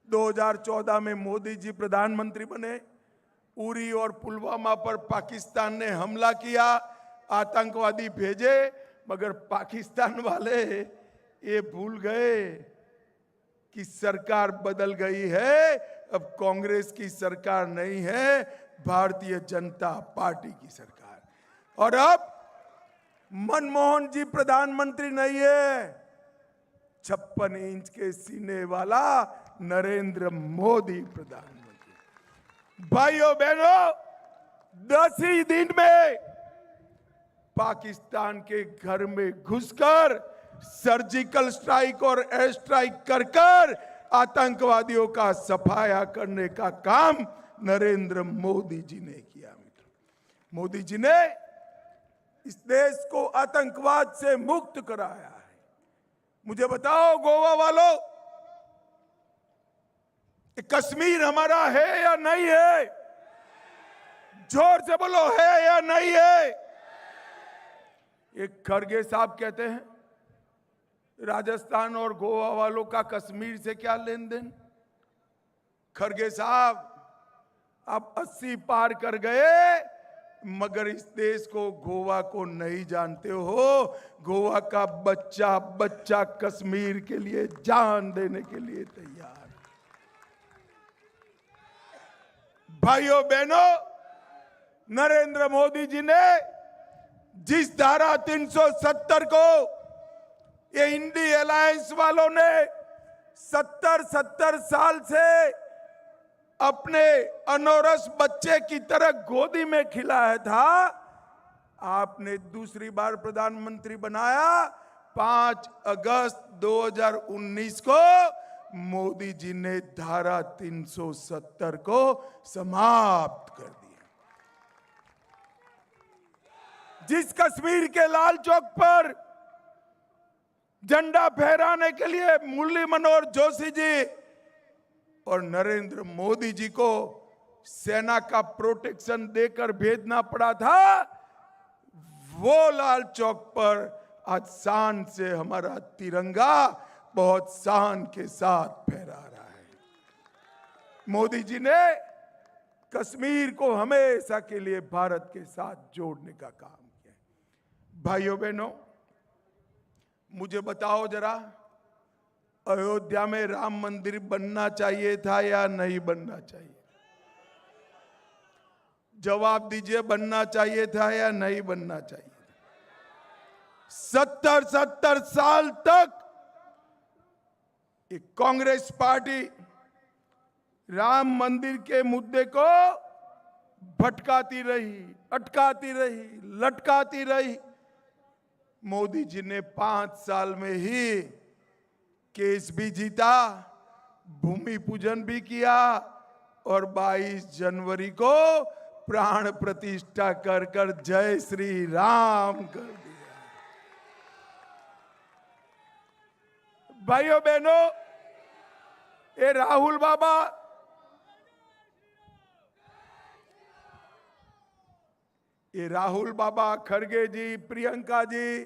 2014 में मोदी जी प्रधानमंत्री बने। उरी और पुलवामा पर पाकिस्तान ने हमला किया, आतंकवादी भेजे, मगर पाकिस्तान वाले ये भूल गए कि सरकार बदल गई है, अब कांग्रेस की सरकार नहीं है, भारतीय जनता पार्टी की सरकार। और अब मनमोहन जी प्रधानमंत्री नहीं है, 56 इंच के सीने वाला नरेंद्र मोदी प्रधानमंत्री। भाइयों बहनों, 10 ही दिन में पाकिस्तान के घर में घुसकर सर्जिकल स्ट्राइक और एयर स्ट्राइक कर कर आतंकवादियों का सफाया करने का काम नरेंद्र मोदी जी ने किया। मित्रों, मोदी जी ने इस देश को आतंकवाद से मुक्त कराया है। मुझे बताओ गोवा वालों, कश्मीर हमारा है या नहीं है? जोर से बोलो, है या नहीं है? एक खड़गे साहब कहते हैं राजस्थान और गोवा वालों का कश्मीर से क्या लेन then. खड़गे साहब, आप 80 पार कर गए, मगर इस देश को, गोवा को नहीं जानते हो। गोवा का बच्चा बच्चा कश्मीर के लिए जान देने के लिए तैयार। भाइयों बहनों, नरेंद्र मोदी जी ने जिस धारा 370 को ये इंडी अलायंस वालों ने 70-70 साल से अपने अनोरस बच्चे की तरह गोदी में खिलाया था, आपने दूसरी बार प्रधानमंत्री बनाया। 5 अगस्त 2019 को मोदी जी ने धारा 370 को समाप्त कर दिया। जिस कश्मीर के लाल चौक पर झंडा फहराने के लिए मुरली मनोहर जोशी जी और नरेंद्र मोदी जी को सेना का प्रोटेक्शन देकर भेजना पड़ा था, वो लाल चौक पर आज शान से हमारा तिरंगा बहुत शान के साथ फहरा रहा है। मोदी जी ने कश्मीर को हमेशा के लिए भारत के साथ जोड़ने का काम किया। भाइयों बहनों, मुझे बताओ जरा, अयोध्या में राम मंदिर बनना चाहिए था या नहीं बनना चाहिए? जवाब दीजिए, बनना चाहिए था या नहीं बनना चाहिए? 70-70 साल तक एक कांग्रेस पार्टी राम मंदिर के मुद्दे को भटकाती रही, अटकाती रही, लटकाती रही। मोदी जी ने 5 साल में ही केस भी जीता, भूमि पूजन भी किया और 22 जनवरी को प्राण प्रतिष्ठा कर कर जय श्री राम कर दिया। भाइयों बहनों, ये राहुल बाबा, ये राहुल बाबा, खड़गे जी, प्रियंका जी,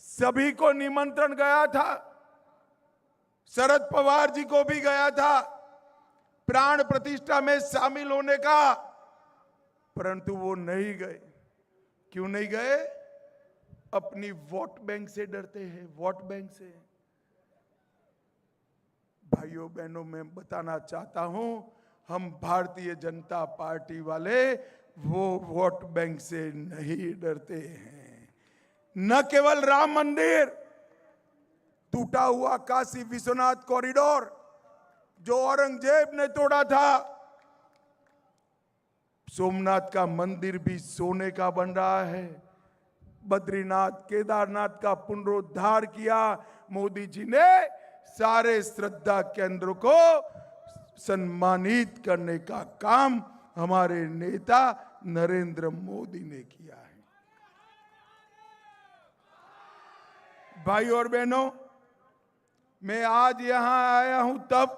सभी को निमंत्रण गया था, शरद पवार जी को भी गया था प्राण प्रतिष्ठा में शामिल होने का, परंतु वो नहीं गए। क्यों नहीं गए? अपनी वोट बैंक से डरते हैं, वोट बैंक से। भाइयों बहनों, मैं बताना चाहता हूं, हम भारतीय जनता पार्टी वाले वो वोट बैंक से नहीं डरते हैं। न केवल राम मंदिर, टूटा हुआ काशी विश्वनाथ कॉरिडोर जो औरंगजेब ने तोड़ा था, सोमनाथ का मंदिर भी सोने का बन रहा है, बद्रीनाथ केदारनाथ का पुनरुद्धार किया मोदी जी ने, सारे श्रद्धा केंद्रों को सम्मानित करने का काम हमारे नेता नरेंद्र मोदी ने किया है। भाई और बहनों, मैं आज यहां आया हूं तब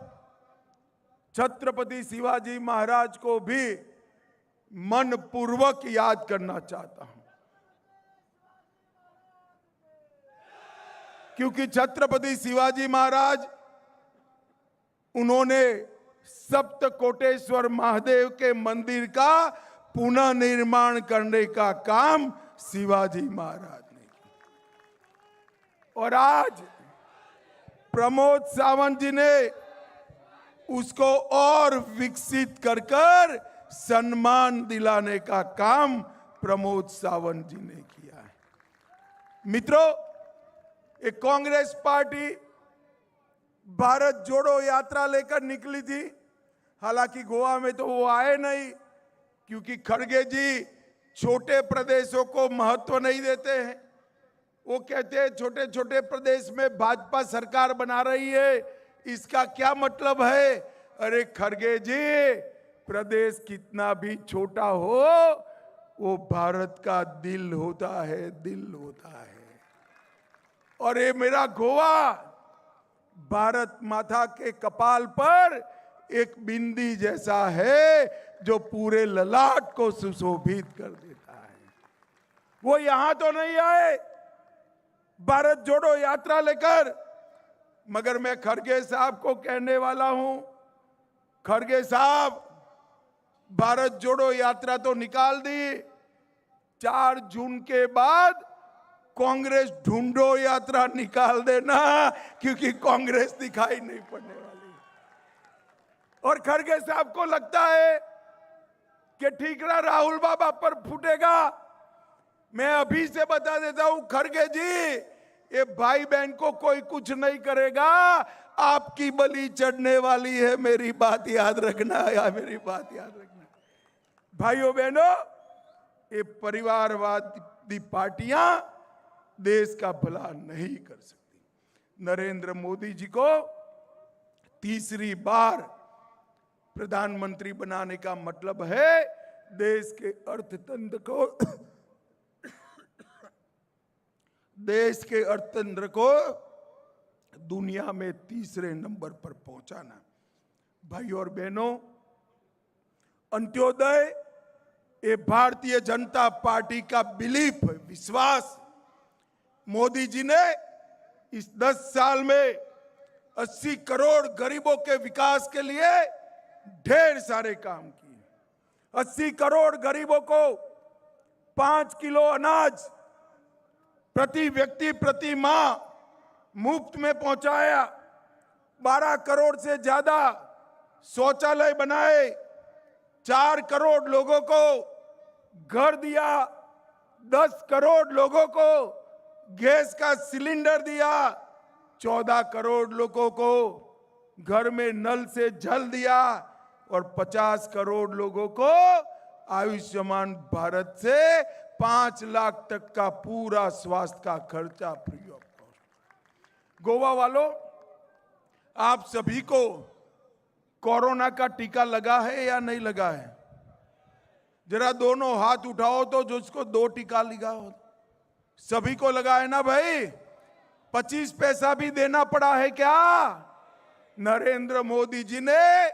छत्रपति शिवाजी महाराज को भी मन पूर्वक याद करना चाहता हूं, क्योंकि छत्रपति शिवाजी महाराज, उन्होंने सप्तकोटेश्वर महादेव के मंदिर का पुनर्निर्माण करने का काम शिवाजी महाराज ने किया। और आज प्रमोद सावंत जी ने उसको और विकसित कर कर सम्मान दिलाने का काम प्रमोद सावंत जी ने किया है। मित्रों, एक कांग्रेस पार्टी भारत जोड़ो यात्रा लेकर निकली थी। हालांकि गोवा में तो वो आए नहीं, क्योंकि खड़गे जी छोटे प्रदेशों को महत्व नहीं देते हैं। वो कहते हैं छोटे छोटे प्रदेश में भाजपा सरकार बना रही है, इसका क्या मतलब है। अरे खड़गे जी, प्रदेश कितना भी छोटा हो वो भारत का दिल होता है, दिल होता है। और ये मेरा गोवा भारत माता के कपाल पर एक बिंदी जैसा है जो पूरे ललाट को सुशोभित कर देता है। वो यहां तो नहीं आए भारत जोड़ो यात्रा लेकर, मगर मैं खड़गे साहब को कहने वाला हूं, खड़गे साहब भारत जोड़ो यात्रा तो निकाल दी, 4 जून के बाद कांग्रेस ढूंढो यात्रा निकाल देना, क्योंकि कांग्रेस दिखाई नहीं पड़ने वाली। और खड़गे साहब को लगता है कि ठीकरा राहुल बाबा पर फूटेगा। मैं अभी से बता देता हूं खड़गे जी, ये भाई बहन को कोई कुछ नहीं करेगा, आपकी बलि चढ़ने वाली है। मेरी बात याद रखना, या मेरी बात याद रखना। भाइयों बहनों, ये परिवारवादी पार्टियां देश का भला नहीं कर सकती। नरेंद्र मोदी जी को तीसरी बार प्रधानमंत्री बनाने का मतलब है देश के अर्थतंत्र को, देश के अर्थतंत्र को दुनिया में तीसरे नंबर पर पहुंचाना। भाई और बहनों, अंत्योदय ये भारतीय जनता पार्टी का बिलीफ, विश्वास। मोदी जी ने इस 10 साल में 80 करोड़ गरीबों के विकास के लिए ढेर सारे काम किए। 80 करोड़ गरीबों को 5 किलो अनाज प्रति व्यक्ति प्रति माह मुफ्त में पहुंचाया। 12 करोड़ से ज्यादा शौचालय बनाए, 4 करोड़ लोगों को घर दिया, 10 करोड़ लोगों को गैस का सिलेंडर दिया, 14 करोड़ लोगों को घर में नल से जल दिया और 50 करोड़ लोगों को आयुष्मान भारत से 5 लाख तक का पूरा स्वास्थ्य का खर्चा फ्री ऑफ कॉस्ट। गोवा वालों, आप सभी को कोरोना का टीका लगा है या नहीं लगा है? जरा दोनों हाथ उठाओ तो जिसको 2 टीका लगा हो। सभी को लगा है ना भाई? 25 पैसा भी देना पड़ा है क्या? नरेंद्र मोदी जी ने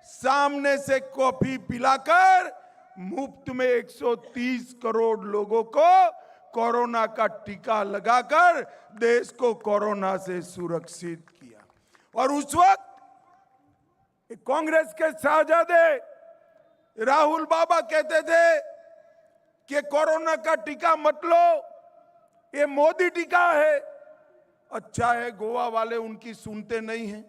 सामने से कॉफी पिलाकर मुफ्त में 130 करोड़ लोगों को कोरोना का टीका लगाकर देश को कोरोना से सुरक्षित किया। और उस वक्त कांग्रेस के शाहजादे राहुल बाबा कहते थे कि कोरोना का टीका मत लो, ये मोदी टीका है। अच्छा है गोवा वाले उनकी सुनते नहीं हैं।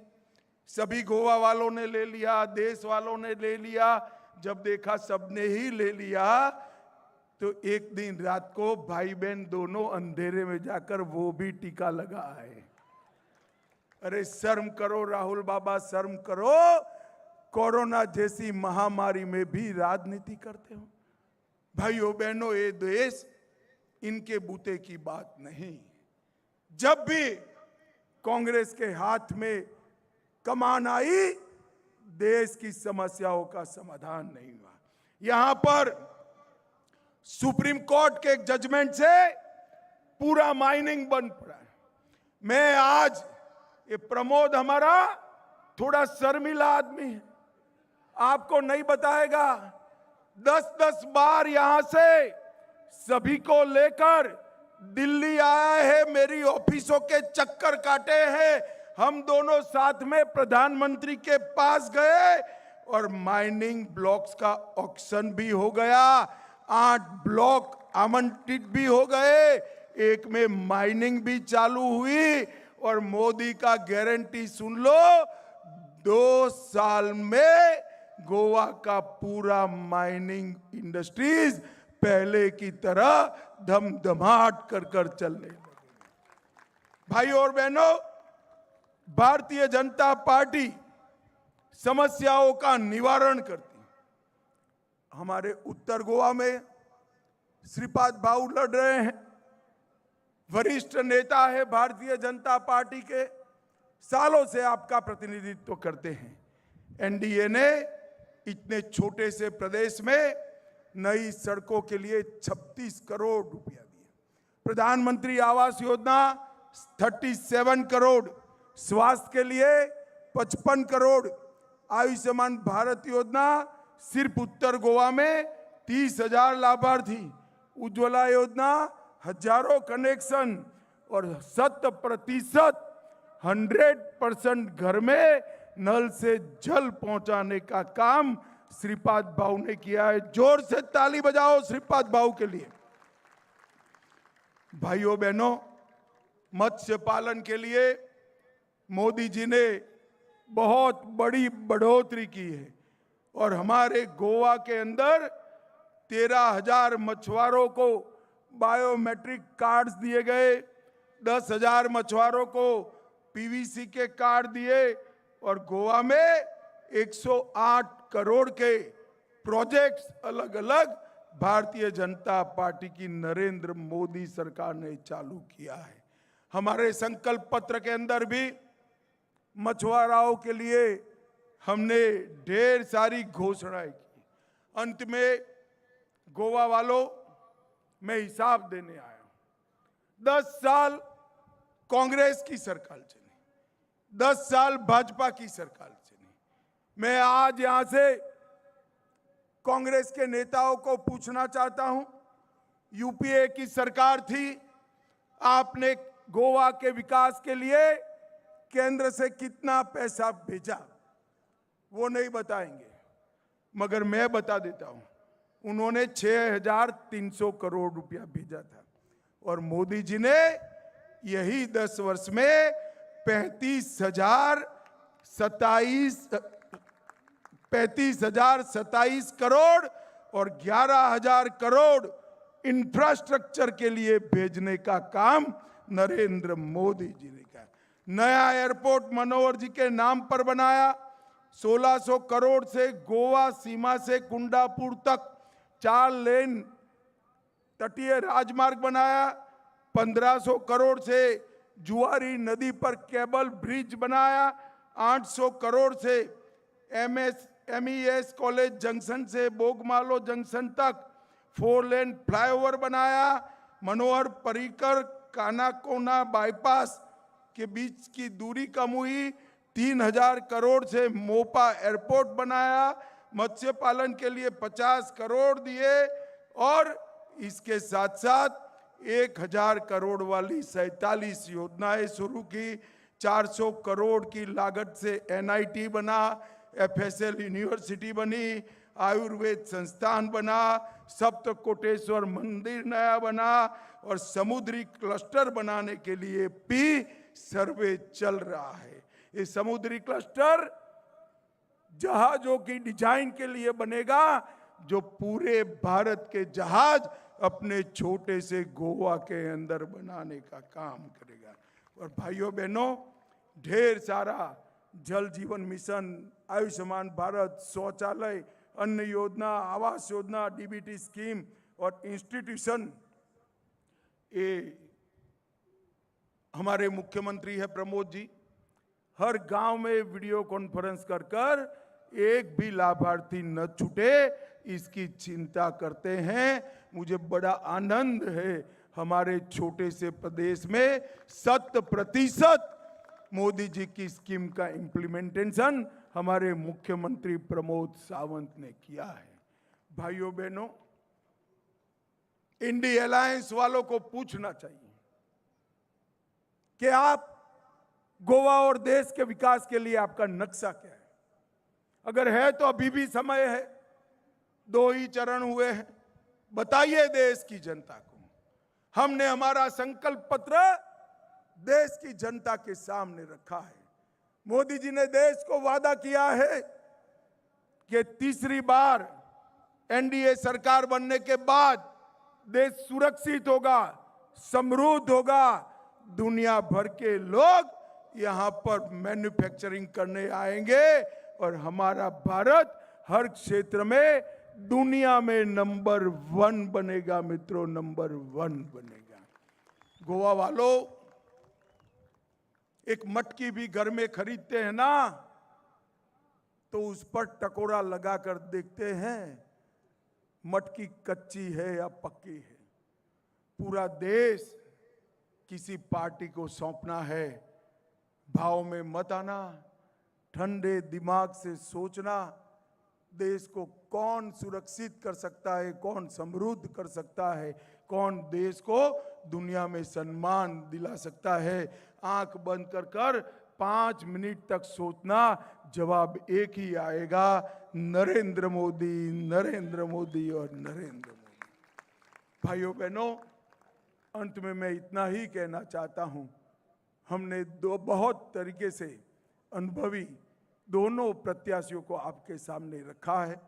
सभी गोवा वालों ने ले लिया, देश वालों ने ले लिया, जब देखा सबने ही ले लिया तो एक दिन रात को भाई बहन दोनों अंधेरे में जाकर वो भी टीका लगा आए। अरे शर्म करो राहुल बाबा, शर्म करो। कोरोना जैसी महामारी में भी राजनीति करते हो। भाइयों बहनों, ये देश इनके बूते की बात नहीं। जब भी कांग्रेस के हाथ में कमान आई, देश की समस्याओं का समाधान नहीं हुआ। यहां पर सुप्रीम कोर्ट के एक जजमेंट से पूरा माइनिंग बंद पड़ा है। मैं आज ये प्रमोद हमारा थोड़ा शर्मिला आदमी है, आपको नहीं बताएगा। 10-10 बार यहां से सभी को लेकर दिल्ली आया है, मेरी ऑफिसों के चक्कर काटे हैं। हम दोनों साथ में प्रधानमंत्री के पास गए और माइनिंग ब्लॉक्स का ऑक्शन भी हो गया, 8 ब्लॉक आवंटित भी हो गए, एक में माइनिंग भी चालू हुई। और मोदी का गारंटी सुन लो, 2 साल में गोवा का पूरा माइनिंग इंडस्ट्रीज पहले की तरह धमधमाहट कर कर चलने लगे। भाई और बहनों, भारतीय जनता पार्टी समस्याओं का निवारण करती है। हमारे उत्तर गोवा में श्रीपाद भाऊ लड़ रहे हैं, वरिष्ठ नेता है भारतीय जनता पार्टी के, सालों से आपका प्रतिनिधित्व करते हैं। एनडीए ने इतने छोटे से प्रदेश में नई सड़कों के लिए 36 करोड़ रुपया दिए। प्रधानमंत्री आवास योजना 37 करोड़, स्वास्थ्य के लिए 55 करोड़, आयुष्मान भारत योजना सिर्फ उत्तर गोवा में 30,000 लाभार्थी, उज्ज्वला योजना हजारों कनेक्शन और 100% 100% घर में नल से जल पहुंचाने का काम श्रीपाद भाऊ ने किया है। जोर से ताली बजाओ श्रीपाद भाऊ के लिए। भाइयों बहनों, मत्स्य पालन के लिए मोदी जी ने बहुत बड़ी बढ़ोतरी की है और हमारे गोवा के अंदर 13,000 मछुआरों को बायोमेट्रिक कार्ड्स दिए गए, 10,000 मछुआरों को पीवीसी के कार्ड दिए और गोवा में 108 करोड़ के प्रोजेक्ट्स अलग अलग भारतीय जनता पार्टी की नरेंद्र मोदी सरकार ने चालू किया है। हमारे संकल्प पत्र के अंदर भी मछुआराओं के लिए हमने ढेर सारी घोषणाएं की। अंत में गोवा वालों, मैं हिसाब देने आया हूं। 10 साल कांग्रेस की सरकार चली, 10 साल भाजपा की सरकार चली। मैं आज यहां से कांग्रेस के नेताओं को पूछना चाहता हूं, यूपीए की सरकार थी, आपने गोवा के विकास के लिए केंद्र से कितना पैसा भेजा वो नहीं बताएंगे, मगर मैं बता देता हूं, उन्होंने 6,300 करोड़ रुपया भेजा था और मोदी जी ने यही 10 वर्ष में 35,027 करोड़ और 11,000 करोड़ इंफ्रास्ट्रक्चर के लिए भेजने का काम नरेंद्र मोदी जी ने किया। नया एयरपोर्ट मनोहर जी के नाम पर बनाया, 1,600 करोड़ से गोवा सीमा से कुंडापुर तक 4 लेन तटीय राजमार्ग बनाया, 1,500 करोड़ से जुआरी नदी पर केबल ब्रिज बनाया, 800 करोड़ से MES college junction से बोगमालो जंक्शन तक 4 लेन फ्लाईओवर बनाया, Manohar Parrikar Canacona bypass K beach की दूरी कम हुई, 3,000 करोड़ से मोपा एयरपोर्ट बनाया, मत्स्य पालन के लिए 50 करोड़ दिए और इसके साथ साथ 1,000 करोड़ वाली 47 योजनाएं शुरू की, 400 करोड़ की लागत से NIT बना, एफएसएल यूनिवर्सिटी बनी, आयुर्वेद संस्थान बना, सप्तकोटेश्वर मंदिर नया बना और समुद्री क्लस्टर बनाने के लिए भी सर्वे चल रहा है। ये समुद्री क्लस्टर जहाजों की डिजाइन के लिए बनेगा, जो पूरे भारत के जहाज अपने छोटे से गोवा के अंदर बनाने का काम करेगा। और भाइयों बहनों, ढेर सारा जल जीवन मिशन, आयुष्मान भारत, शौचालय, अन्न योजना, आवास योजना, डीबीटी स्कीम और इंस्टीट्यूशन, ये हमारे मुख्यमंत्री है प्रमोद जी, हर गांव में वीडियो कॉन्फ्रेंस कर कर एक भी लाभार्थी न छूटे इसकी चिंता करते हैं। मुझे बड़ा आनंद है, हमारे छोटे से प्रदेश में 100% मोदी जी की स्कीम का इम्प्लीमेंटेशन हमारे मुख्यमंत्री प्रमोद सावंत ने किया है। भाइयों बहनों, इंडी अलायंस वालों को पूछना चाहिए कि आप गोवा और देश के विकास के लिए आपका नक्शा क्या है। अगर है तो अभी भी समय है, 2 ही चरण हुए हैं, बताइए देश की जनता को। हमने हमारा संकल्प पत्र देश की जनता के सामने रखा है। मोदी जी ने देश को वादा किया है कि तीसरी बार एनडीए सरकार बनने के बाद देश सुरक्षित होगा, समृद्ध होगा, दुनिया भर के लोग यहां पर मैन्युफैक्चरिंग करने आएंगे और हमारा भारत हर क्षेत्र में दुनिया में नंबर 1 बनेगा। मित्रों, नंबर 1 बनेगा। गोवा वालों, एक मटकी भी घर में खरीदते हैं ना, तो उस पर टकोरा लगाकर देखते हैं मटकी कच्ची है या पक्की है। पूरा देश किसी पार्टी को सौंपना है, भाव में मत आना, ठंडे दिमाग से सोचना, देश को कौन सुरक्षित कर सकता है, कौन समृद्ध कर सकता है, कौन देश को दुनिया में सम्मान दिला सकता है। आंख बंद कर कर 5 मिनट तक सोचना, जवाब एक ही आएगा, नरेंद्र मोदी, नरेंद्र मोदी और नरेंद्र मोदी। भाइयों बहनों, अंत में मैं इतना ही कहना चाहता हूं, हमने दो बहुत तरीके से अनुभवी दोनों प्रत्याशियों को आपके सामने रखा है,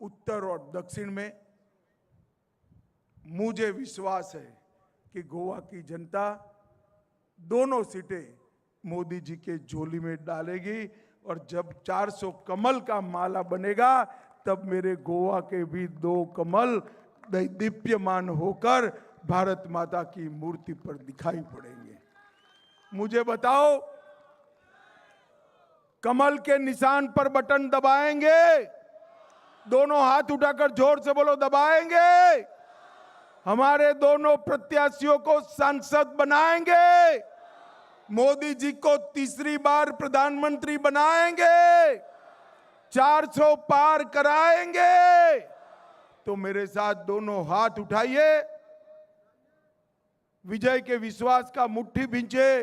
उत्तर और दक्षिण में। मुझे विश्वास है कि गोवा की जनता दोनों सीटें मोदी जी के झोली में डालेगी और जब 400 कमल का माला बनेगा तब मेरे गोवा के भी 2 कमल दीप्यमान होकर भारत माता की मूर्ति पर दिखाई पड़ेंगे। मुझे बताओ, कमल के निशान पर बटन दबाएंगे? दोनों हाथ उठाकर जोर से बोलो, दबाएंगे? हमारे दोनों प्रत्याशियों को सांसद बनाएंगे, मोदी जी को तीसरी बार प्रधानमंत्री बनाएंगे, 400 पार कराएंगे। तो मेरे साथ दोनों हाथ उठाइए, विजय के विश्वास का मुट्ठी भींचे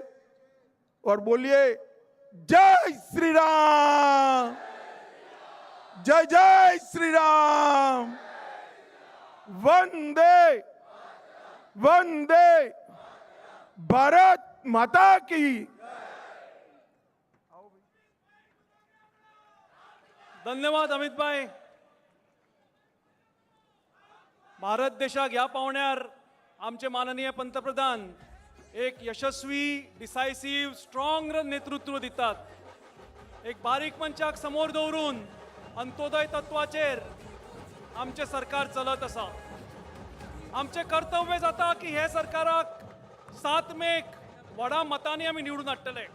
और बोलिए जय श्री राम, जय जय श्री राम, वंदे वंदे भारत माता की। धन्यवाद अमित भाई। भारत देशाक ह्या पावण्यार आमचे माननीय पंतप्रधान एक यशस्वी, डिसायसीव, स्ट्रॉंग नेतृत्व दितात। एक बारीक मनशाक समोर दवरून अंत्योदय तत्वाचेर आमचें सरकार चलत आसा। आमचें कर्तव्य जाता की हे सरकाराक 7 मेक व्हडा मतांनी आमी निवडून हाडटले।